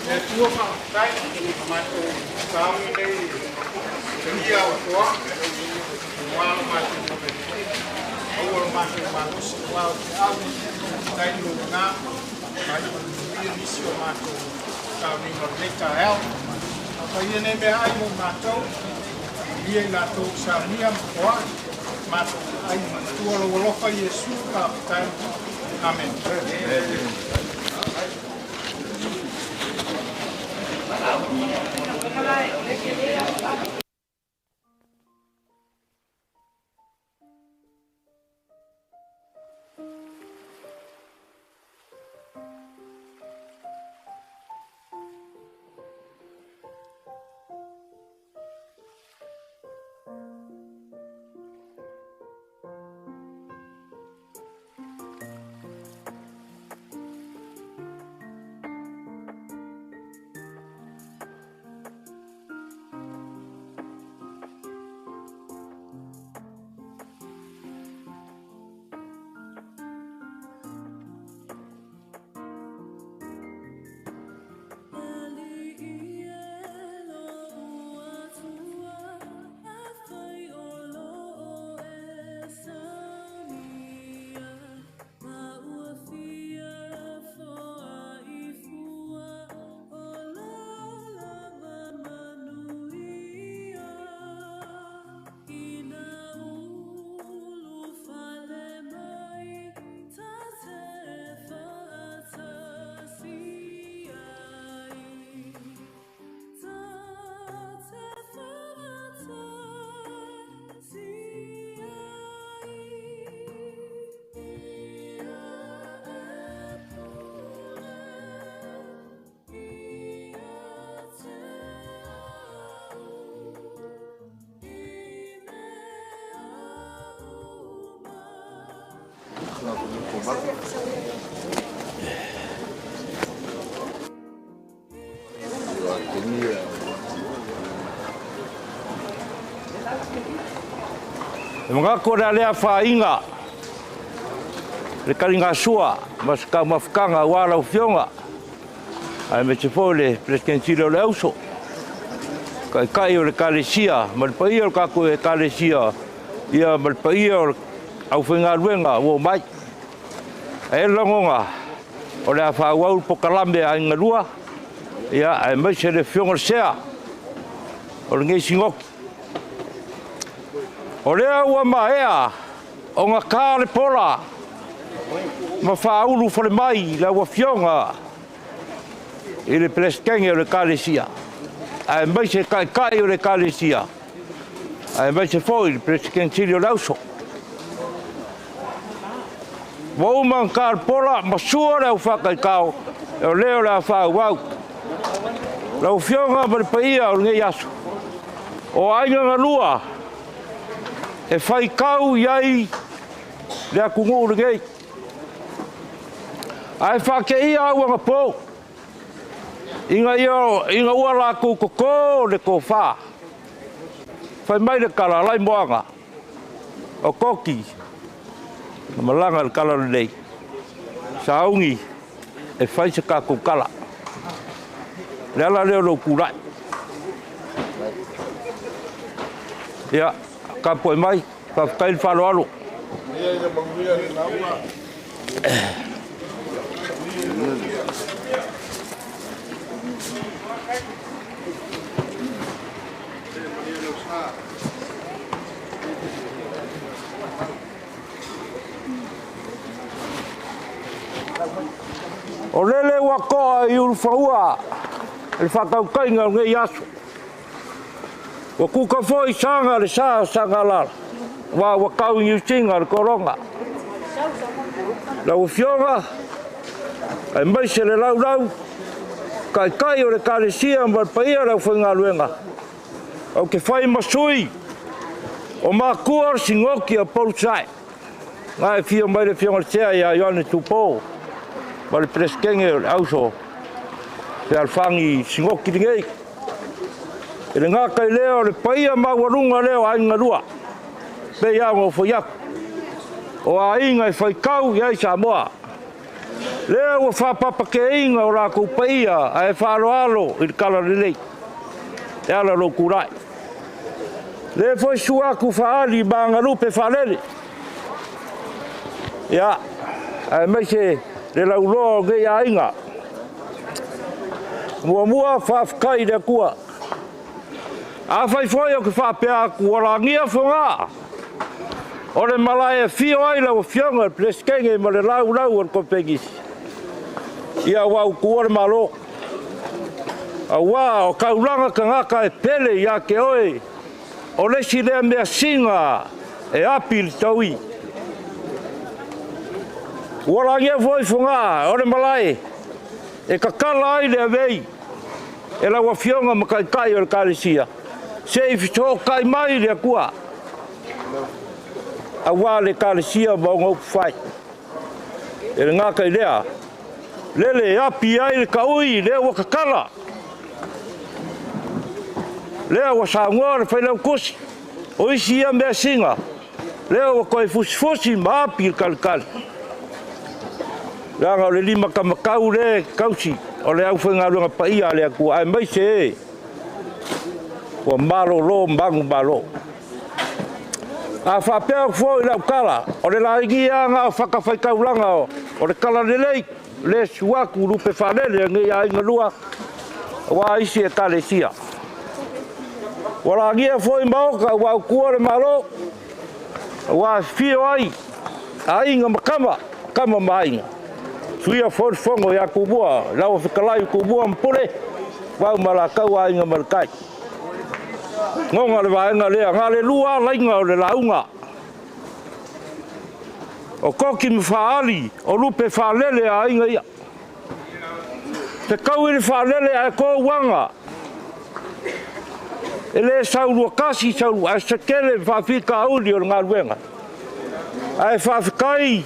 Le Atua faafetai o matou sauni nei talia o toa aua lo matou molimoli aua lo matou malosi aua o te au tai lo na mai manuia nisi o matou sauniga o lenei taeao. Afaia nei mea ai mo matou ia i latou saunia ma toa matou ai manatua lou alofa Iesu faafetai. Amen. E manatu o le a lea faaina le taligasua ma se taumafataga aua lau Afioga aemaise foi le Peresetene Sili o le Auso, Taitai o le Ekalesia ma le paia o le tatou Ekalesia, ia ma le paia o le aufaigaluega ua omai. Ae i ai le lagona, o le a faaauau le polokalame a Aiga Lua, ia aemaise le Afioga i le Sea o lenei Sinoti. O lea ua maea ona ta le pola ma faaulufale mai lau Afioga i le Peresetene o le Ekalesia, aemaise Taitai o le Ekalesia, aemaise foi le Peresetene Sili o le Auso. Ua uma ona ta le pola ma sua le aufaataitao, o lea o le a faaauau. Lau Afioga ma le paia o lenei aso, o aiga na lua e faitau i ai le atunuu lenei, ae faateia au anapo ina ua latou toto le tofa. Fai mai le tala a Laimoaga, o Koki na malaga i le talalelei, sauni e fai se tatou tala. O le ala lea o lou tulai. Ia, tapuai mai, faafetai le faaaloalo. O lele ua toa i Ulufanua le faatautaiga o lenei aso. Ua tuta foi i Saga le sa o Sagalala, aua ua tau i Niu Sina le tologa. Lau Afioga, aemaise le laulau, taitai o le Ekalesia ma le paia o le aufaigaluega, ou te fai ma sui o matua o le Sinoti a Upolu Sasae. Na e afio mai le Afioga i le Sea ia Ioane Tupo ma le Peresetene o le Auso Fealofani Sinoti lenei. E le gata i lea o le paia maualuga lea o Aiga na Lua, pei lava ona ou fai atu, o aiga e faitau i ai Samoa. Lea ua faapapakeaina o latou paia ae faaaloalo i le talalelei e ala i lou tulai. Lea foi sua atu faaali ma agalupe faalele, ia, aemaise le lauloa o nei aiga. Muamua, faafetai i le Atua. Afai foi ou te faapea atu ua lagia Fogaa, o le malae e afio ai lau Afioga i le Peresetene ma le Laulau a le Koneferenisi, ia ua ou tuua le Malo, aua o taulaga tagata e pele ia te oe, o le isi lea measina e api i le taui. Ua lagia foi Fogaa o le malae e tatala ai le avei e lau Afioga ma Taitai o le Ekalesia, se i fesootai mai le Atua aua le Ekalesia ma ona upufai. E le gata i lea, lele e api ai le taui, lea ua tatala, lea ua saunoa le Failautusi, o isi ia measina, lea ua toe fusifusi ma api le talitali, leaga o le limataumatau lea e tausi o le aufaigaluega paia a le Atua, aemaise e ua malolo manumalo. A faapea atu foi i lau tala, o le laigi lava lena o fatafaitaulaga o le talalelei, le susu atu lupe faalele a nei aiga lua, aua isi Ekalesia. Ua lagia foi maota ua autua le Malo, aua afifio ai aiga ma tama, tama ma aiga. Suia foi le fono ia Tumua, lau fetalai Tumua ma Pule, Vau ma Alataua, Aiga ma le Tai. Goga le vaega lea, na o le lua lava laina o le lauga. O Koki ma Faali, o lupe faalele a aiga ia. Fetaui le faalele ae to uaga. E le sau luatasi, sau ae se tele faafitauli o le galuega. Ae faafetai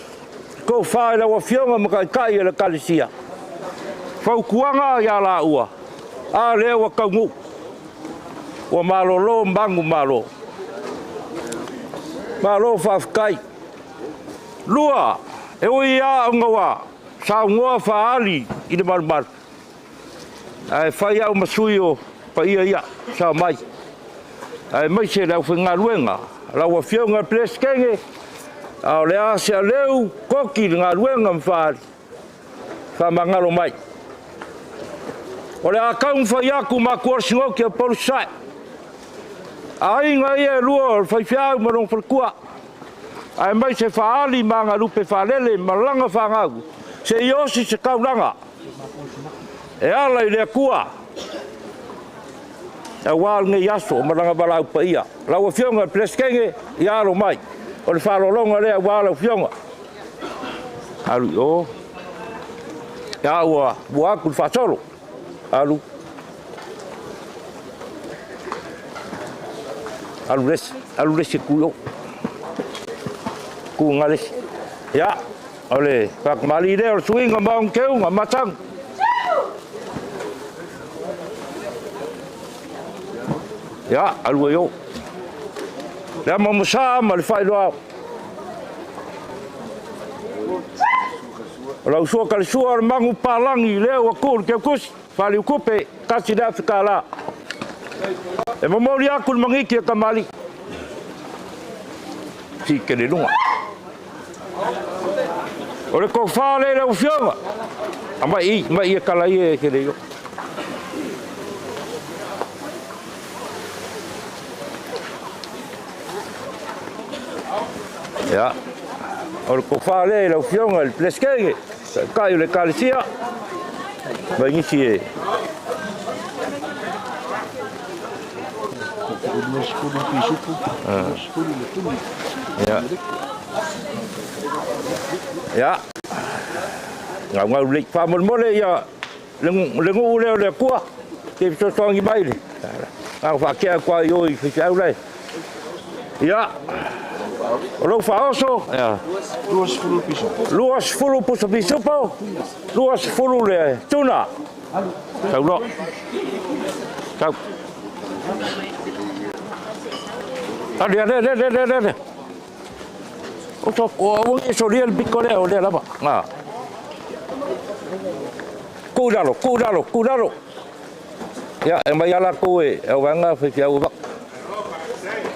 tofa i lau Afioga ma taitai o le Ekalesia, fautuaga ia laua, a lea ua taunuu, ua malolo manumalo. Malo faafetai. Lua, e ui lava ona ua saunoa faaali i le malumalu, ae fai au ma sui o paia ia sao mai, aemaise le aufaigaluega, lau Afioga i le Peresetene, a o le a se aleu koki i le galuega ma faaali, faamagalo mai. O le a taumafai atu matua o le Sinoti a Upolu Sasae, aiga ia e lua o le faifeau ma lona faletua, aemaise faaali ma ana lupe faalele ma lana fanau, seia osi se taulaga e ala i le Atua aua lenei aso ma lana valaau paia. Lau Afioga i le Peresetene, ia alo mai, o le faaaloaloga lea aua lau Afioga. Alu i o, a ua atu le faasolo, alu, alu le isi, alu le isi e tu i o, tu i ina le isi. Ia, o le faatamalii lea o le suiga ma ona teuga masani. Ia, alu ai o. Le ama masa ma le faailoa. O lau sua kalisua o le magu palangi lea ua tu le teutusi, faliutupe, kasi le afe tālā. E momoli aku le magiti e kamali. Si ke le lunga. O le tofa lea i lau Afioga. Aumai i, aumai i e tala ia e te le iloa. Ia, o le tofa lea i lau Afioga i le Peresetene, Taitai o le Ekalesia, mai nisi e Ia, gaugau lelei. Faamolemole ia le nuu lea o le Atua, se i fesoasoani mai le na faatea atu lava i o i faifeau la e. Ia, o lou faaoso, ia, 20 pusa pisupo, 20 le tuna. Sau loa. Sau. Ale, ale, ale, ale, ale, ale. O to o aua e solia le piko lea o lea lava. Nga. Ku lalo, ku lalo, ku lalo. Ia, e mai ala kou e au vanga fai fi au vak.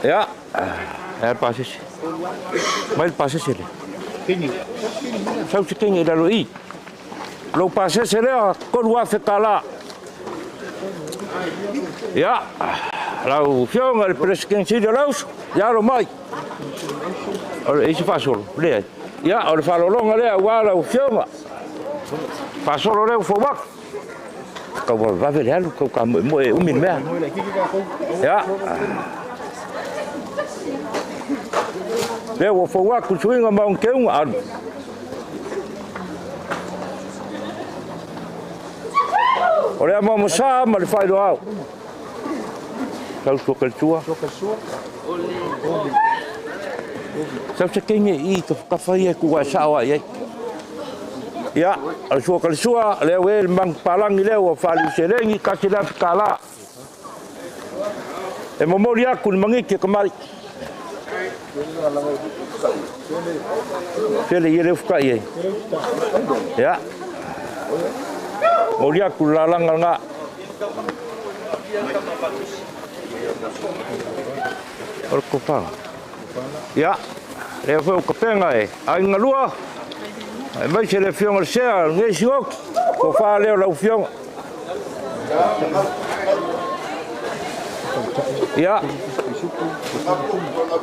Ia, e pasese. Mai le pasese le. Sau se kenge i lalo i. Lou pasese lea, 3,000 tālā. Ia, lau Afioga i le Peresetene Sili o le Auso, ia alo mai. O le isi faasolo, leai. Ia, o le faaaloaloga lea aua lau Afioga. Faasolo lea ua fou atu. Tau vavevave le alu, tau tamoemoe e umi le mea. Ia, lea ua fou atu le suiga ma ona teuga, alu. O le ama sa ma le faailoa ao. Sau sua kalitua. Sau se kenge i ka whakawha ia ku wai sao ai ai. Ia, o le sua kalisua, lea ue le mangu palangi lea ua whaaliu selengi, kasi lea whakala. E momoli aku le mangiti e kamari. Sele ia leo whakai ai. Ia. Moli aku le lalanga ngā. O le kopanga. Ia, lea foi o kapenga e aiga lua, aemaise le Afioga i le Sea, lenei Sioki, tofa lea o lau Afioga. Ia,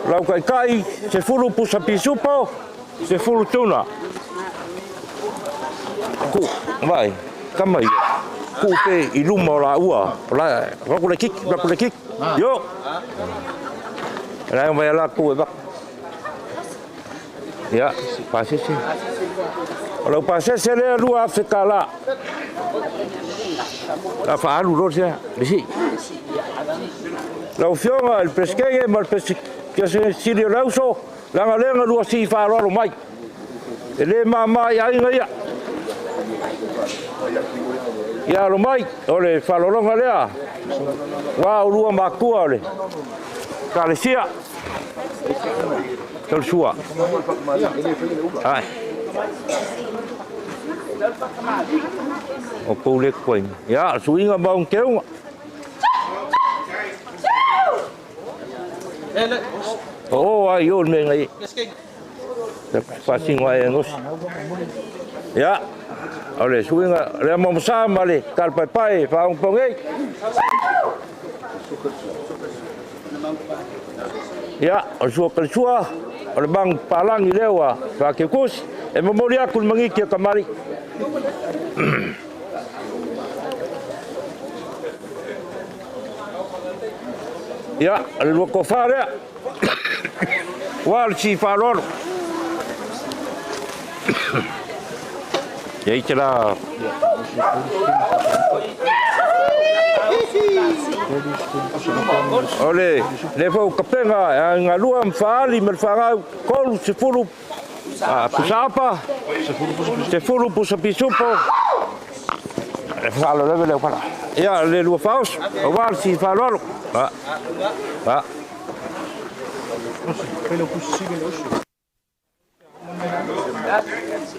lau taitai, 10 pusa pisupo, 10 tuna. Ku, vai, kama ia. Ku pe i luma o laua. O la, raku le kiki, raku le kiki. Yo! La mai ala ku e bak. Ia, pasese. O lau pasese lea 2,000 tālā. La faalu loa sea, le sii. Lau Afioga i le Peresetene ma le Peresetene Sili o le Auso, leaga lea na lua sii faaaloalo mai. E lē māmā i aiga ia. Ia alo mai, o le faalologa lea, ua ulua makua o le ekalesia. Taulisua. Ai. O pou le koe. Ia, suiga ma keuga. O ai o le mea ngai. Faasino ai e gosi. Ia, o le suiga lea mamasa ma le talepaepae faaogapogei. Ia, o le sua kalisua, o le magu palagi lea ua faakekusi. E momoli aku le magiki a kamali. Ia, o le lua kofā lea. Ua le si faalolo. Ia i te la. O le le fau kapega a ngalua mfaali ma le fagau kolu sefulu pusapa sefulu pusa pisupo le falo le le fala ia le lua faos o wal si faalolo a a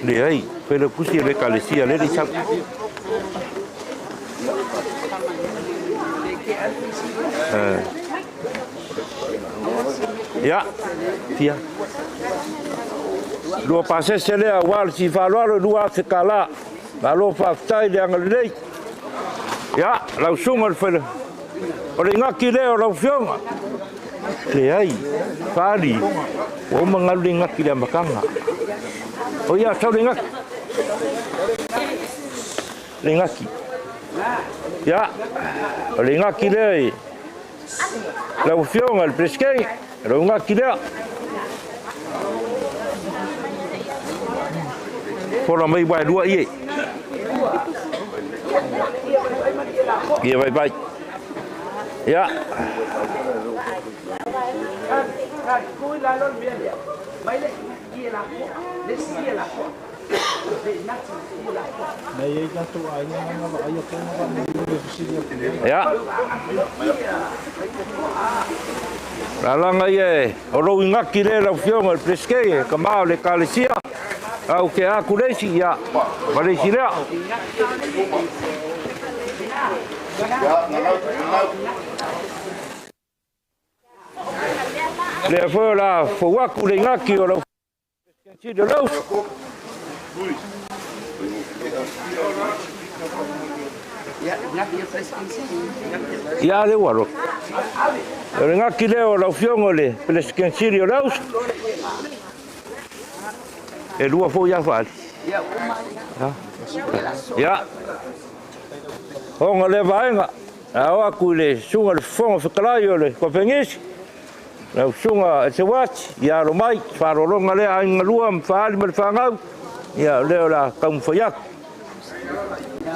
le ai pele kusi le kalesia le sa ia fia lua pasese lea ua le sifaloalo lua afe kalā malo faafetai le agalelei ia lausuga le fele o le igaki lea o lau afioga leai faali ua uma galu le igaki le amataga o ia sau le igaki le igaki ia o le igaki lea i lau afioga le peresetene lau igaki lea fola mai uae lua ie ia vai vai ia ia lalaga ia o lou igaki lea lau afioga le peresetene ka ma o le ekalesia au ke aku le isi ia ma le isi lea lea foi o la fou aku le igaki o lau le lauso ia le ua loto o le gaki lea o lau afioga le peresetene o le auso e lua foi ia faali ia ona lea vaega a o aku i le suga le fofoga fetalai o le kofegisi lau suga e se uati ia alo mai faalologa lea aiga lua ma faali ma le fagau ia lea o le a taumafai atu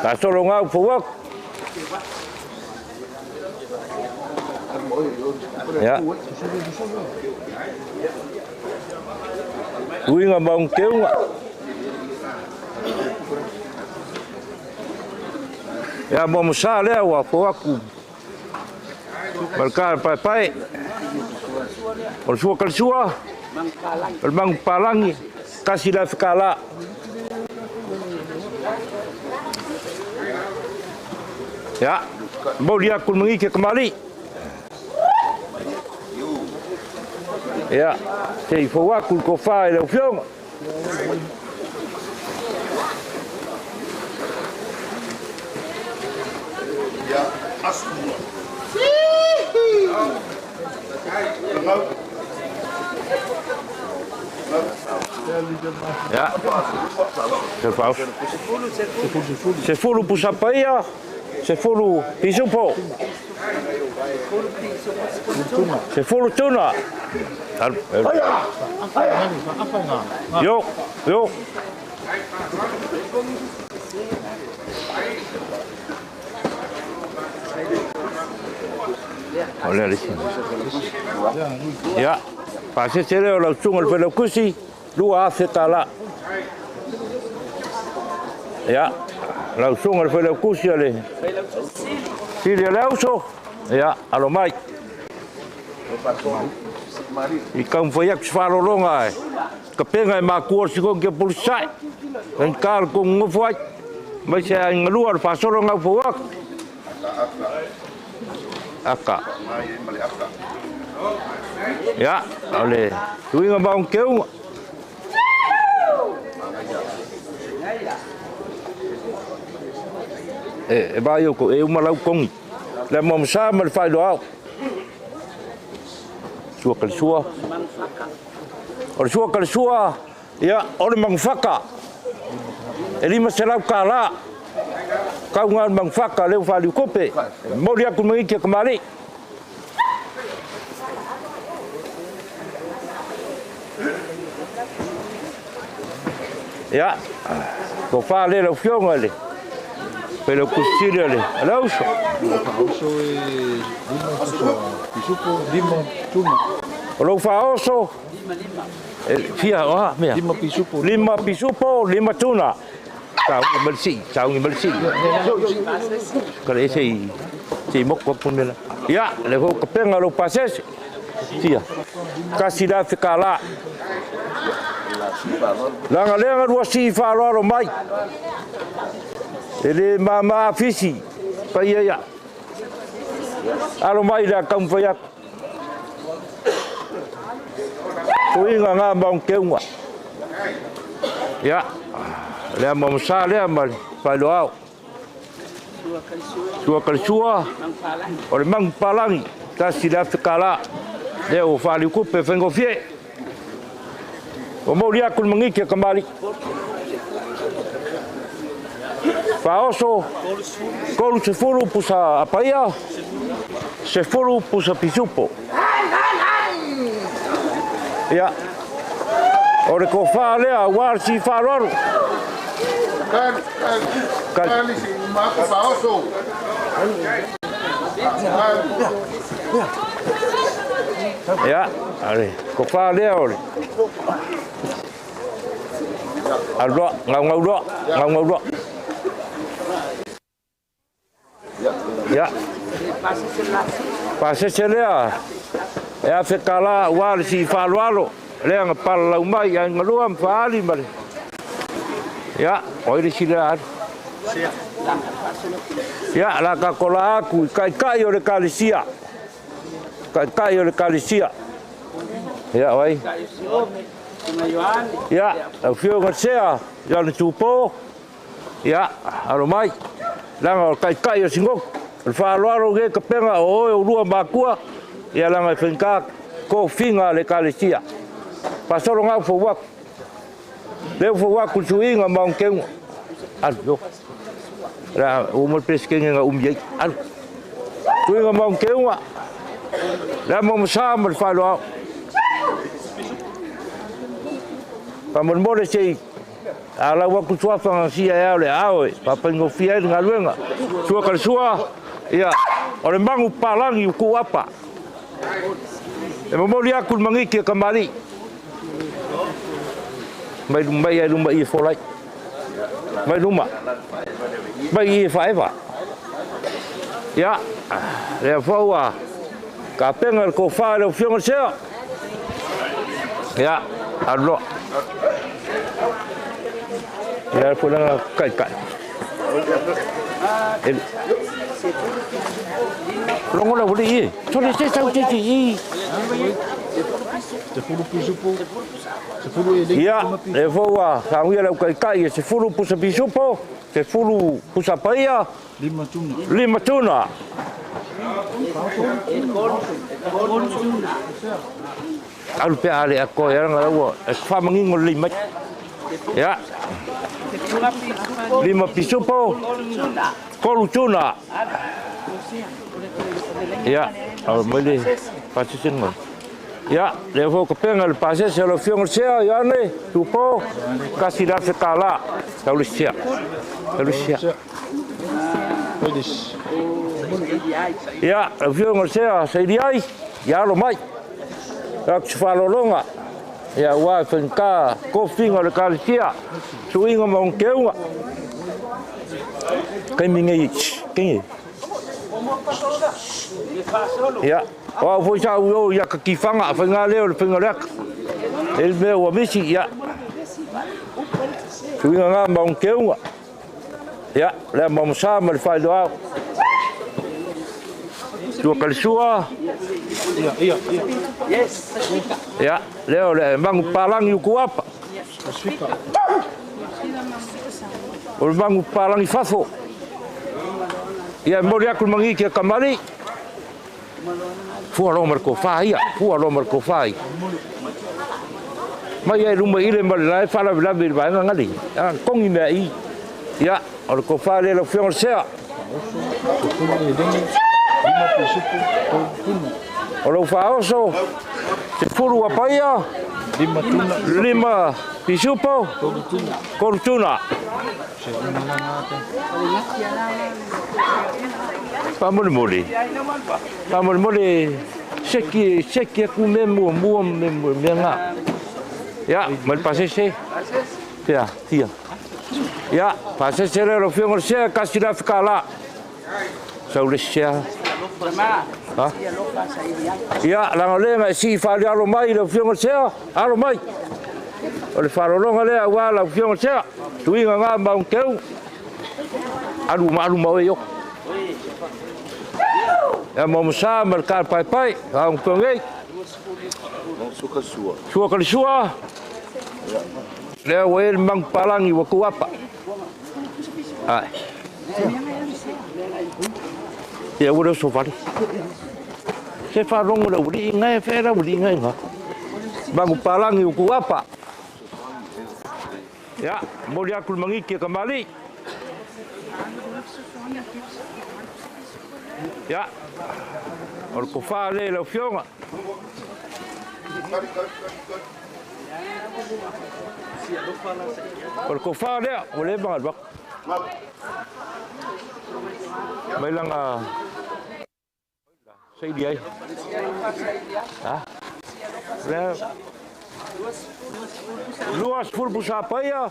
kasolo gau fou atu ia uiga ma ona keuga ia momosa lea ua fou atu ma le talepaepae o le sua kalisua o le magu palagi kasi le afe kālā ia momoli aku le magiki a kamali'i ia sei fou aku le tofā i lau afioga ia se faos sefulu pusapaia sefulu pisupo sefulu tuna yo yo o lea le isi ia pasese lea o lau suga le felaukusi 2,000 tālā. Ia, lau susuga i le Failautusi a le Sili o le Auso, ia, alo mai. I taumafai atu se faalologa e tapena e matua o le sikoleti a Pule Sasae. Faigata le tou nonofo ai, aemaise aiga lua o le faasolo na ua atu. Aka. Ia, o le suiga ma ona teuga. E, e vai o e uma lau kongi. Le mamsa ma le failoa au. Sua ka le sua. O le sua ka le sua, ia, o le manufaka. E $500. Kau ngā manufaka leo whaliu kope. Mori aku mangi kia kamari. Ia, ko wha le lau fionga le. Pe lau kusiri le. Le uso. Faaoso e lima pusa pisupo, lima tuna. O lau faaoso. E, fia, oha, mea. Lima pisupo. Lima pisupo, lima tuna. Saungi malisi, saungi malisi. Ka le sei, sei moko apu mela. Ia, le fau kapenga lau pasese. Sia. Kasi la whika la. Langa lenga rua si whaaloalo mai. E le mama afisi. Pai ia ia. Alo mai la kaumwhai aku. Tuinga ngā maung keunga. Ia. Lea mamasa lea ma le whailoao. Sua ka le sua. O le mangu palangi. Tasi le afe kālā. Lea ua faaliukupe faigofie. Ua mouli aku le magiki a kamali'i. Faaoso, 30 pusa apaia, 10 pusa pisupo. Ia, o le kofā lea aua le sii faaaloalo. Kali si uma aku faaoso. Ia, ale, kofā lea o le. Alu loa, gaugau loa, gaugau loa. Ia. Pasese lea, e $1,000 aua le sii faaaloalo, lea na palalau mai i aiga lua ma faaali ma le. Ia, o ai le isi lea alu? Ia, la tatou la atu i taitai o le ekalesia. Taitai o le ekalesia. Ia, o ai? Ia, lau Afioga i le Sea, Ioane Tupo, ia, alo mai. Leaga o le taitai o Sinoki, o le faaaloalo lenei tapena o oe o lua matua, ia leaga e faigata tofiga a le ekalesia. Faasolo gau fou atu. Lea ua fou atu le suiga ma ona teuga. Alu, io. La, ua uma le Peresetene na umi ai. Alu. Suiga ma ona teuga. Le amo ma sa ma le faailoao. Faamolemole se i alau atu suafa na sia e ao le aao e faafaigofie ai le galuega. Sua ka le sua, ia, o le magu papalagi ua tuu apa. E momoli atu le magiti a kamali'i. Mai mai ai luma i e fola ai. Mai luma. Mai i e faaeva. Ia, lea foi ua tapena le tofa i lau Afioga i le Sea. Ia, alu loa. Ia, foi lana taitai. E logo lau alii e. Sole se sau te te i. Sefulu pisupo, sefulu e Ia, lea foi ua saunia lau taitai e 10 pusa pisupo, 10 pusa paia, Lima tuna. Lima tuna. Alu pea ale a koe aranga ua e whamangingo lelei mai. Ia. Lima pisupo, kolu tuna. Ia, au mai le pasese ngoi. Ia, lea foi ka penga le pasese o le afioga i le Sea, Ioane, Tupo, $1,000. Tau le sia. Tau le sia. Ia, lau Afioga i le Sea, saili ai, ia alo mai. Atu se faaaloaloga. Ia ua e whainga kofinga o le kalesia. Suiga ma onkeuga. Kaimi nei, kengi. Ia, o au foi sa ui o ia ka kiwhanga, whainga leo le whainga leaka. E le mea ua misi, ia. Suiga ngā ma onkeuga. Ia, lea mamasa ma le whailo au. Tua kalisua. Ia, ia, ia. Ia, leo le mangu palangi uku apa. O le mangu palangi fafo. Ia, mori aku mangi kia kamari. Fua lo mar ko whaia, fua lo mar ko whai. Mai e ruma ile ma le lae whala vila vila vaenga ngali. Kongi mea i. Ia, o le ko wha le lau whionga sea. O lau whaoso, te puru a paia, lima pisupo, korutuna. Pāmolemole. Pāmolemole, seki, seki aku me mua, mua me mua, mea ngā. Ia, mai le pasese. Tia, tia. Ia, pasese lea lau fioga o le sea, kasi le afe kālā. Sau le sea. Ha? Ia, laga o lea na e sii faalealo mai lau fioga o le sea, alo mai. O le faalologa lea auā lau fioga o le sea, tuiga ngā maungkeu, alu ma alu ma oe i oko. Ia mamasa ma le kāpaepae, aungkeu nei. Sua ka le sua. Lea ua e le mangu palangi ua kou apa. Ai. Ia ua leo sovale. Se whalongo le uri ngai whera uri ngai ngā. Mangu palangi ua kou apa. Ia, moli aku le mangiki e ka mali. Ia, o le kowha le lau fionga. O le kowha lea, o le manga luak. Mai langa saili ai. Ha? Lea, lua sefulu pusa paia.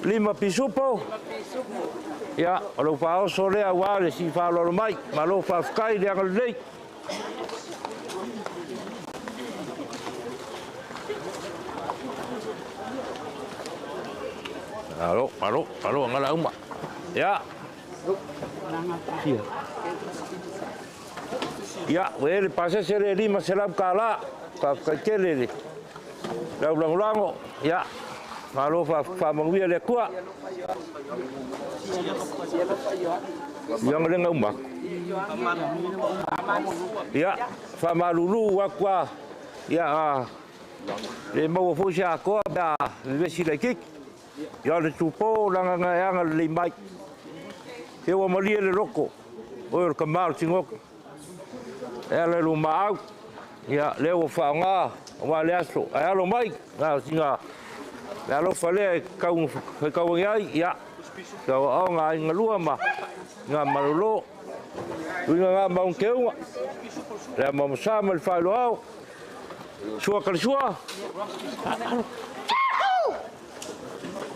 Lima pisupo. Ia, o lou faaoso lea auā le sii faaaloalo mai. Malo faafetai le agalelei. Alo, alo, alo, angala uma. Ia. Ia. Ia, ua e le pasese le 500 kālā. Faafetai tele le lau lagolago. Ia, malo faamanuia le Atua. Ia ngalega uma aku. Ia, faamalulu aku a. Ia, a le maua foi se atoa pe a vevesi laitiiti. Ia le tupō langa gaeaga lelei mai. Se ua malie le loko, oe o le tama o le tinoto. E ala i lou maau, ia lea ua faaaoga aua le aso. Ae alo mai, na o sina le alofa lea e tau faitau ai, ia, tau aoga aiga lua ma ngā malolo. Uiga ngā maungkeuga, lea mamasa ma le faailoao. Sua ka le sua.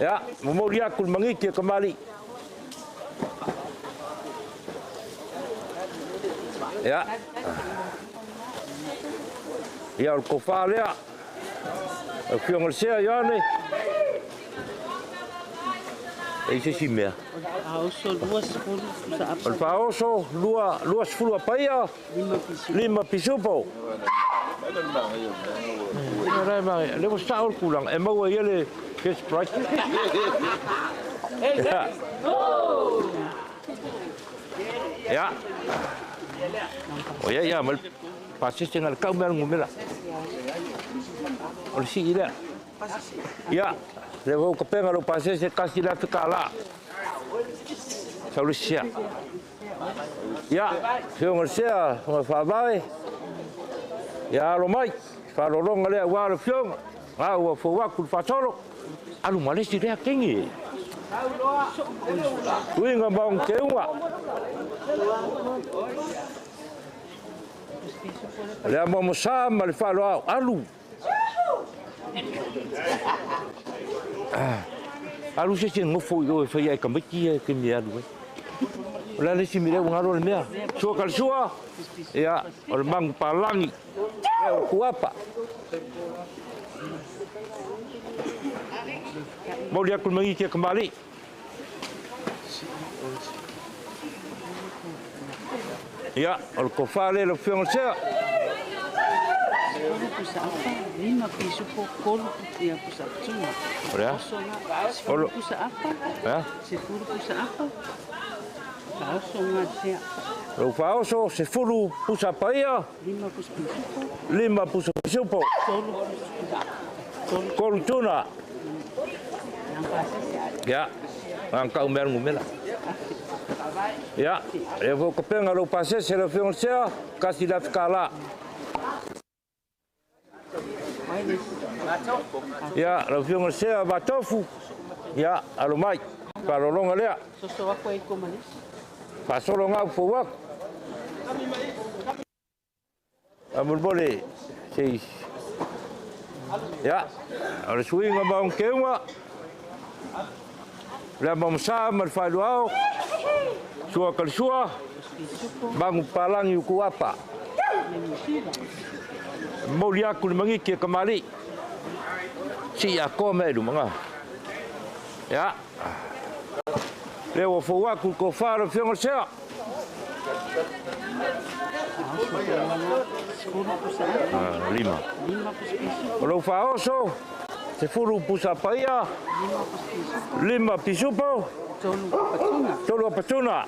Ia, momoli aku le magiti e kamali'i. Ia. Ia, o le tofa lea. Lau Afioga i le Sea, Ioane. E i se isi mea. O le faaoso, 20 apaia, 5 pisupo. Le ua sao le tulaga, e maua ai le cash price. Ia. Ia. O ia ia, ma le pasese na le kau mea le numera. O le sii lea. Ia, le vau kapenga lo pasese kasi le afe kālā. Sau le sia. Ia, whionga le sea, whionga whaavae. Ia alo mai, whalolonga lea ua le whionga. Ngā ua fau aku le whasolo. Alu malesi lea kengi. Uinga maung te unga. Le amo mo sa ma le falo alu. Alu se se ngofo i o fai ai kamaki e ke mi alu. O la le si mi le ngalo le mea. Sua kal sua. Ia, o le mangu palangi. E o kuapa. Mo le aku mangi ke kamali. Ia, o le kofale le fionga sea. Lima pisupo kolu ia pusa tuna. Ora. Olo pusa apa? Ya. Sefulu pusa apa? Faoso ngasia. Lo faoso sefulu pusa paia. Lima pusa pisupo. Lima pusa pisupo. Kolu tuna. Ya. Angka umel ngumela. Ya, e vou kapenga lo pasese le fionga sea, kasi la fikala. Ya, la fionga sea batofu. Ya, alomai. Palolonga lea. Soso ako e komalis. Pasolo ngau fuwak. Amulbole. Sei. Ya, ole suinga maung keunga. La mamsa mal faluao. Sua kal sua. Bangu palangi ukuapa. Moli aku le mangiki e kamali. Si a ko me lu manga. Ya. Le o fo aku ko faro fionga sea. Lima. O lo faoso. Se furu pusa paia. Lima pisupo. Tolu patuna.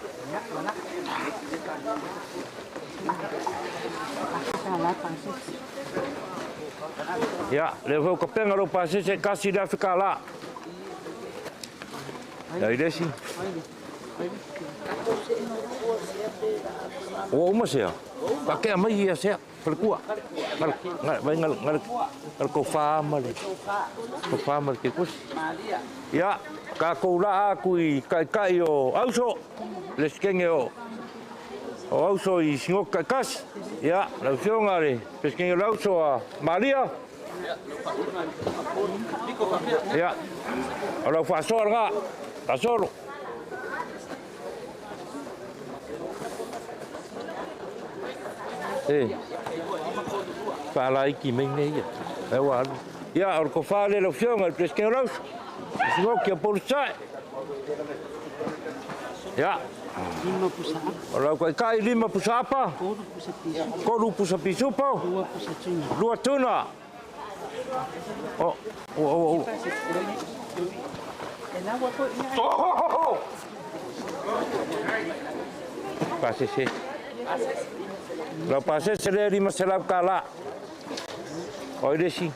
Ya, le vou kapenga lo pasese kasi da fikala. Ya idesi. O uma sea. Pa ke mai ia sea. Falkua. Ngal ngal ngal ngal ngal ko fama le. Ko fama ke kus. Ya, ka ko la aku i kai kai o auso. Le skenge o. O auso i singo kasi. Ya, la fionga le. Peskenge o auso a Maria. Ya. Ora fa sorga. Pasolo. Eh. Fala iki mei nei. E wa. Ya, or ko fale lo fionga el peskenge o auso. Singo ke polsa. Ya. Lima pusa apa. Ora ko kai lima pusa apa. Kolu pusa pisupo. Kolu pusa pisupo. Dua pusa tuna. Dua tuna. Oh, oh, oh, oh. Oh, oh, oh. Pasese. La pasese le lima selap kala. Oi desi.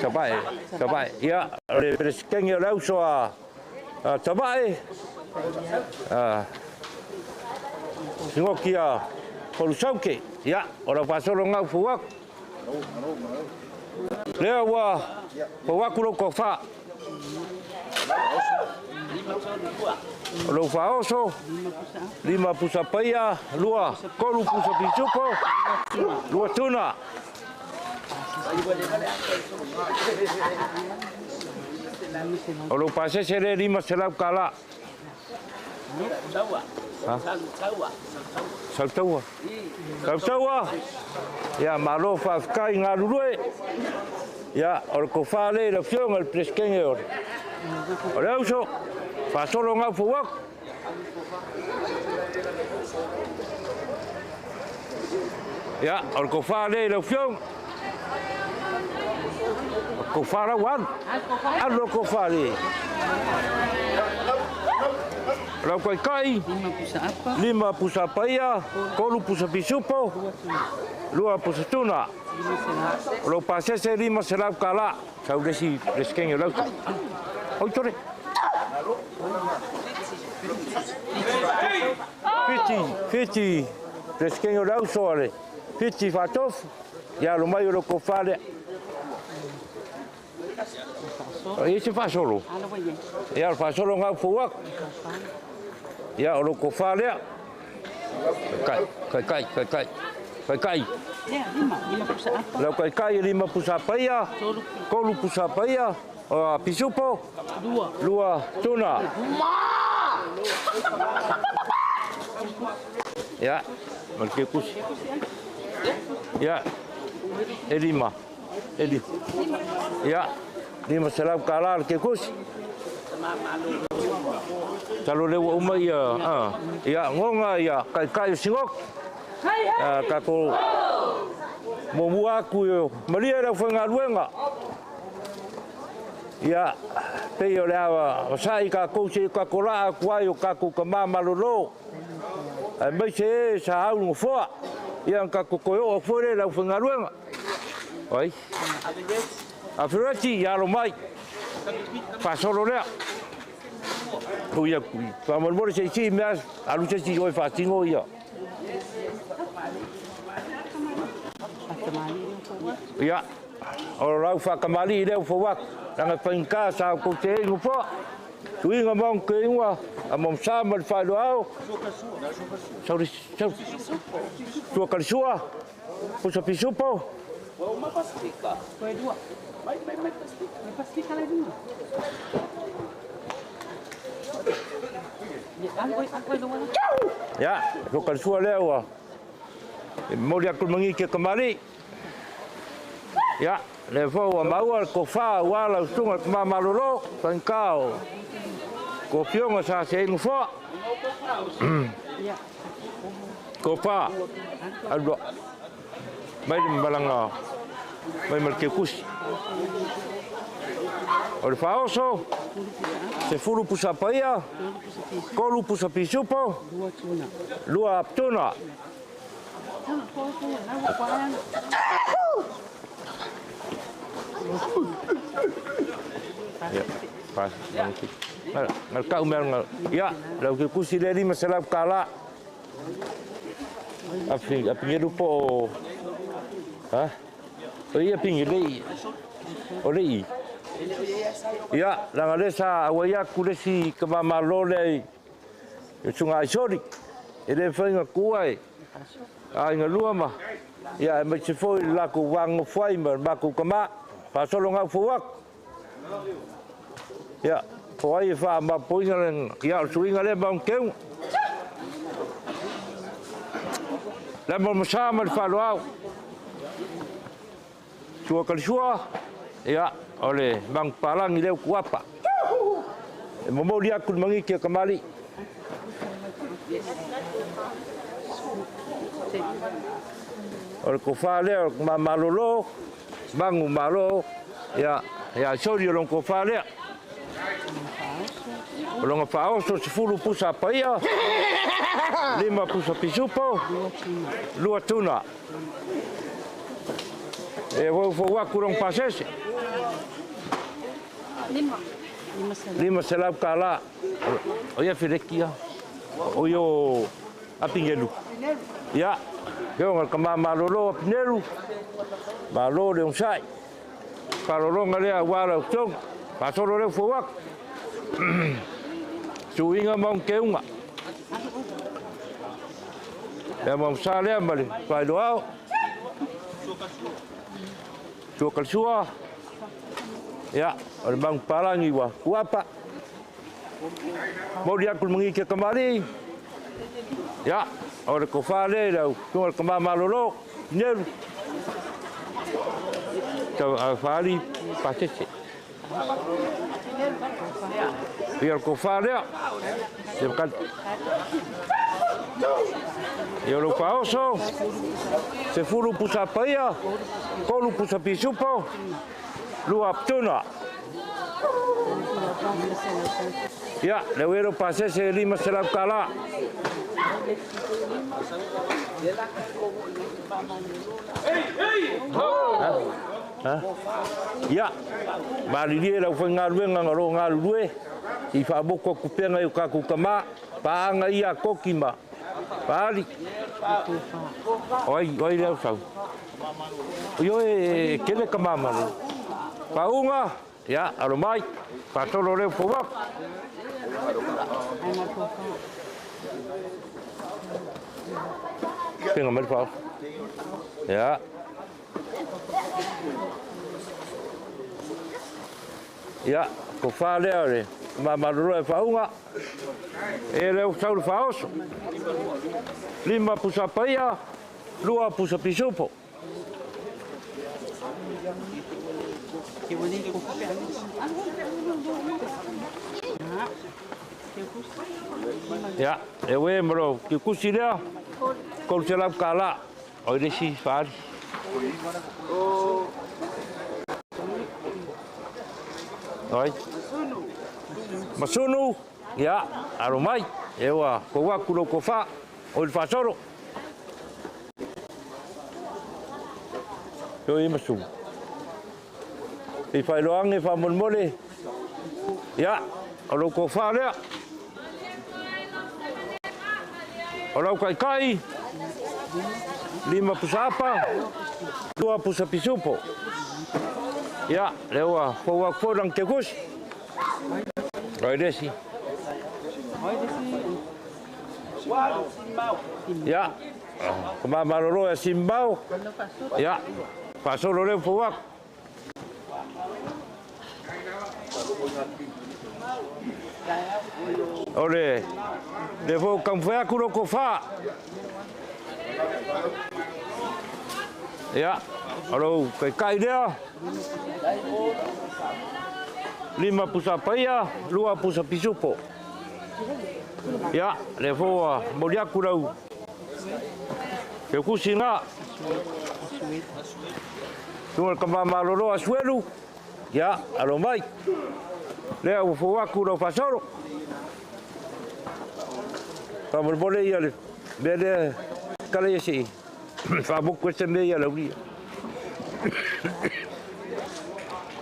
Sabai. Sabai. Ya, le preskenge lauso a tabai. Ah. Singokia Polusauke. Ya, ora pasolo ngau fuak. Lea wa fuak lo kofa. Lo faoso. Lima pusa paia, lua kolu pusa pichuko, lua tuna. Olo pasese le lima selap kala. Saltaua. Saltaua. Ya malo fa kai ngalurue. Ya ol ko fale la fionga el preskenge or. Ora uso fa solo ngau fuak. Ya ol ko fale la fionga. Ko fara wan. Allo ko fale. Lau kai kai, lima pusa paia, kolu pusa pisupo, lua pusa tuna. Lau pasese lima selap kala, sau desi deskenge lau. Oi tore. Fiti, fiti, deskenge lau soare. Fiti fatof, ya lo maio lo kofale. Ese fa solo. Ya fa solo ngau fuak. Ya o lo kofalea. Kai kai kai kai kai kai. Lau kai kai 5 pusa paia, 3 pusa paia, pisupo, 2 tuna. Ya, malke kusi. Ya, e 5. E 5. Ya, 5 selau kala ke kusi. Talo le ua uma ia, ia ngonga ia kai kai singok. Kako mo mua aku yo malia lau whangaluenga. Ia pei o le awa wasai ka kou se ka kola aku ai o kako ka malolo. Ai mai se sa au ngofoa. Ia ka kokoyo o fore lau whangaluenga. Oi. Afirati ia lo mai. Pasolo lea. Ia kui. Whamoremore se isi mea alu se isi oi whātingo ia. Ia, o rau whakamali i leo whawak. Ranga whainga sa ko te ingo poa. Tuinga maung ke ingoa, a mamsa ma le whailo ao. Sauri, sauri. Tua kalisua, pusa pisupo. Ia, tua kalisua leo a. E mori aku mangi ke kamari. Ia, le fau a maua ko wha wala usunga ka malolo, whankao. Ko fionga sa se ingo foa. Ko wha. Alua. Mai le malanga. Mai mal ke kusi. O le whaoso. Se furu pusa paia. Kolu pusa pisupo. Lua aptuna. Ya, pas. Ngal kau mel ngal. Ya, lau ke kusi le 5 selau kala. Api api ngeru po. Ha? O ia pingi le. O le. Ya, langa le sa awaya kulesi ka malo le. Sunga isori. Ele whainga kuai. A inga lua ma. Ya, e mai se foi la ku wango fai ma ma ku kama. Pasolo ngau fuak. Ya, foi fa ma poinga le ya suinga le ba keu. La mo sa ma fa lo au. Tua kalisua. Ya, ole bang palang ile kuapa. E mo mo dia ku mangi ke kamali. Ole ko fa le ma malolo. Mangu malo, ya, ya sori o ko whalea. O longa whaoso, se fulu pusa paia, 5 pusa pisupo, 2 tuna. E wau wau rong pasese. 5 selau kala. O ia whirekia. O io apingelu. Ia, keo ngal ka malolo apinelu. Malo le onsai. Palolonga lea wala utonga. Pasolo leo fuwak. Suinga maung keunga. Lea mamsa lea mali. Pailo ao. Tua kalisua. Ya, ole maung palangi wa kuapa. Mori aku mangi ke kamari. Ya, ole ko whale lau. Tunga ka malolo. Neru. Tau whali pasese. Ia ko whalea. Te wakati. Ia lo whaoso. Se furu pusa paia. Kolu pusa pisupo. 2 aptuna. Ia, le wero pasese 5 selau kala. Ha? Ia, maririe lau whangaluenga ngaro ngalue, i whaaboko kupenga i o kaku kama, paanga ia koki ma, paali. Oi, oi leo sau. Io e kele ka mamalu. Paunga, ia, alo mai, pasolo leo fowak. Pinga mai le faaoso. Ia. Ia, tofa lea o le mamaloloa e faauga. E leo sau le faaoso. 5 pusa paia, 2 pusa pisupo. Ia, e ue maro ki kusi lea, 300 kala, o le si faali. Oi. Masunu, ia, alo mai, e ua koua kulo kofa, o le faasolo. Oi masunu. I whailoange whamolemole. Ia, o lou kofa lea. O lau kaikai, 5 pusa apa, 2 pusa pisupo. Ia, lea ua fou aku fou lang te kusi. Oi lesi. Ia, ka mamalolo e simbau. Ia, faasolo lea fou aku. O le fou kamwhea kuro ko wha. Ia, o lou kai kai lea. 5 pusa paia, 2 pusa pisupo. Ia, le fou a mori aku lau. Ke kusi ngā. Tunga le kamamalolo a suelu. Ia, alo mai. Lea ua fou aku lau faasolo. Faamolemole ia le mea lea kala ia sei faamoku e se mea ia laulia.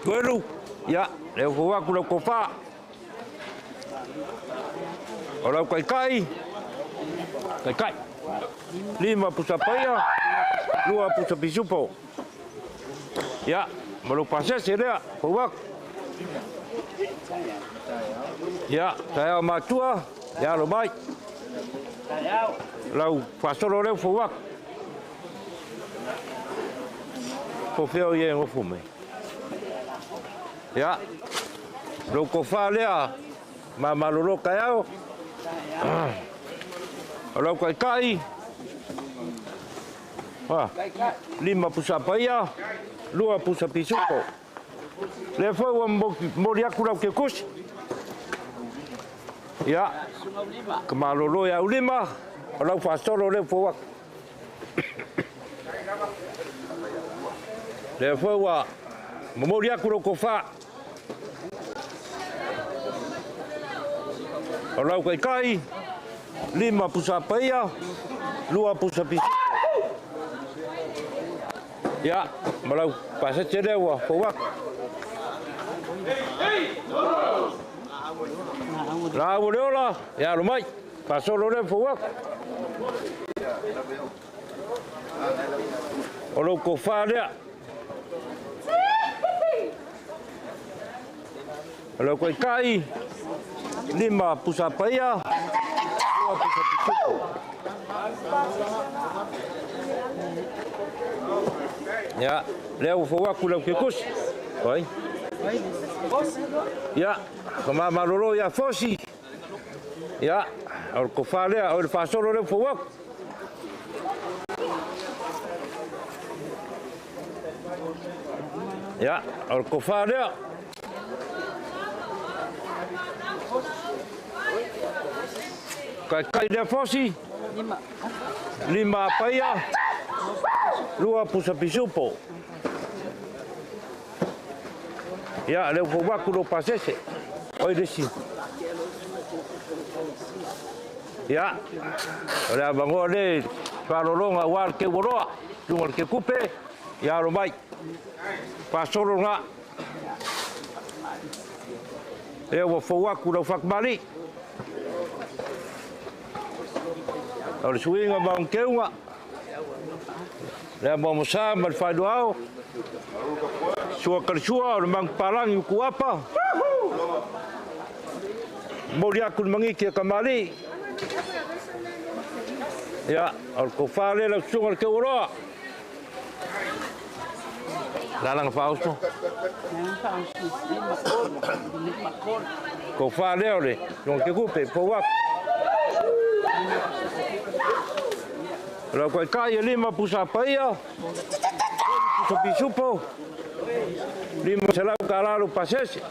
Tuelu, ia, lea ua fou aku lau kofa. O lau kaikai, kaikai. 5 pusa paia, 2 pusa pisupo. Ia, ma lou pasese lea, fou aku. Ia, taeao matua, ia alo mai. Lau faasolo leo fou aku. Fofeo ia e gofu mai. Ia, lou kofa lea, mamalolo kaeao. O lau kaikai, 5 pusa paia, 2 pusa pisupo. Lea foi ua mori aku lau ke kusi. Ia, ka malolo ia ulima, o lau faasolo leo fou aku. Lea foi ua momoli aku lau kofa. O lau kaikai, 5 pusa paia, 2 pusa pisupo. Ia, ma lau pasete lea ua fou aku. La ua le ola, ia alo mai, faasolo lea fou aku. O lou kofa lea. O lau kaikai, 5 pusa paia, 2 pusa pisupo. Ia, lea ua fou aku lau ke kusi. Oi. Ia, ka mamalolo ia fosi. Ia, o le kofa lea, o le faasolo lea fou aku. Ia, o le kofa lea. Kaikai lea fosi. 5 paia, 2 pusa pisupo. Ia, leo fou aku lou pasese. Oi lesi. Ia, o le avangoa le faalologa ua le keualoa, luga le kekupe, ia alo mai. Faasolo ngā. Lea ua fou aku lau fakamali. O le suiga maungkeuga. Lea moamosa ma le faailoao. Sua kalisua o le mangupalangi ukuapa. Moli aku le mangiki e kamali. Ia, o le tofa lea lau susuga i le Teualoa. Lalaga faaoso. Tofa lea o le susuga Kekupe, pou atu. O lau taitai e 5 pusa paia, pusa pisupo, 500 tala lo pasese.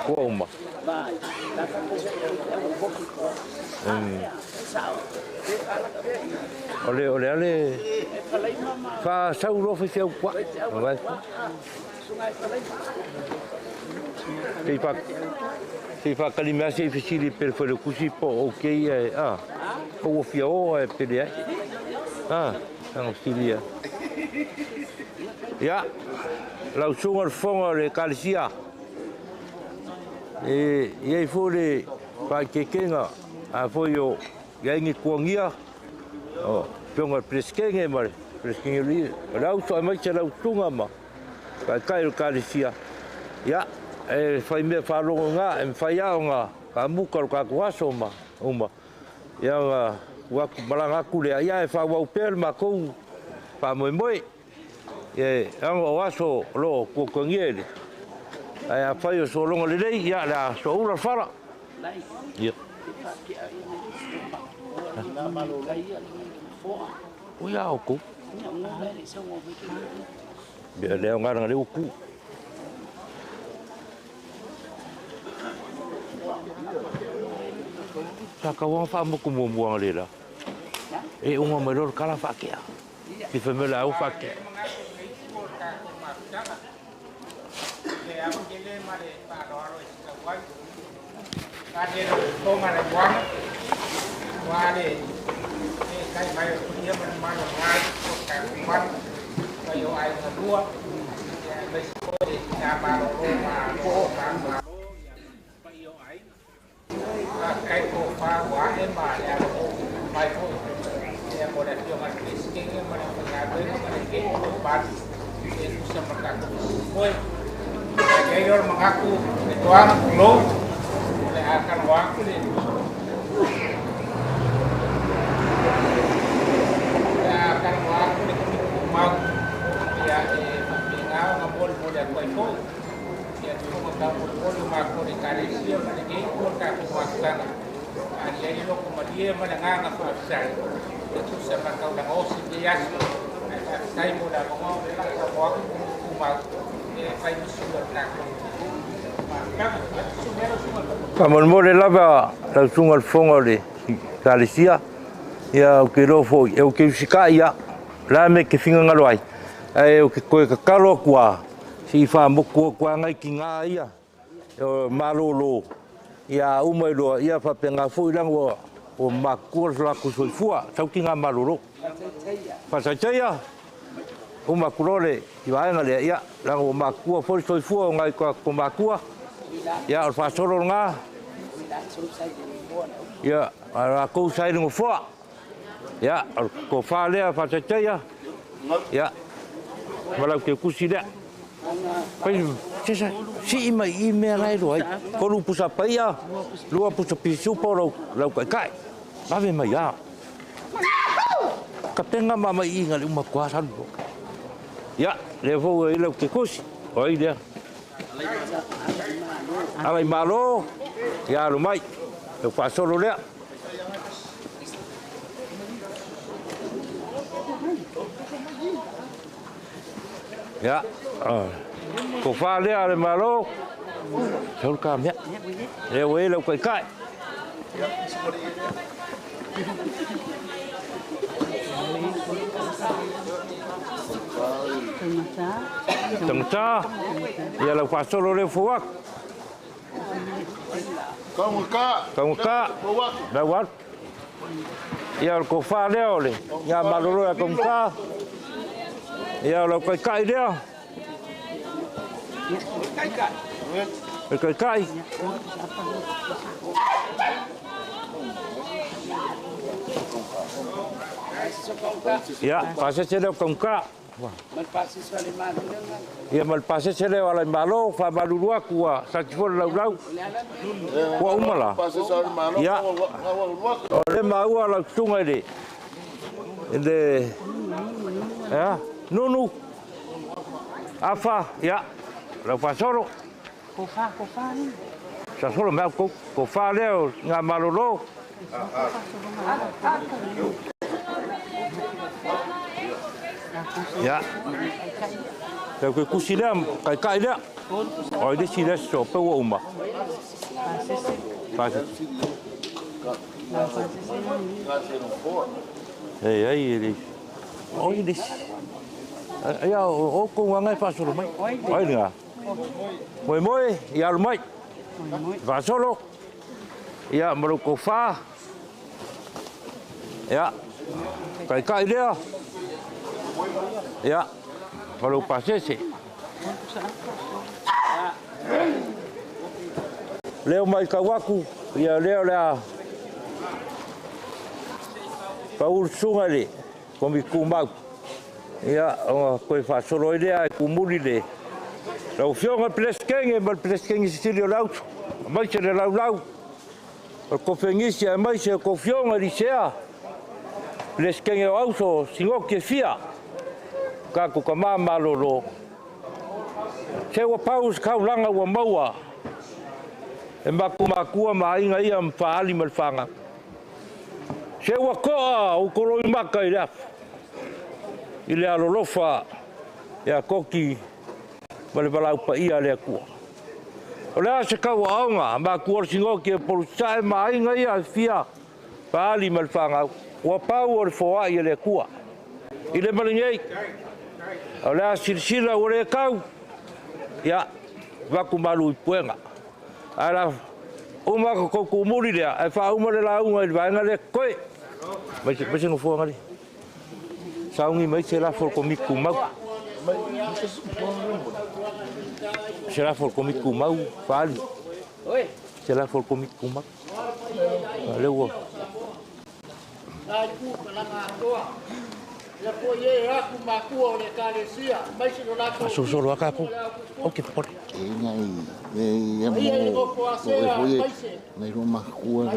Ua uma. O le ale fa sau lo fe au kwa. Vai. Sei fa kalimea sei fesili per fele kusi po o ke ia a. Po o fia o e pele ai. Ah, ang filia. Ia, lau sunga le fonga le kalisia. E iai fo le whaikekenga a foi o iai kuangia o pionga preskenge ma le preskenge li lau so mai se lau tunga ma kai kai le kalisia. Ia, e whai mea whalongo ngā, e mwhai ao ngā, ka muka ka kuaso ma, uma. Ia ngā, waku malanga aku lea, ia e whawau pea le makou, wha moe moe. E anga o aso lo kuakuangia ele. Ai a whai o so longa lelei, ia lea so ula whara. Ia. O ia o kou. Bea lea o ngā leo ku. Sa ka wanga wha moko mua mua ngā lera. E unga mai roro kala whakea. Ki whamela au whakea. Mengaku tuang lo oleh akan waktu akan waktu mau ya pingau ngabol modal koi koi ya cuma kamu boleh maku di karisia mana ke ka kuasana ani ini lo kemudian mana nganga pasal itu sama kau dah osi dia saya muda mau mau mau Whamolemole lava lau suga le fofoga o le Ekalesia, ia ou te iloa foi, e ou te usikai ia, la me ke figagalo ai, ae ou te toe tatalo atu lava, se'i faamotu atu agai ki gā ia, o malōlō, ia a uma i loa, ia faapena foi laga ua matutua le latou soifua, sau ki gā malōlō. Faataitaia, uma atu loa le vaega lea, ia, laga ua matutua foi le soifua o nai tatou matua, ia, o le faasolo lena, ia, a latou sa i le nofoa, ia, o le tofa lea faataitaia, ia, ma lau teukusi lea. Pai, sesa, sii mai i mea la e loa ai. 3 pusa paia, 2 pusa pisupo lau kaikai. Vave mai a. Ka penga ma mai i ngā le uma kua salu. Ia, lea fou e lau teukusi. O ai lea. Alai malo, ia alu mai. Lau faasolo lea. Ia, tofa lea le malo, sau le ka mea. Lea ua e lau kaikai. Tangata, ia lau faasolo lea fou atu. Kaungaka, lau atu. Ia o le tofa lea o le, ia malolo ia kaungaka. Ia o lau kaikai lea. Le kaikai. Ia, pasese lea o kaungaka. Ia ma le pasese lea o alai malo, whamalulu aku a satifo le laulau. Kua uma la. Ia, o le maua lau tunga i le Le ia Nunu Afa ia lau faasolo. Ko fa ko fa ni. Sa solo mea ko ko fa leo ngā malolo. Ia. Tau koe kusi lea, kai kai lea. O i lesi lea so pe ua uma. Fasese. Ei ai e le. O i lesi. Ia o ko ngā faasolo mai. Ai ngā. Moe moe, ia alu mai. Faasolo. Ia maru ko fa. Ia. Kai kai lea. Ia. Maru pasese. Leo mai kauaku, ia leo lea. Paul sunga le, komi kumau. Ia, o koe faasolo ai lea e kumuli le. Lau fionga pleskenge, ma le pleskenge sisili o lautu. Mai se le laulau. O kofengisi a mai se ko fionga lisea. Pleskenge o auso, singoki e fia. Kako ka māmalolo. Se ua paus kaulanga ua maua. E maku makua ma ainga ia mfaali ma le whanga. Se ua koa o koroi maka i le afu. I le alolofa ia koki ma le valaupa ia le akua. O le ase kau aonga, makua o singoki e polusae ma ainga ia fia faali ma le whanga. Ua pau o le foa i le akua. I le malingei. O le a silasila ua le kau. Ia, vaku malu i puenga. Ala uma ko ko muri lea, e fa uma le launga i le vaenga le koe. Mai se no foanga le. Saungi mai se la for komiku mau. Se la for komiku mau, fali. Se la for komiku mau. Le ua. Ai ku kalanga atoa. Le po ye aku makua o le kalesia, mai se lo lako. Solo akaku. Ok, por. E ia mo o e nei ro makua na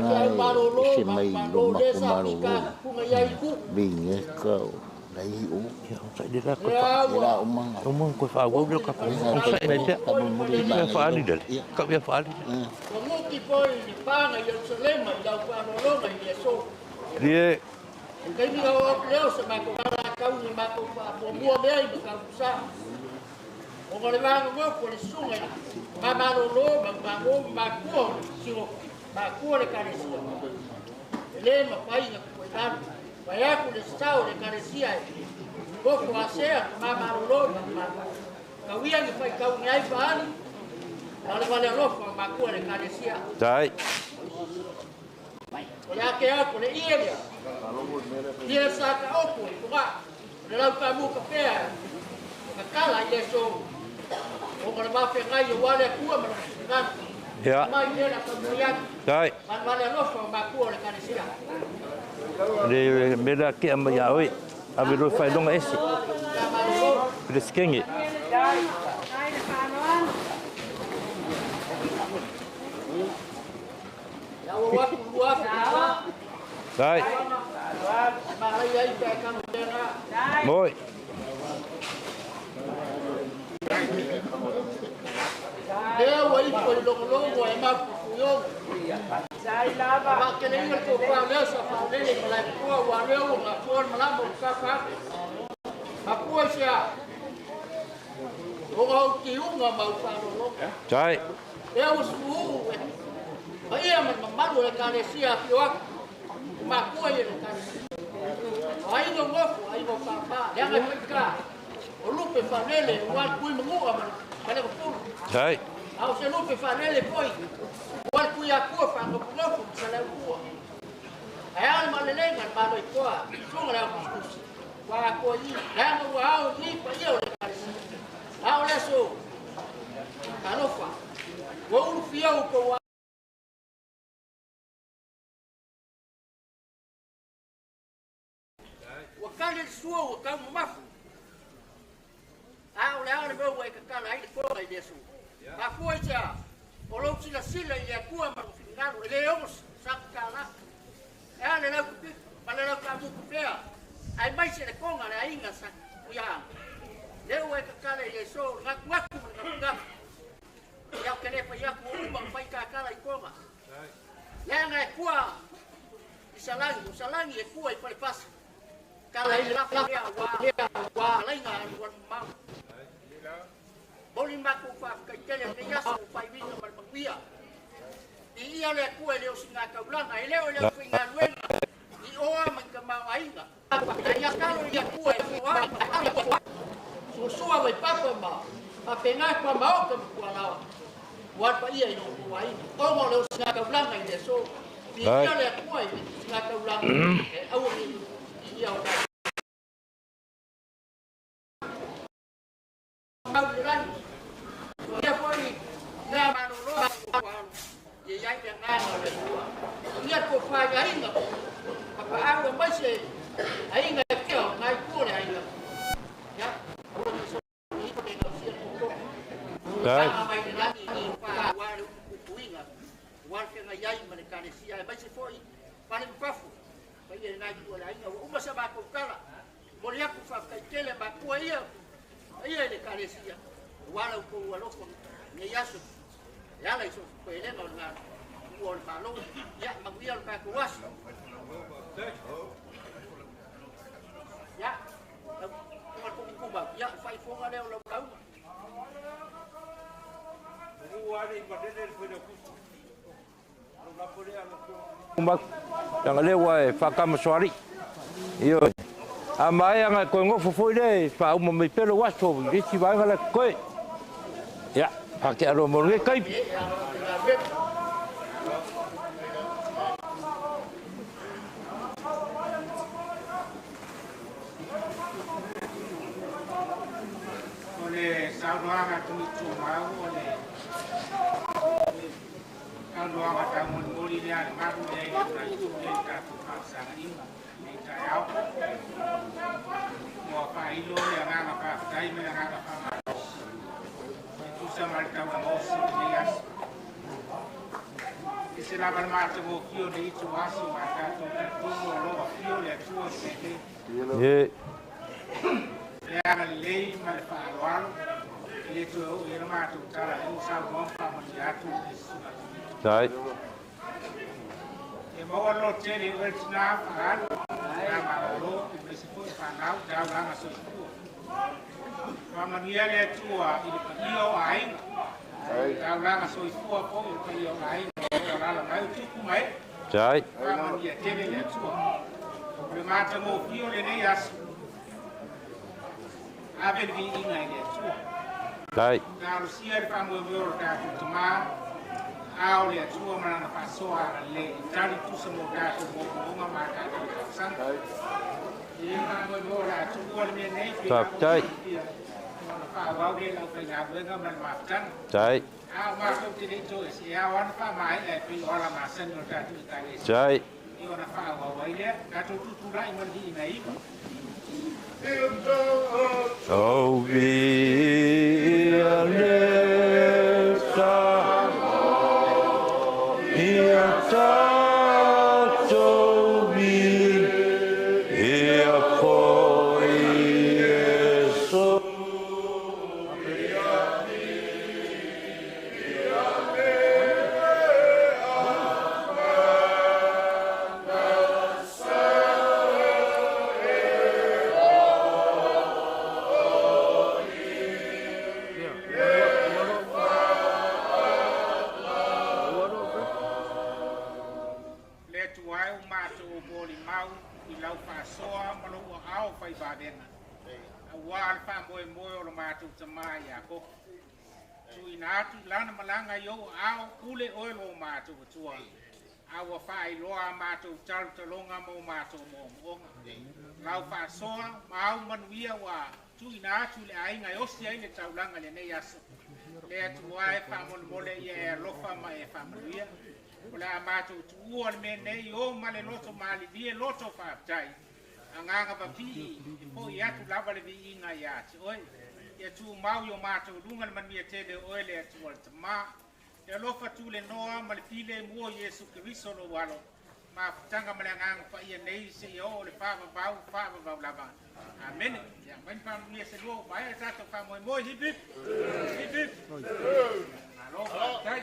se mai ro makua maro binge ka nei o ia sai de la ko la o manga o mo ko fa wo ka ko sai nei te ia fa ali dale ka ia fa ali ko mo ki poi ni panga Jerusalema i lau whanolonga i le so ie kai ni o leo se ma ko la kau ni ma ko fa mo mea i ka sa o le vanga mo le sunga ma malolo ma ma ma ko siro ma ko le kalesia le ma pai na ko ta vai aku le sao le kalesia ko ko asea ma malolo ma ka wia ni pai kau ni ai fa ali le vale alofa ma ko le kalesia dai o le ake aku le ia ia sa ka opo i ko le lau ka mu ka pea ka kala i le so o ka ma fe ngai o wale kua ma le ia mai le la ka moia dai ma vale alofa ma kua le kalesia le mela ke ama ia oi ave lo fai longa ese le skenge dai moi Leo ai ko longolongo e mafufuyo. Ma ke le ko pa leo sa fa le le la ko wa leo nga ko malamo ka fa. Ma ko sia. O au ki unga ma fa lo. Dai. Leo su. Ma ia ma malu le kalesia fi wa. Ma ko ia le kalesia. Ai no ngofu ai no pa pa. Le ga ka. O lupe fa lele wa kui munga ma. Kale ko pulu. Dai. Au se lupe fa lele poi. Wa kui akua fa ngo ngofu sa le kua. Ai al ma le lenga ma lo koa. Sunga la kuskus. Wa ko i. La ngo wa au ni pa ia o le kalesia. Au le so. Alofa. Wa ulu fia o ko wa wa kale sua o ka mafu. Au le au le mau e ka kala ai le koa i le su. Ma fua ia o lou sila sila i le akua ma fingalu e le omo sa kala. E ale lau kupi, ma le lau ka muku pea. Ai mai se le konga le ainga sa uia. Le ua ka kala i so ngaku ngaku ngaku ngaku. Ia ke le pa ia ku uma fai ka kala i konga. Le nga e kua i salangi, o salangi e kua i pale pasa. Kala i la la wa wa lainga wa mau. Boli maku fa kai tele le yaso fai winga mal manguia. I ia le kua le o singa kaulanga e leo le o finga luenga. I oa man ka mau ainga. Ia kalo ia kua e oa. Susua wai papa ma. Pa penga kwa mau ka kua lawa. Wa pa ia i no kua ainga. Ongo le o singa kaulanga i le so. I ia le kua i singa kaulanga. E au i ia o ka. Mau le rangi. Ia foi ngā malolo ia iai le agaga o le Atua. Ia ko fai aiga. Papa au mai se aiga e keo ngai ku le aiga. Ia o le so ni ko le sia ko. Dai. Mai le rangi i fa wa le puiga. Wa ke ngai ai ma le kalesia e mai se foi pale mpafu. Pai e ngai ku le aiga. Uma sa ba ko kala. Mo le aku fa kai tele ma ku ia. Ia le kalesia. Wala ko alofo ne yaso. Yala iso ko ele no nga o malo ya maguia lo ka ko waso. Ya ko ko kuma ya fai fonga le lo ka uma. Uma tanga le wa e whakama soari. Io. A mai anga koe ngofo foi le wha uma mai pelo waso i si vaenga le koe. Ya, whake aro mo nge kai. O le saunoaga tuitu mau o le saunoaga taumolimoli lea le malu lea i le taitu lea i tatou faafesagaina nei taeao. Ua faailo le agaga faafetai ma le agaga faamalosi e tusa ma le tauagosi i lenei aso. E se lava le matagofie o le itu aso ma tatou talitonu o loo afio le Atua i lenei. Ye. Le agalelei ma le faaaloalo e le toe oo i ai le matou tala ai o saunoa ma faamanuia atu i susuga tuitu. Dai. E maua lo tele o le tina faaalo na malolo e maise foi whanau taulaga soifua. Faamanuia le Atua i le paia o aiga. Taulaga soifua foi o le paia o aiga o alala mai o tupu mai. Dai. Faamanuia tele le Atua. O le matagofie o lenei aso. Ave le viiga i le Atua. Dai. Talosia le faamoemoe o le tatou tamā. Ao le Atua ma lana faasoa agalelei i tali tusa mo tatou moomooga ma tatou talosaga. E faamoemoe o le a tuua le mea nei pe Faafetai. Ona faaauau le laufaigaluega ma le mafutaga. Dai. A o matou te le i toese e ao ana faamaea e pei o ala masani o le tatou Ekalesia. Dai. E ona faaauau ai lea tatou tutulai ma le viiga iva. O via le sa ia tatou vi ia foi Iesu. Le tuai o matou moli mau i lau faasoa ma lou aao fai vavega. Auā le faamoemoe o le matou tamā ia Koko. Tuuina atu i lana malaga i ou aao pule oe lo matou Atua. A ua faailoa a matou talotaloga ma o matou moomooga. Lau faasoa ma au manuia ua tuuina atu i le aiga e osi ai le taulaga i lenei aso. Le Atua e faamolemole ia e alofa ma e faamanuia. O le a matou tuua le mea nei o ma le loto malilie loto faafetai. Agaga papii e fo'i atu lava le viiga iā te oe. Ia tumau i o matou luga le manuia tele o oe le Atua le Tamā. E alofa tu le noa ma le file mua o Iesu Keriso lou alo. Mafutaga ma le agaga paia nei seia oo le faavavau faavavau lava. Amene. Ia mai faamanuia se lua ua maea le tatou faamoemoe. Hip hip hip hip. Malo faafetai.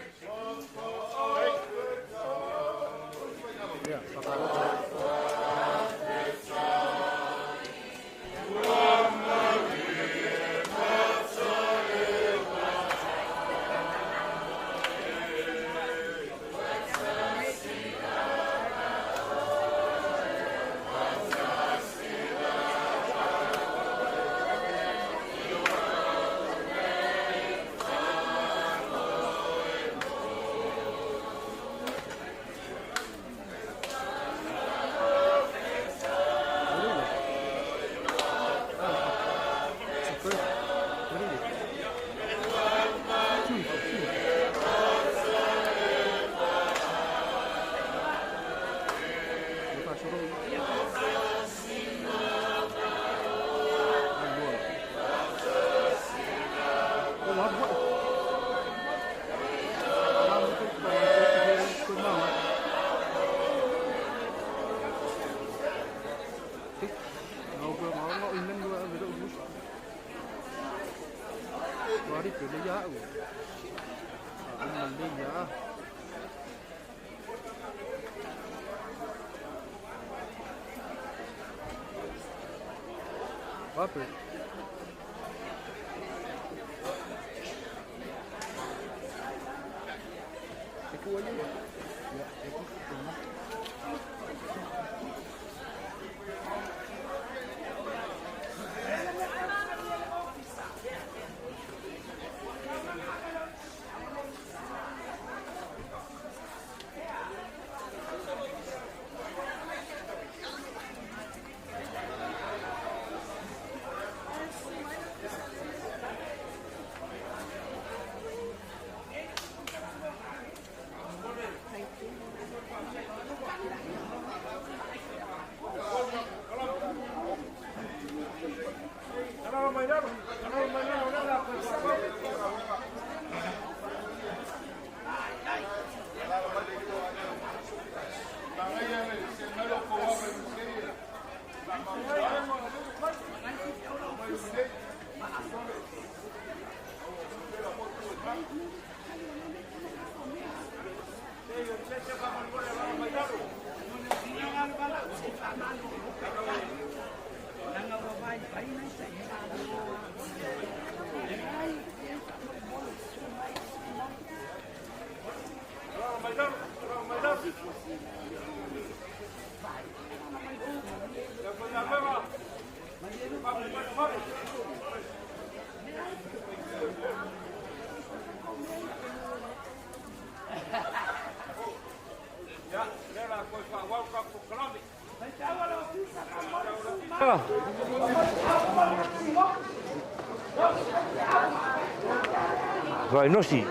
Vai, nosi.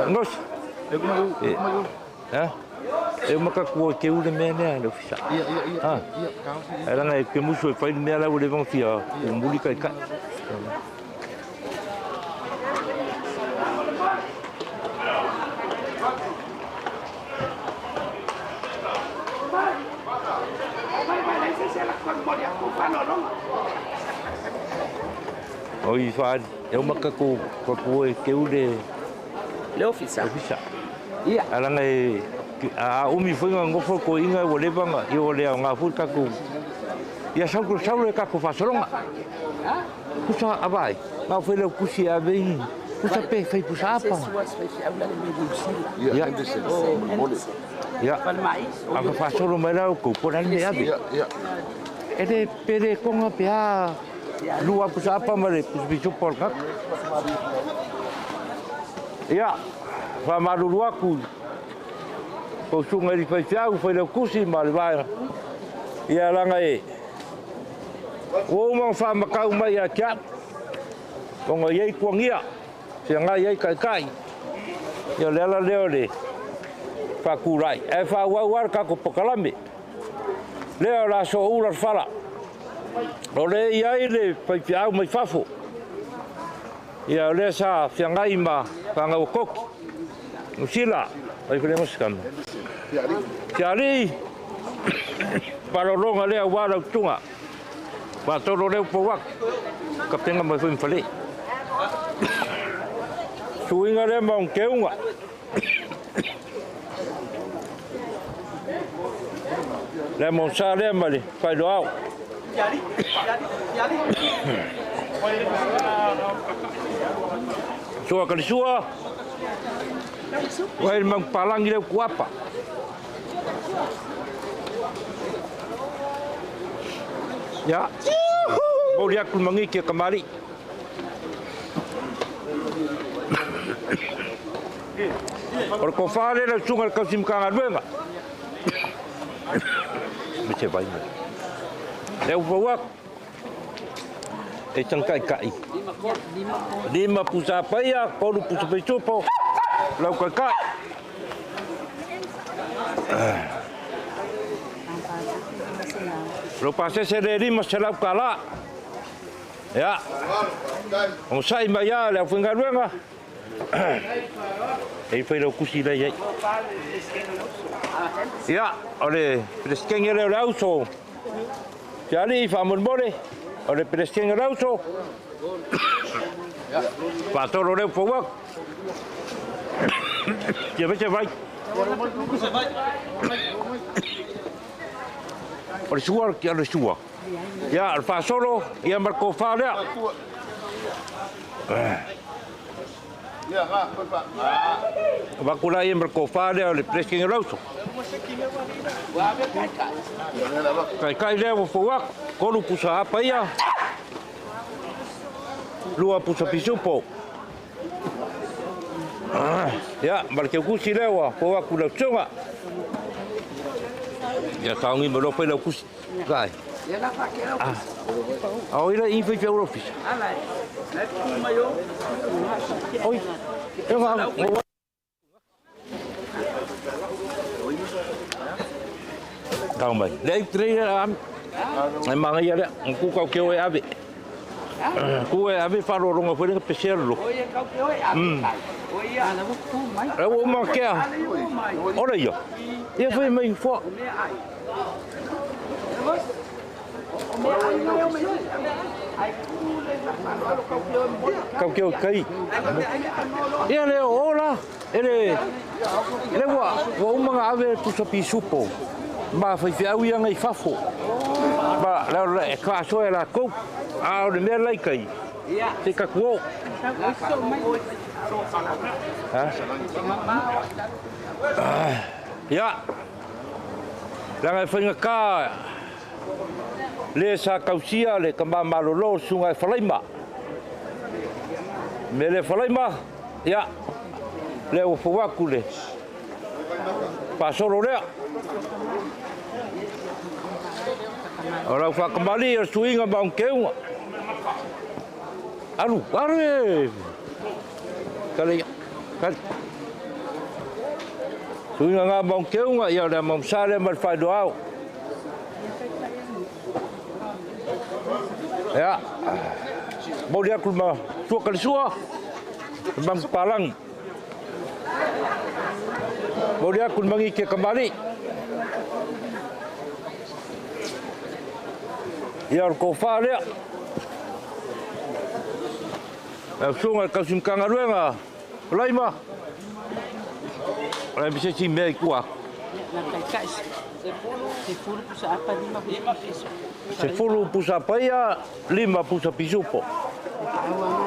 Nosi. E E maka kua ke ule mea nea le ofisa. Ia, ia, ia. Ia, E langa e ke musu e whai mea lau le vanga fia o muli kai kai. O i whaari, e o maka ko kua e ke ule le ofisa. Ofisa. Ia. Alanga e a umi fuinga ngofo ko inga o levanga i o lea ngā fui kaku. Ia sau sau le kaku whasolonga. Pusa abai. Ngā fui leo kusi a vei. Pusa pe fai pusa apa. Ia. Ia. A ka whasolo mai lau ko pora me ave. Ia, ia. Ere pere konga pe a lua pusa apa ma le pusa piso por kak. Ia. Wha maruru aku. Ko sunga i whai whiau, whai leo kusi ma le vaega. Ia langa e. O umang wha makau mai a kia. Konga iei kuangia. Sia ngai iei kai kai. Ia le ala leo le whakurai. E wha wau ara kako pokalame. Leo la so ura whala. O le iai le whai whiau mai whafo. Ia o lea sa whiangai ma whangau koki. Nusila. Ai kule masikama. Tiari. Palologa lea ua lau tunga. Faatolo lea upau atu. Kapenga mai foi ma fale. Suiga lea ma ona keuga. Le mo sa lea ma le failoao. Sua ka le sua. Ua le mau palangi leu kuapa. Ya. Moli aku mangiki kamari. O le kofā le lau suga le kausimakaga luega. Me se vai mai. Le ua atu. E tangkai kai. 5 pusa paia, 3 pusa pisupo. Lau kai kai. Lo pasese le 500 kala. Ya. O sai mai ia le awhingaluenga. E fai lau kusi lei ai. Ia, o le preskenge leo le auso. Te ali i whamurmore, o le preskenge le auso. Whātoro reo pouak. Ia vese vai. O le sua, o le sua. Ia, o le whāsoro, ia marko whā lea. Vakula ia marko whā lea o le preskenge le auso. Kai kai lea ua fauak, 3 pusa apa ia. 2 pusa pisupo. Ia, marke kusi lea ua fauaku lau tsunga. Ia, taongi me lopa i lau kusi. Kai. Ao ila i whai whiau ofisa. Oi, e wha. Tau mai. Lea i trei lea ami. Ai manga ia lea. Ku kau ke oe ave. Ku e ave whaloronga wharenga pesea lolo. Lea ua uma kea. Ora ia. Ia whai mai fua. Kau ke oe kai. Ia lea ola. Ele. Le ua. Ua umanga ave pusa pisupo. Ma whai whiau ia ngai fafo. Ma leo le e kāsoa e la kou. A o le mea lai kai. Te kaku o. Ia. Langa e whainga kā. Le sa kausia le ka malolo sunga e whalaima. Me le whalaima. Ia. Le ua whawaku le. Pasoro lea. O lau whakamali o suinga maung keunga. Aru, aru e. Kale ia, kale. Suinga ngā maung keunga, ia o lea maumsa lea ma le whainoau. Ia, mauli aku ma tua kale sua, mang palangi. Mauli aku mangi ke kamari. Ia o le kofā lea. Lau sunga le kausimakaga luega. Laima. Lai se si mea i kua. 10 pusa paia, 5 pusa pisupo.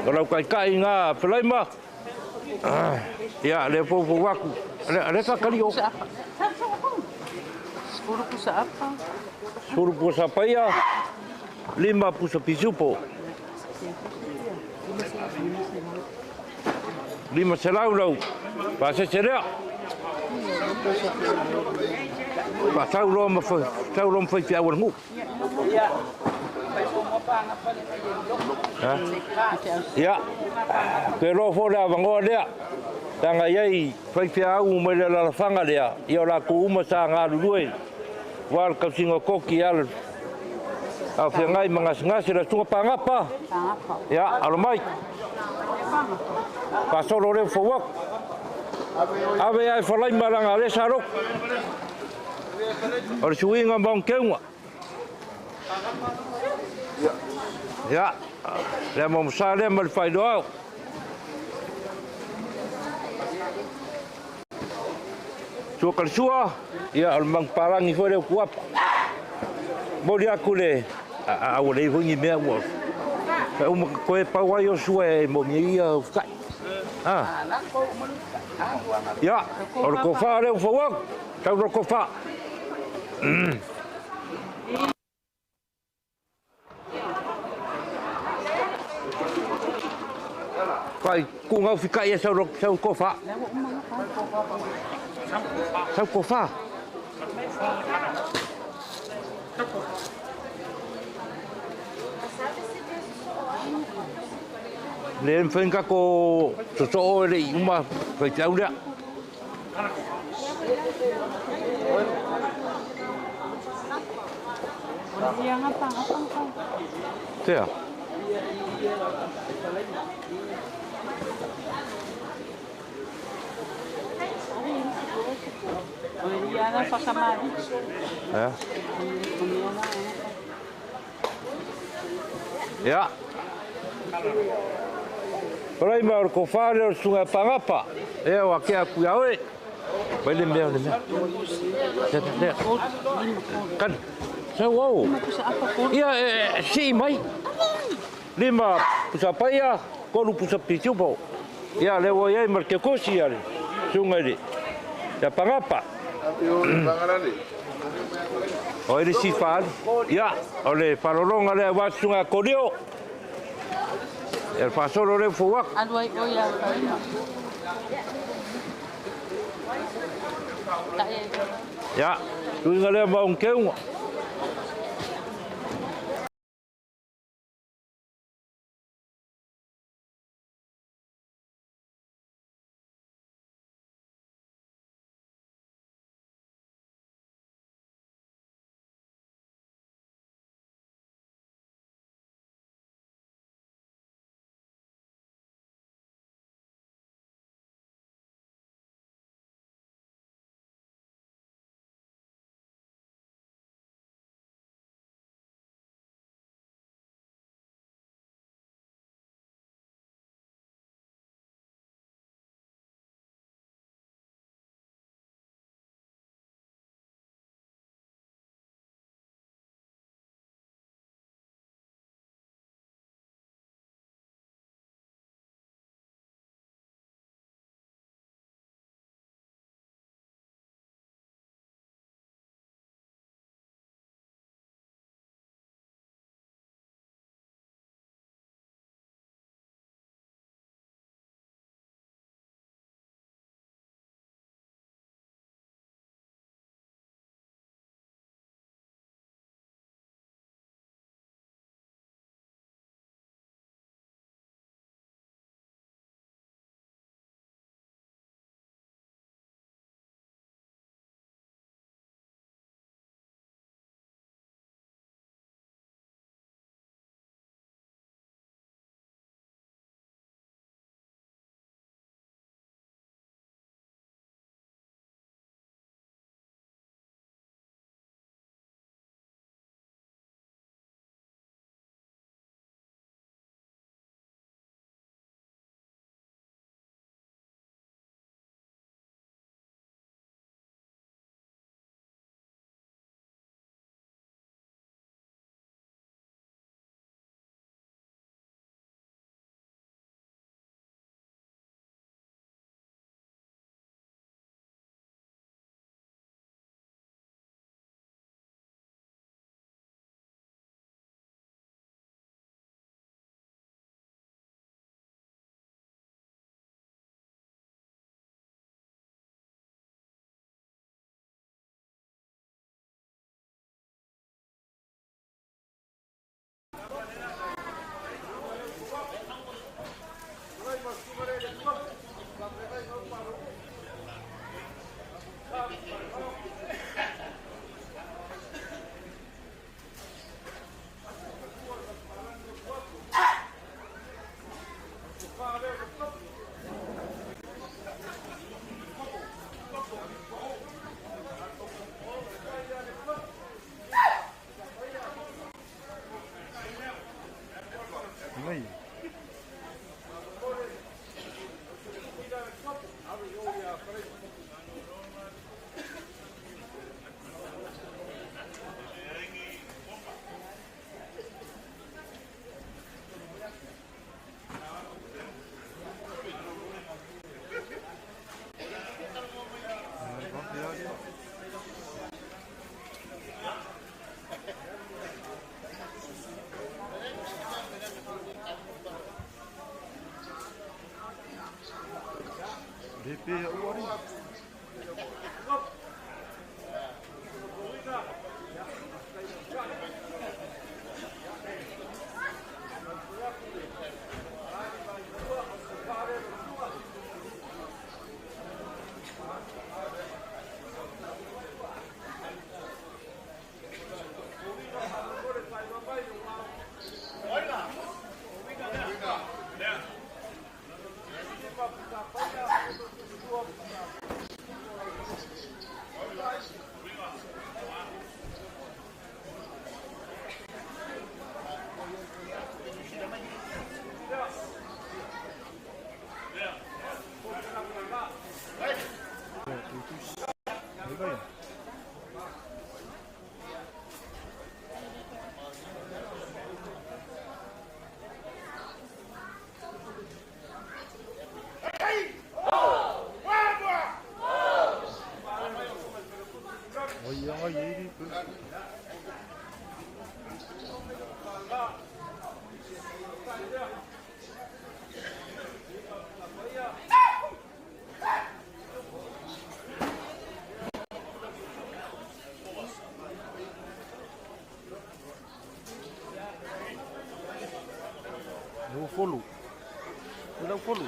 O lau kaikai ngā whelaima. Ia, le fōfō waku. Le whakari o. 10 pusa apa. 10 pusa paia, 5 pusa pisupo. 500 lau. Pasese lea. Pa tau loa ma whai whiau ngu. Ia, ke loa fō lea wangoa lea. Tanga iai whai whiau mai le lalawhanga lea. Ia o la ku uma sa ngā lulue. Wā le kausinga koki ala. Au whiangai mangasingasi la tunga pāngapa. Ia, alo mai. Pasoro reo whawak. Ave ai whalai maranga le sarok. O le suiga ma ona keuga. Ia, le amoamasa lea ma le faailoa. Sua kalasua, ia o le manupalagi foi lea o kuapa. Moli atu le a ua lei foi ni mea ua fa uma koe pau ai o sua e mo ni ia ufikai. Ah. Ia, o le kofa lea ua fau atu. Tau le kofa. Fai ku ngau fikai e sau sau kofa. Sau kofa. Le mfenga ko soso le uma fai tau lea. Tea. Ya. Parai ma o ko whare o sunga pangapa. E o ake aku ia oe. Mai le mea le mea. Te te. Kan. Sau au. Ia e si mai. Lima pusa paia, kolu pusa pitupo. Ia le o iai mar ke kosi ia le. Sunga le. Ia pangapa. O ele si fale. Ia, o le farolonga le wa sunga korio. El fasolo le fuak. Aluai o ia. Ya, tuinga le ma un keunga. Folu. Lau folu.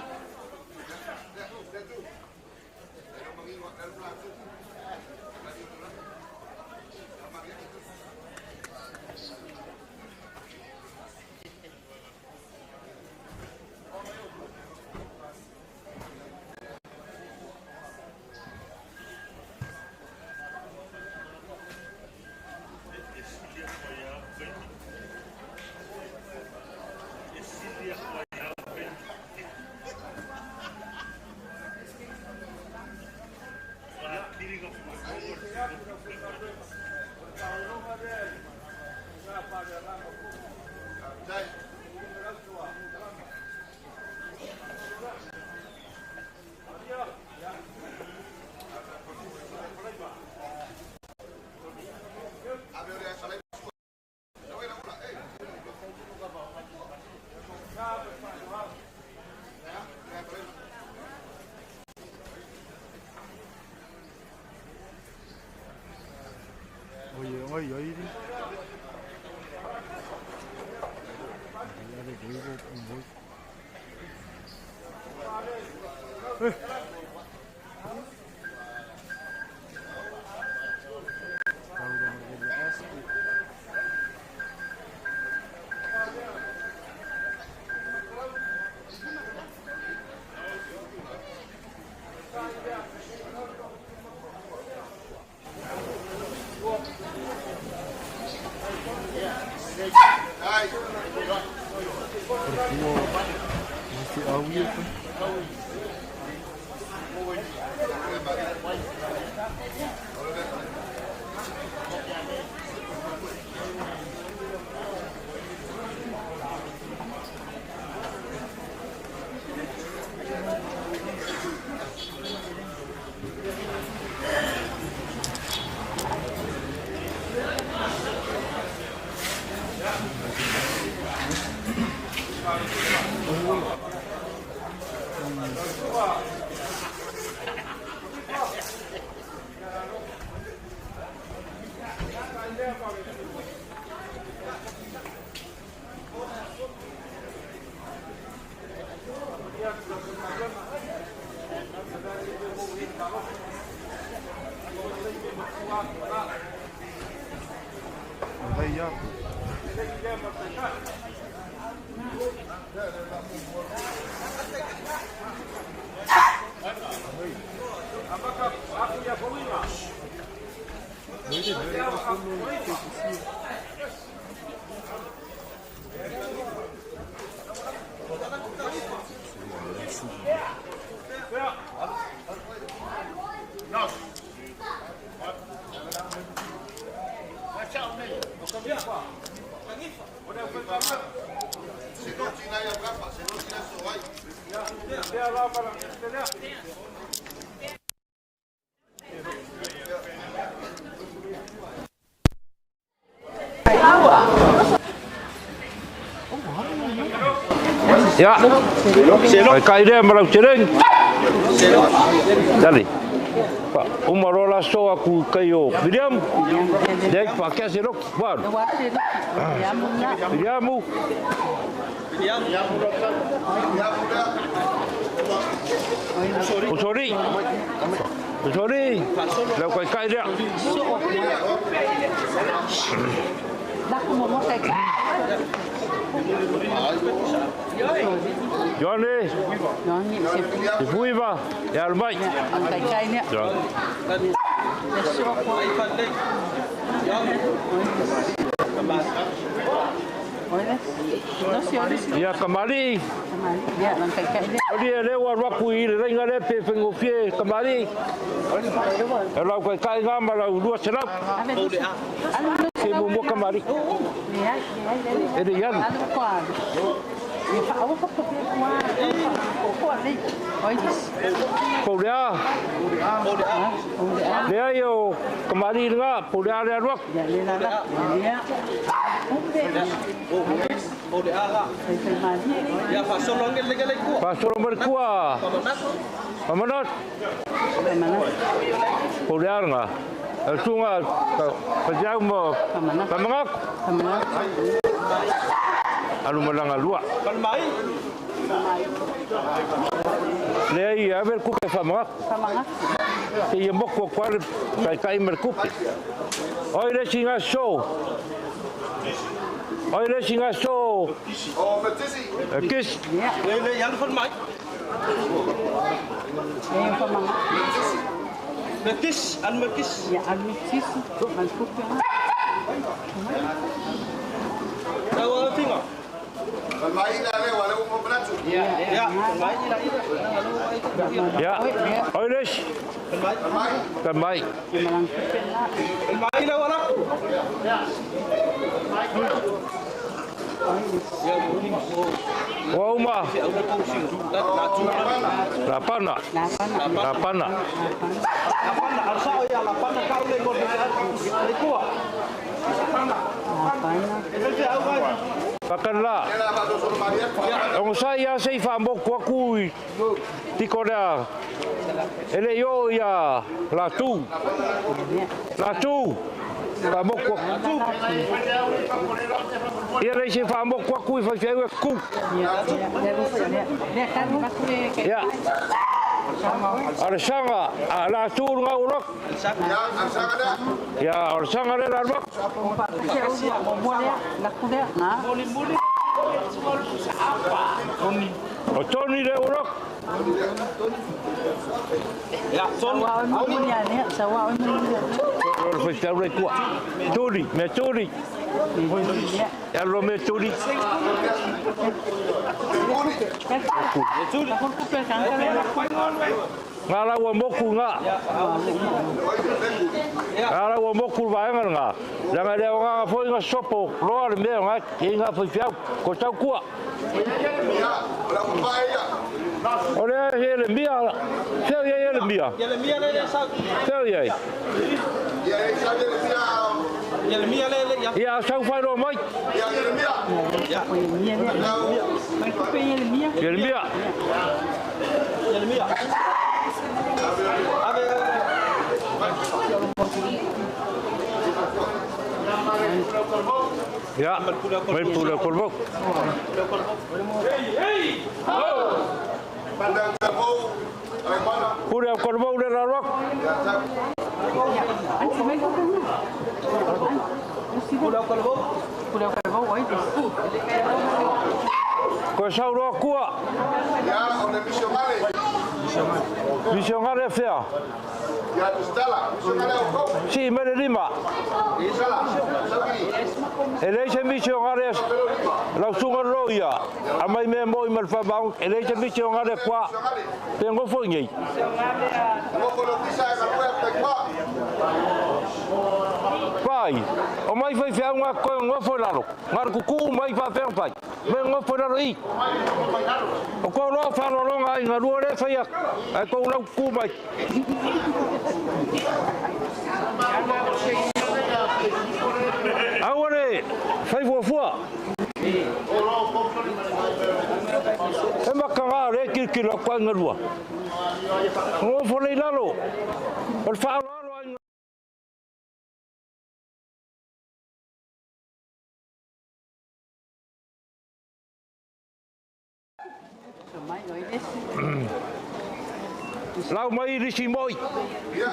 Ia, kai lea ma lau teleni. Tali. Uma lola so aku kai o William. Dei pa ke se lok. Wa. William. Usori. Usori. Lau kai kai dia. Johnny. Se fuiva. Ya almai. Ia kamari. Oli e lewa raku i le renga le pe whengofie kamari. E lau kai kai ngā ma lau lua se lau. Se mumua kamari. E le ianu. Paulea. Lea i o kamari ngā, paulea lea ruak. Fasolo mai kua. Pamanat. Paulea ngā. Sunga pajau mo. Pamangak. Alu malanga lua. Lea i aver kupe whamangak. Te ia moko kware kai kai mer kupe. Oi le singa so. Oi le singa so. O matisi. Kis. Le le yan fon mai. Matis, al matis. Ya al matis, al kupe. Tau tinga. Ya. Oi les. Mai. Mai la wala. Wauma. Lapana. Lapana. Lapana alsa ya lapana kau le ko le ko. Pakanla. Ong sai ya sei fa mo kwa kui. Tikorea. Ele yo ya la tu. La tu. Fa mo kwa. Ia le se fa mo kwa kui fa se ku. Ya. Arsanga, la tu nga ulok. Ya, arsanga le la ulok. O Tony le ulok. Ya, Tony. Tony, me Tony. Ya lo me Tony. Ngā rawa moku ngā. Ngā rawa moku vaenga ngā. Langa leo ngā foi ngā sopo, roa le mea ngā, ki ngā whai whiau, ko tau kua. O lea he le mia, whiau ia le mia. Whiau ia. Ia sau whai roa mai. Yeremia. Ya, mai pula kolbo. Pula kolbo le la rock. Pula kolbo. Pula kolbo oi. Ko sau roa kua. Ya, o le misionare. Misionare fea. Ya, Stella, misionare o ko. Si, me le lima. E le se misionare lau sunga roia. A mai me moi mal fa baun, e le se misionare kwa. Tengo foi nei. Pai, o mai fai fea ngā koe ngā foi lalo. Ngā kuku mai fa fea pai. Me ngā foi lalo i. O koe roa whanolonga ai ngā rua le whai ai kou lau kuku mai. Aua le, whai fuafua. E maka ngā re kirikira koe ngā rua. Nofo le i lalo. O le faaaloalo aiga. Lau mai lisi moi. Ia.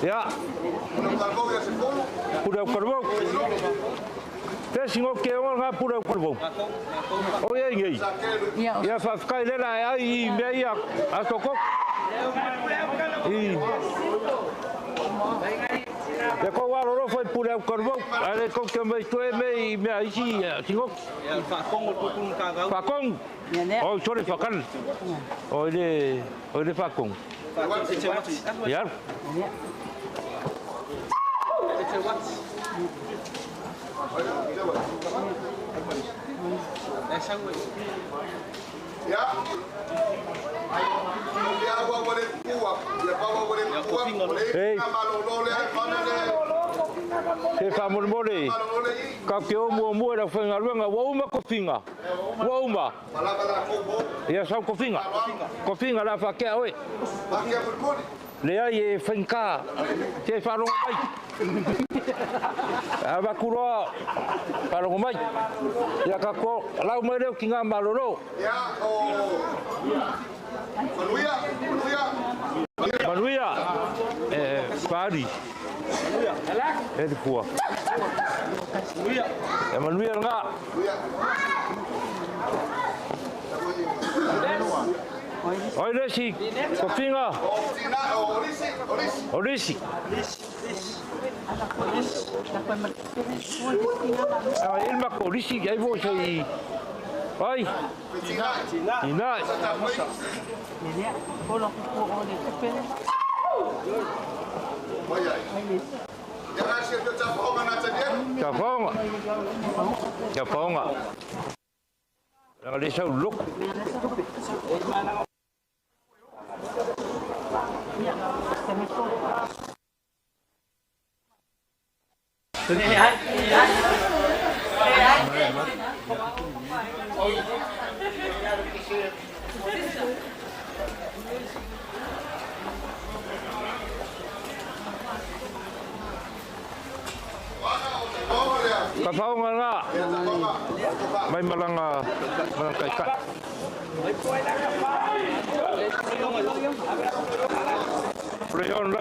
Ia. Pule au kalvau. Te singo ke o ngā pule au kalvau. O ia ngei. Ia whawhikai lela e ai i mea ia a toko. I. Ia ko waro rofo i pule au kalvau. Ale ko ke mai toe me i mea isi singo. Whakong. O sorry whakal. O ile whakong. Ia. Ei. Te whamoremore, ka ke o mua mua rau whaingaruanga, ua uma kofinga, ua uma. Ia sau kofinga, kofinga la whakea oe. Le ai e whainga, te wharongo mai. A wakuroa, wharongo mai. Ia ka ko, lau mai reo ki ngā maroro. Ia, o... Manuia, Manuia. Manuia, whaari. E te pua. E Manuia ngā. Oi resi, kofinga. Orisi. A ilma ko orisi, ai vo sei. Ai. Ina. Tafonga. Tafonga. Le sau lok. Ka whaonga ngā. Mai malanga kai kai. Leon la.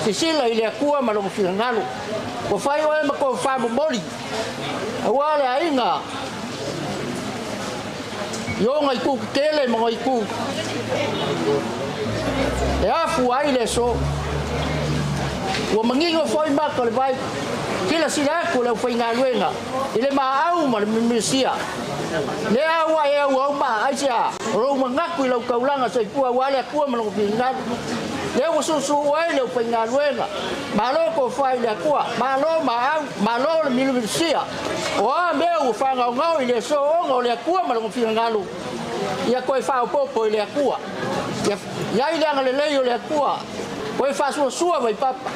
Sisila i le Atua ma lona finagalo. Ua fai oe ma kou faamomoli auā le aiga i oga itu tetele ma oga itu e afu ai le aso. Ua magigo foʻi maka o le vai silasila atu le aufaigaluega i le maau ma le mimisia lea ua e auau ma aisea o lou manatu i lau taulaga soifua auā le Atua ma lona finagalo. Lea ua susu'u ai le aufaigaluega malo tofā i le Atua, malo maau, malo le milimilisia o a mea ua fagaogao i le aso ona o le Atua ma lona finagalo. Ia toe faaopopo i le Atua, ia ai le agalelei o le Atua, toe faasuasua vaipapa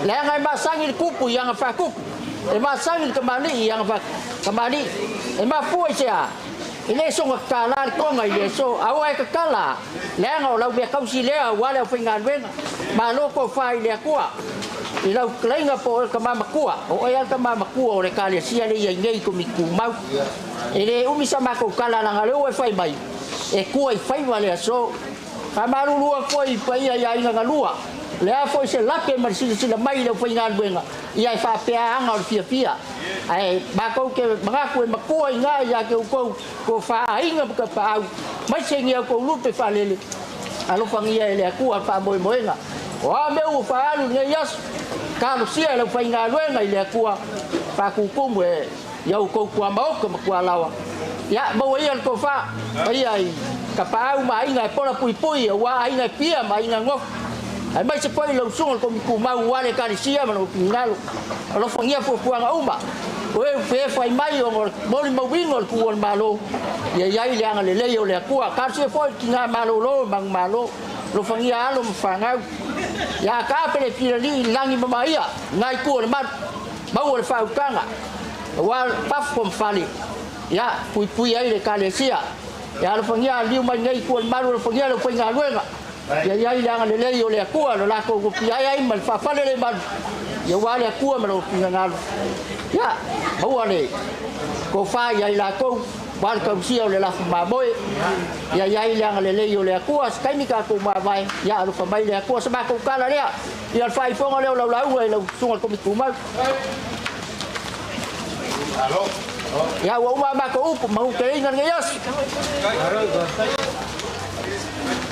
leaga e masagi le tupu i aga faatupu, e masagi le tamalii i aga tamalii, e mafua i sea e lē soga tatalā le toga i le aso aua e tatala leaga o lau mea tausi lea auā le aufaigaluega. Malo tofā i le Atua i lau talaiga po o le tamamatua o oe a le tamamatua o le ekalesia le iai nei tomitumau. E lē umi sa matou tala laga lea ua e fai mai e tua i faiva le aso. Faamalulu atu ai i paia i aiga galua le a foʻi se lape ma le silasila mai i le aufaigaluega ia e faapea aga o le fiafia ae matou ke manatu e matua i gā iā te outou ko faaiga ma tapaau mai segia outou lupe faalele alofagia e le Atua faamoemoega. O a mea ua faaalu lenei aso talosia e le aufaigaluega i le Atua faakukumu e ia outou tuamaoka ma tualaoa. Ia, maua ia le tofa, paia i Tapaau ma Aiga e pola puipui, aua Aiga e pia ma Aiga nofo. Aemaise foi lau susuga i le Komiti Tumau aua le Ekalesia ma lou finagalo. Alofagia fuafuaga uma, o e pe fai mai ona o le molimauina o le tuua o le Malo, ia i ai le agalelei o le Atua. Talosia foi le tina malolo i manumalo, alofagia alo ma fanau. Ia taape le filalii i le lagi ma maia, lena itu o le malu, maua le faautaga, aua pafo ma fale, ia puipui ai le Ekalesia. Ia alofagia liliu mai lenei itu o le malu, alofagia le aufaigaluega, ia i ai le agalelei o le Atua, lo latou tofia ai ma le faafale le malu, ia aua le Atua ma lou finagalo. Ia, maua le tofa ia i latou, aua le tausia o le lafo mamoe, ia i ai le agalelei o le Atua, se taimi tatou mavae, ia alofa mai le Atua. Se matou tala lea, ia le faaifoga lea o lau lauga i lau susuga i le Komiti Tumau. Ia ua uma a matou upu, manuteleina lenei aso.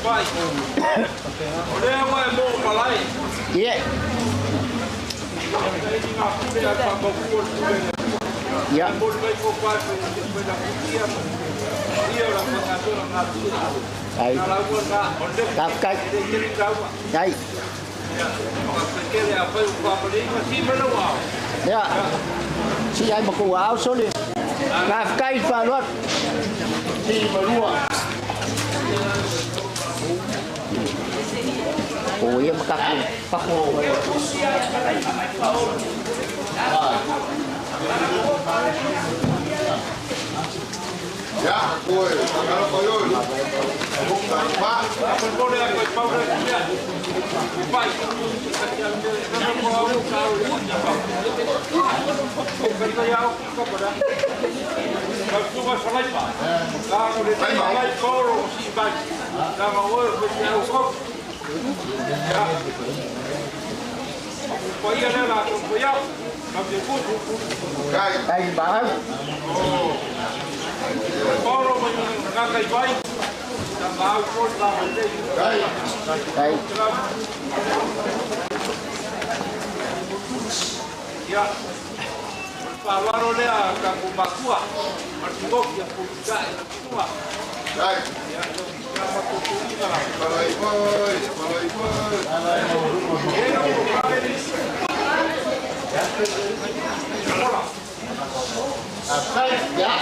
O lea ua e moo malae. Ie. Ia. Ai. Faafetai. Ai. Ia. Si ai ma kou aao sole. Faafetai i le faaaloalo. Si malua. O ia ma tatou pako. Ya, koe, kalo ko yo. Pa. Ai ba. Ai. Ia, faaaloalo lea tatou matua ma le sigoki a pulutae na tua. Ai. Ia, ia matutuina la. Palai boy, palai boy. Ya.